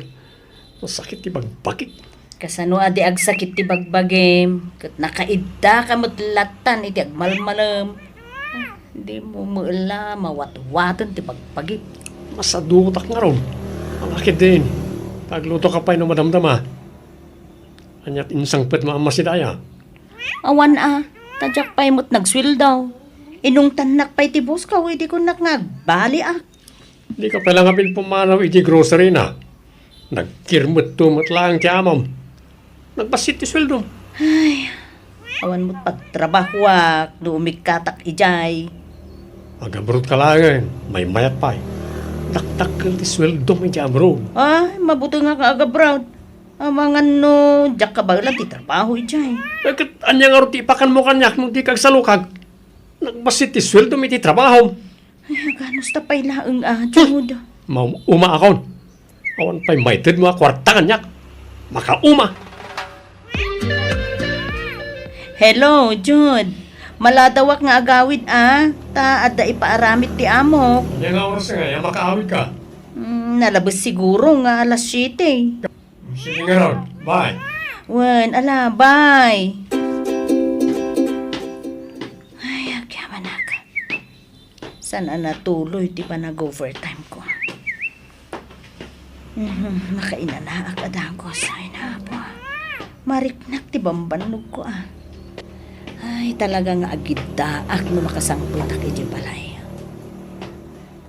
Nasakit ti bagbagik. Kasano a di agsakit ti bagbagim? Ket nakaiddaka met lattan iti agmalmalem. Dimo met la mawatwaten ti bagbagim. Masadutak ngarud. Ala ketdin. Agluto ka pay no madamdama. Ania ti insangpet mo a masidaya? Awan a. Ta diak pay met nagsueldo. Inungtannak pay ti boss ko idi kunak nga agbaliak. Dika pay la ngamin pumanaw iti grocery na. Nagkirmetto met laeng ti amom. Nagbassit ti sueldom. Ay, awan met pagtrabahoak no umikkatak idiay. Agabroad ka laengen, maymayat pay. Dakdakkel ti sueldom idiay abroad. Ay, mabutengak nga agabroad. Amangan no diak kabaelan ti trabaho idiay. Eh, ket ania ngarud ti ipakanmo kaniak no dika agsalukag? Nagbassit ti sueldom iti trabahom. Ay, aganusta pay laeng a, Jude. Maum-, umaakon. Awan pay maitedmo a kuarta kaniak. Makauma. Hello, Jude. Maladawak nga agawid a, ta adda ipaaramid ti amok. Ania nga oras nga ya makaawid ka? Mm, nalabes siguro nga alas siete. Sige ngarud. Bye. Wen, ala, bye. Ay, agyamanak. Saan a natuloy ti panag-overtime ko? Mhm, nakainanaak a dagos. Ay, napo. Mariknak ti bambannog ko, a. Ay, talaga nga agiddaak no makasangpetak idiay balay.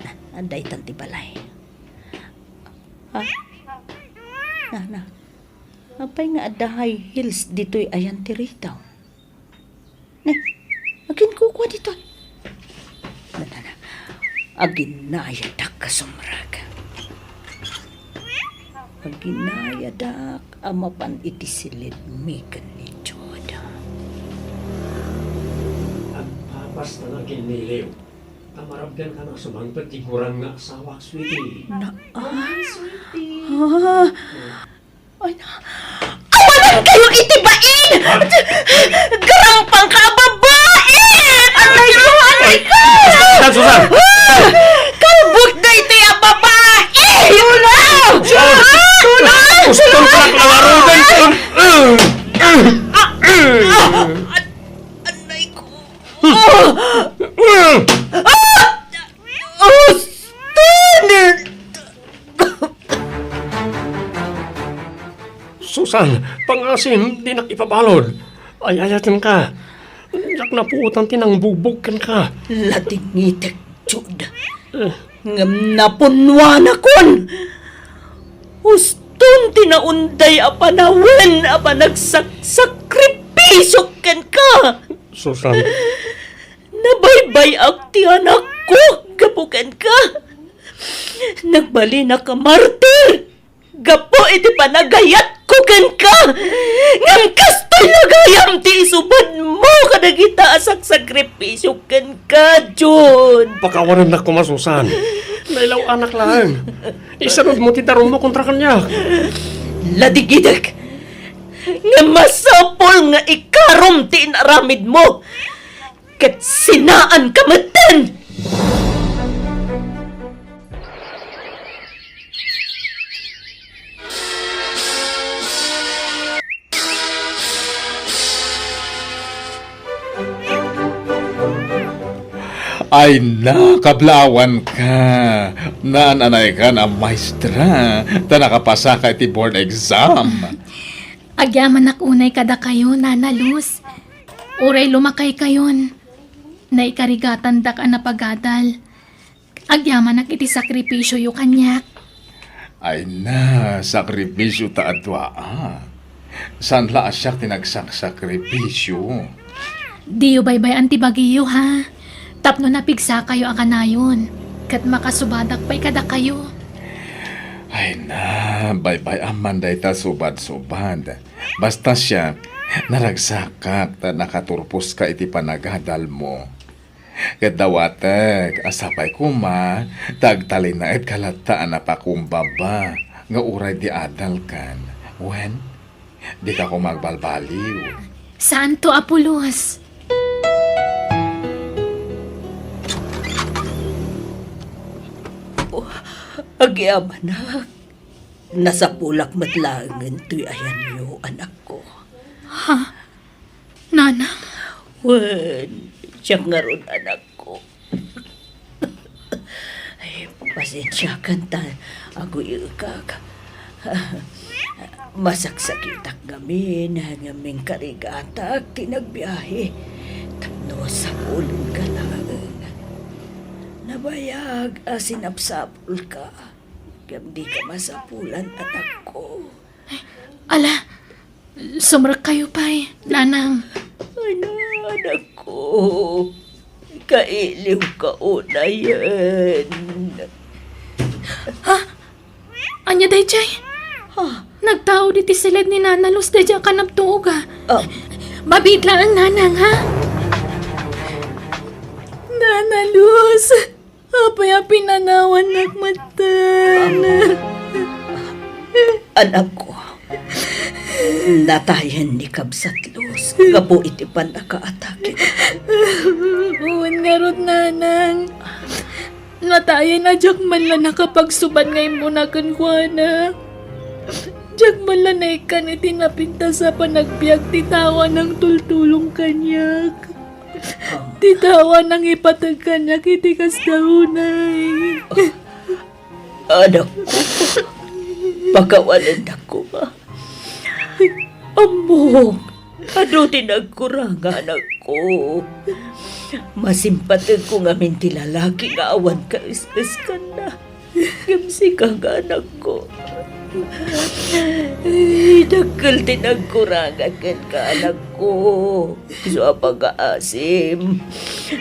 Na, adda itan ti balay. Ha? Na, na. Apay nga adda high heels ditoy ayan ti retail? Ne, aginkukua ditoy. Na, na, na. Aginayadak a sumrek. Aginayadak a mapan iti silidmi ken ni Jude. Agpapas ta nga aginniliw. Ta marabbian ka na sumangpet ti gurang nga asawak, sweetie. Na, ah? Hi, sweetie. Ah. Ay, na. Awanan kayo iti bain! Garampang ka a babae! Anay ko, anay ko! Susan, Susan! Ah! Kalbut na iti a babae! Yun na! Yun na! Gusto ko lang awarugan. Ah! Ah! Anay ko. Ah! Ah! Austin! Susan, pangasim, dinak ipabalud. Ay-ayaten ka. Diak napuotan ti nangbugbog kenka. Ladingitek, Jude. Eh. Ngem napunnuanakon. Uston ti naunday a panawen a panagsaksakripisio kenka. Susan. Nabaybay-ak ti anakko gapu kenka. Nagbalinak a martir gapu iti panagayatko kenka. Ngem kastoy la gayam ti isubadmo kadagita a saksakripisio kenka, Jude. Pakawanennak koma, Susan. Nailaw-anak laeng. Isanudmo ti darummo kontra kaniak. Ladigidek! Nga masapul nga ikarom ti inaramidmo! Ket sinaanka metten! Ay na, kablaawanka. Naan-anaykan a maestra, ta nakapasaka iti board exam. Agyamanak unay kadakayo, Nana Luz. Uray lumakaykayon, naikarigatandak a napagadal. Agyamanak iti sakripisioyo kaniak. Ay na, sakripisio ta a dua, a. Saan la a siak ti nagsaksakripisio? Diyo baybay-an ti bagiyo, ha? Tapno napigsakayo a kanayon, ket makasubadak pay kadakayo. Ay na, baybay-am man dayta subad-subad. Basta siak, naragsakak ta nakaturposka iti panagadalmo. Ket dawatek a sapay koma ta agtalinaedka latta a napakumbaba nga uray di adalkan. Wen, dika koma agbalbaliw. Santo Apulos! Oh, agyamanak. Nasapulak met laengen toy ayanyo, anakko. Ha? Nanang? Wen, siak ngarud, anakko. Ay, pasensiakan ta aguy-ekak. Masaksakitak ngamin ngem inkarigatak ti nagbiahe tapno sapulenka laeng. Nabayag a sinapsapulka. Ngem dika masapulan, anakko. Ala, sumrekkayo pay, nanang. Ala, anakko. Kailiwka unayen. Ha? Ania daydiay? Ha? Nagtaud iti siled ni Nana Luz daydiay a kanabtuog, a. Ah. Mabiit laeng, nanang, ha? Nana Luz! Apay a pinanawannak metten? Anakko, natayen ni Kabsat Luz gapu iti pannakaatake. Wen ngarud, nanang. Natayen a diak man la nakapagsubad nga immuna kenkuana. Diak man la naikkan iti napintas a panagbiag ti tao a nangtultulong kaniak. Ti tao a nangipateg kaniak iti kasta unay. Anakko, pakawanennak koma. Ammok, adu ti nagkuranga, anakko. Masimpategko ngamin ti lalaki nga awan kaes-eskanna. Ngem sika nga anakko. Ay, dakkel ti nagkurangak kenka, anakko. Isu a pangngaasim,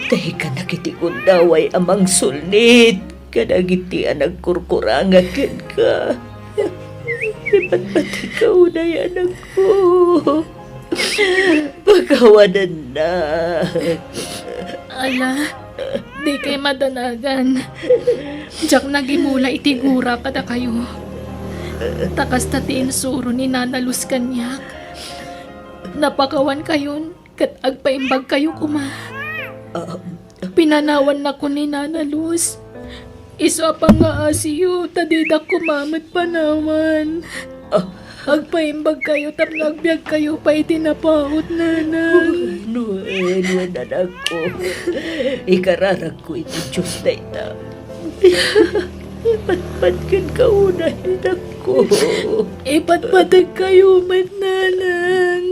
ta ikkannak iti gundaway a mangsulnit kadagiti a nagkurkurangak kenka. Ipatpategka unay, anakko. Pakawanenna. Ala, dikay madanagan. Diak nagimula iti gura kadakayo. Ta kasta ti insuro ni Nana Luz kaniak. Napakawankayon ket agpaimbagkayo koma. Ah, Pinanawannakon ni Nana Luz. Isu a pangngaasim ta didak koma met panawan. Ah. Agpaimbagkayo tapno agbiagkayo pay iti napaut, nanang. Wen, wen, wen, anakko. Ikararagko iti Dios dayta. Ipatpateg kenka unay, anakko. Ipatpategkayo met, nanang.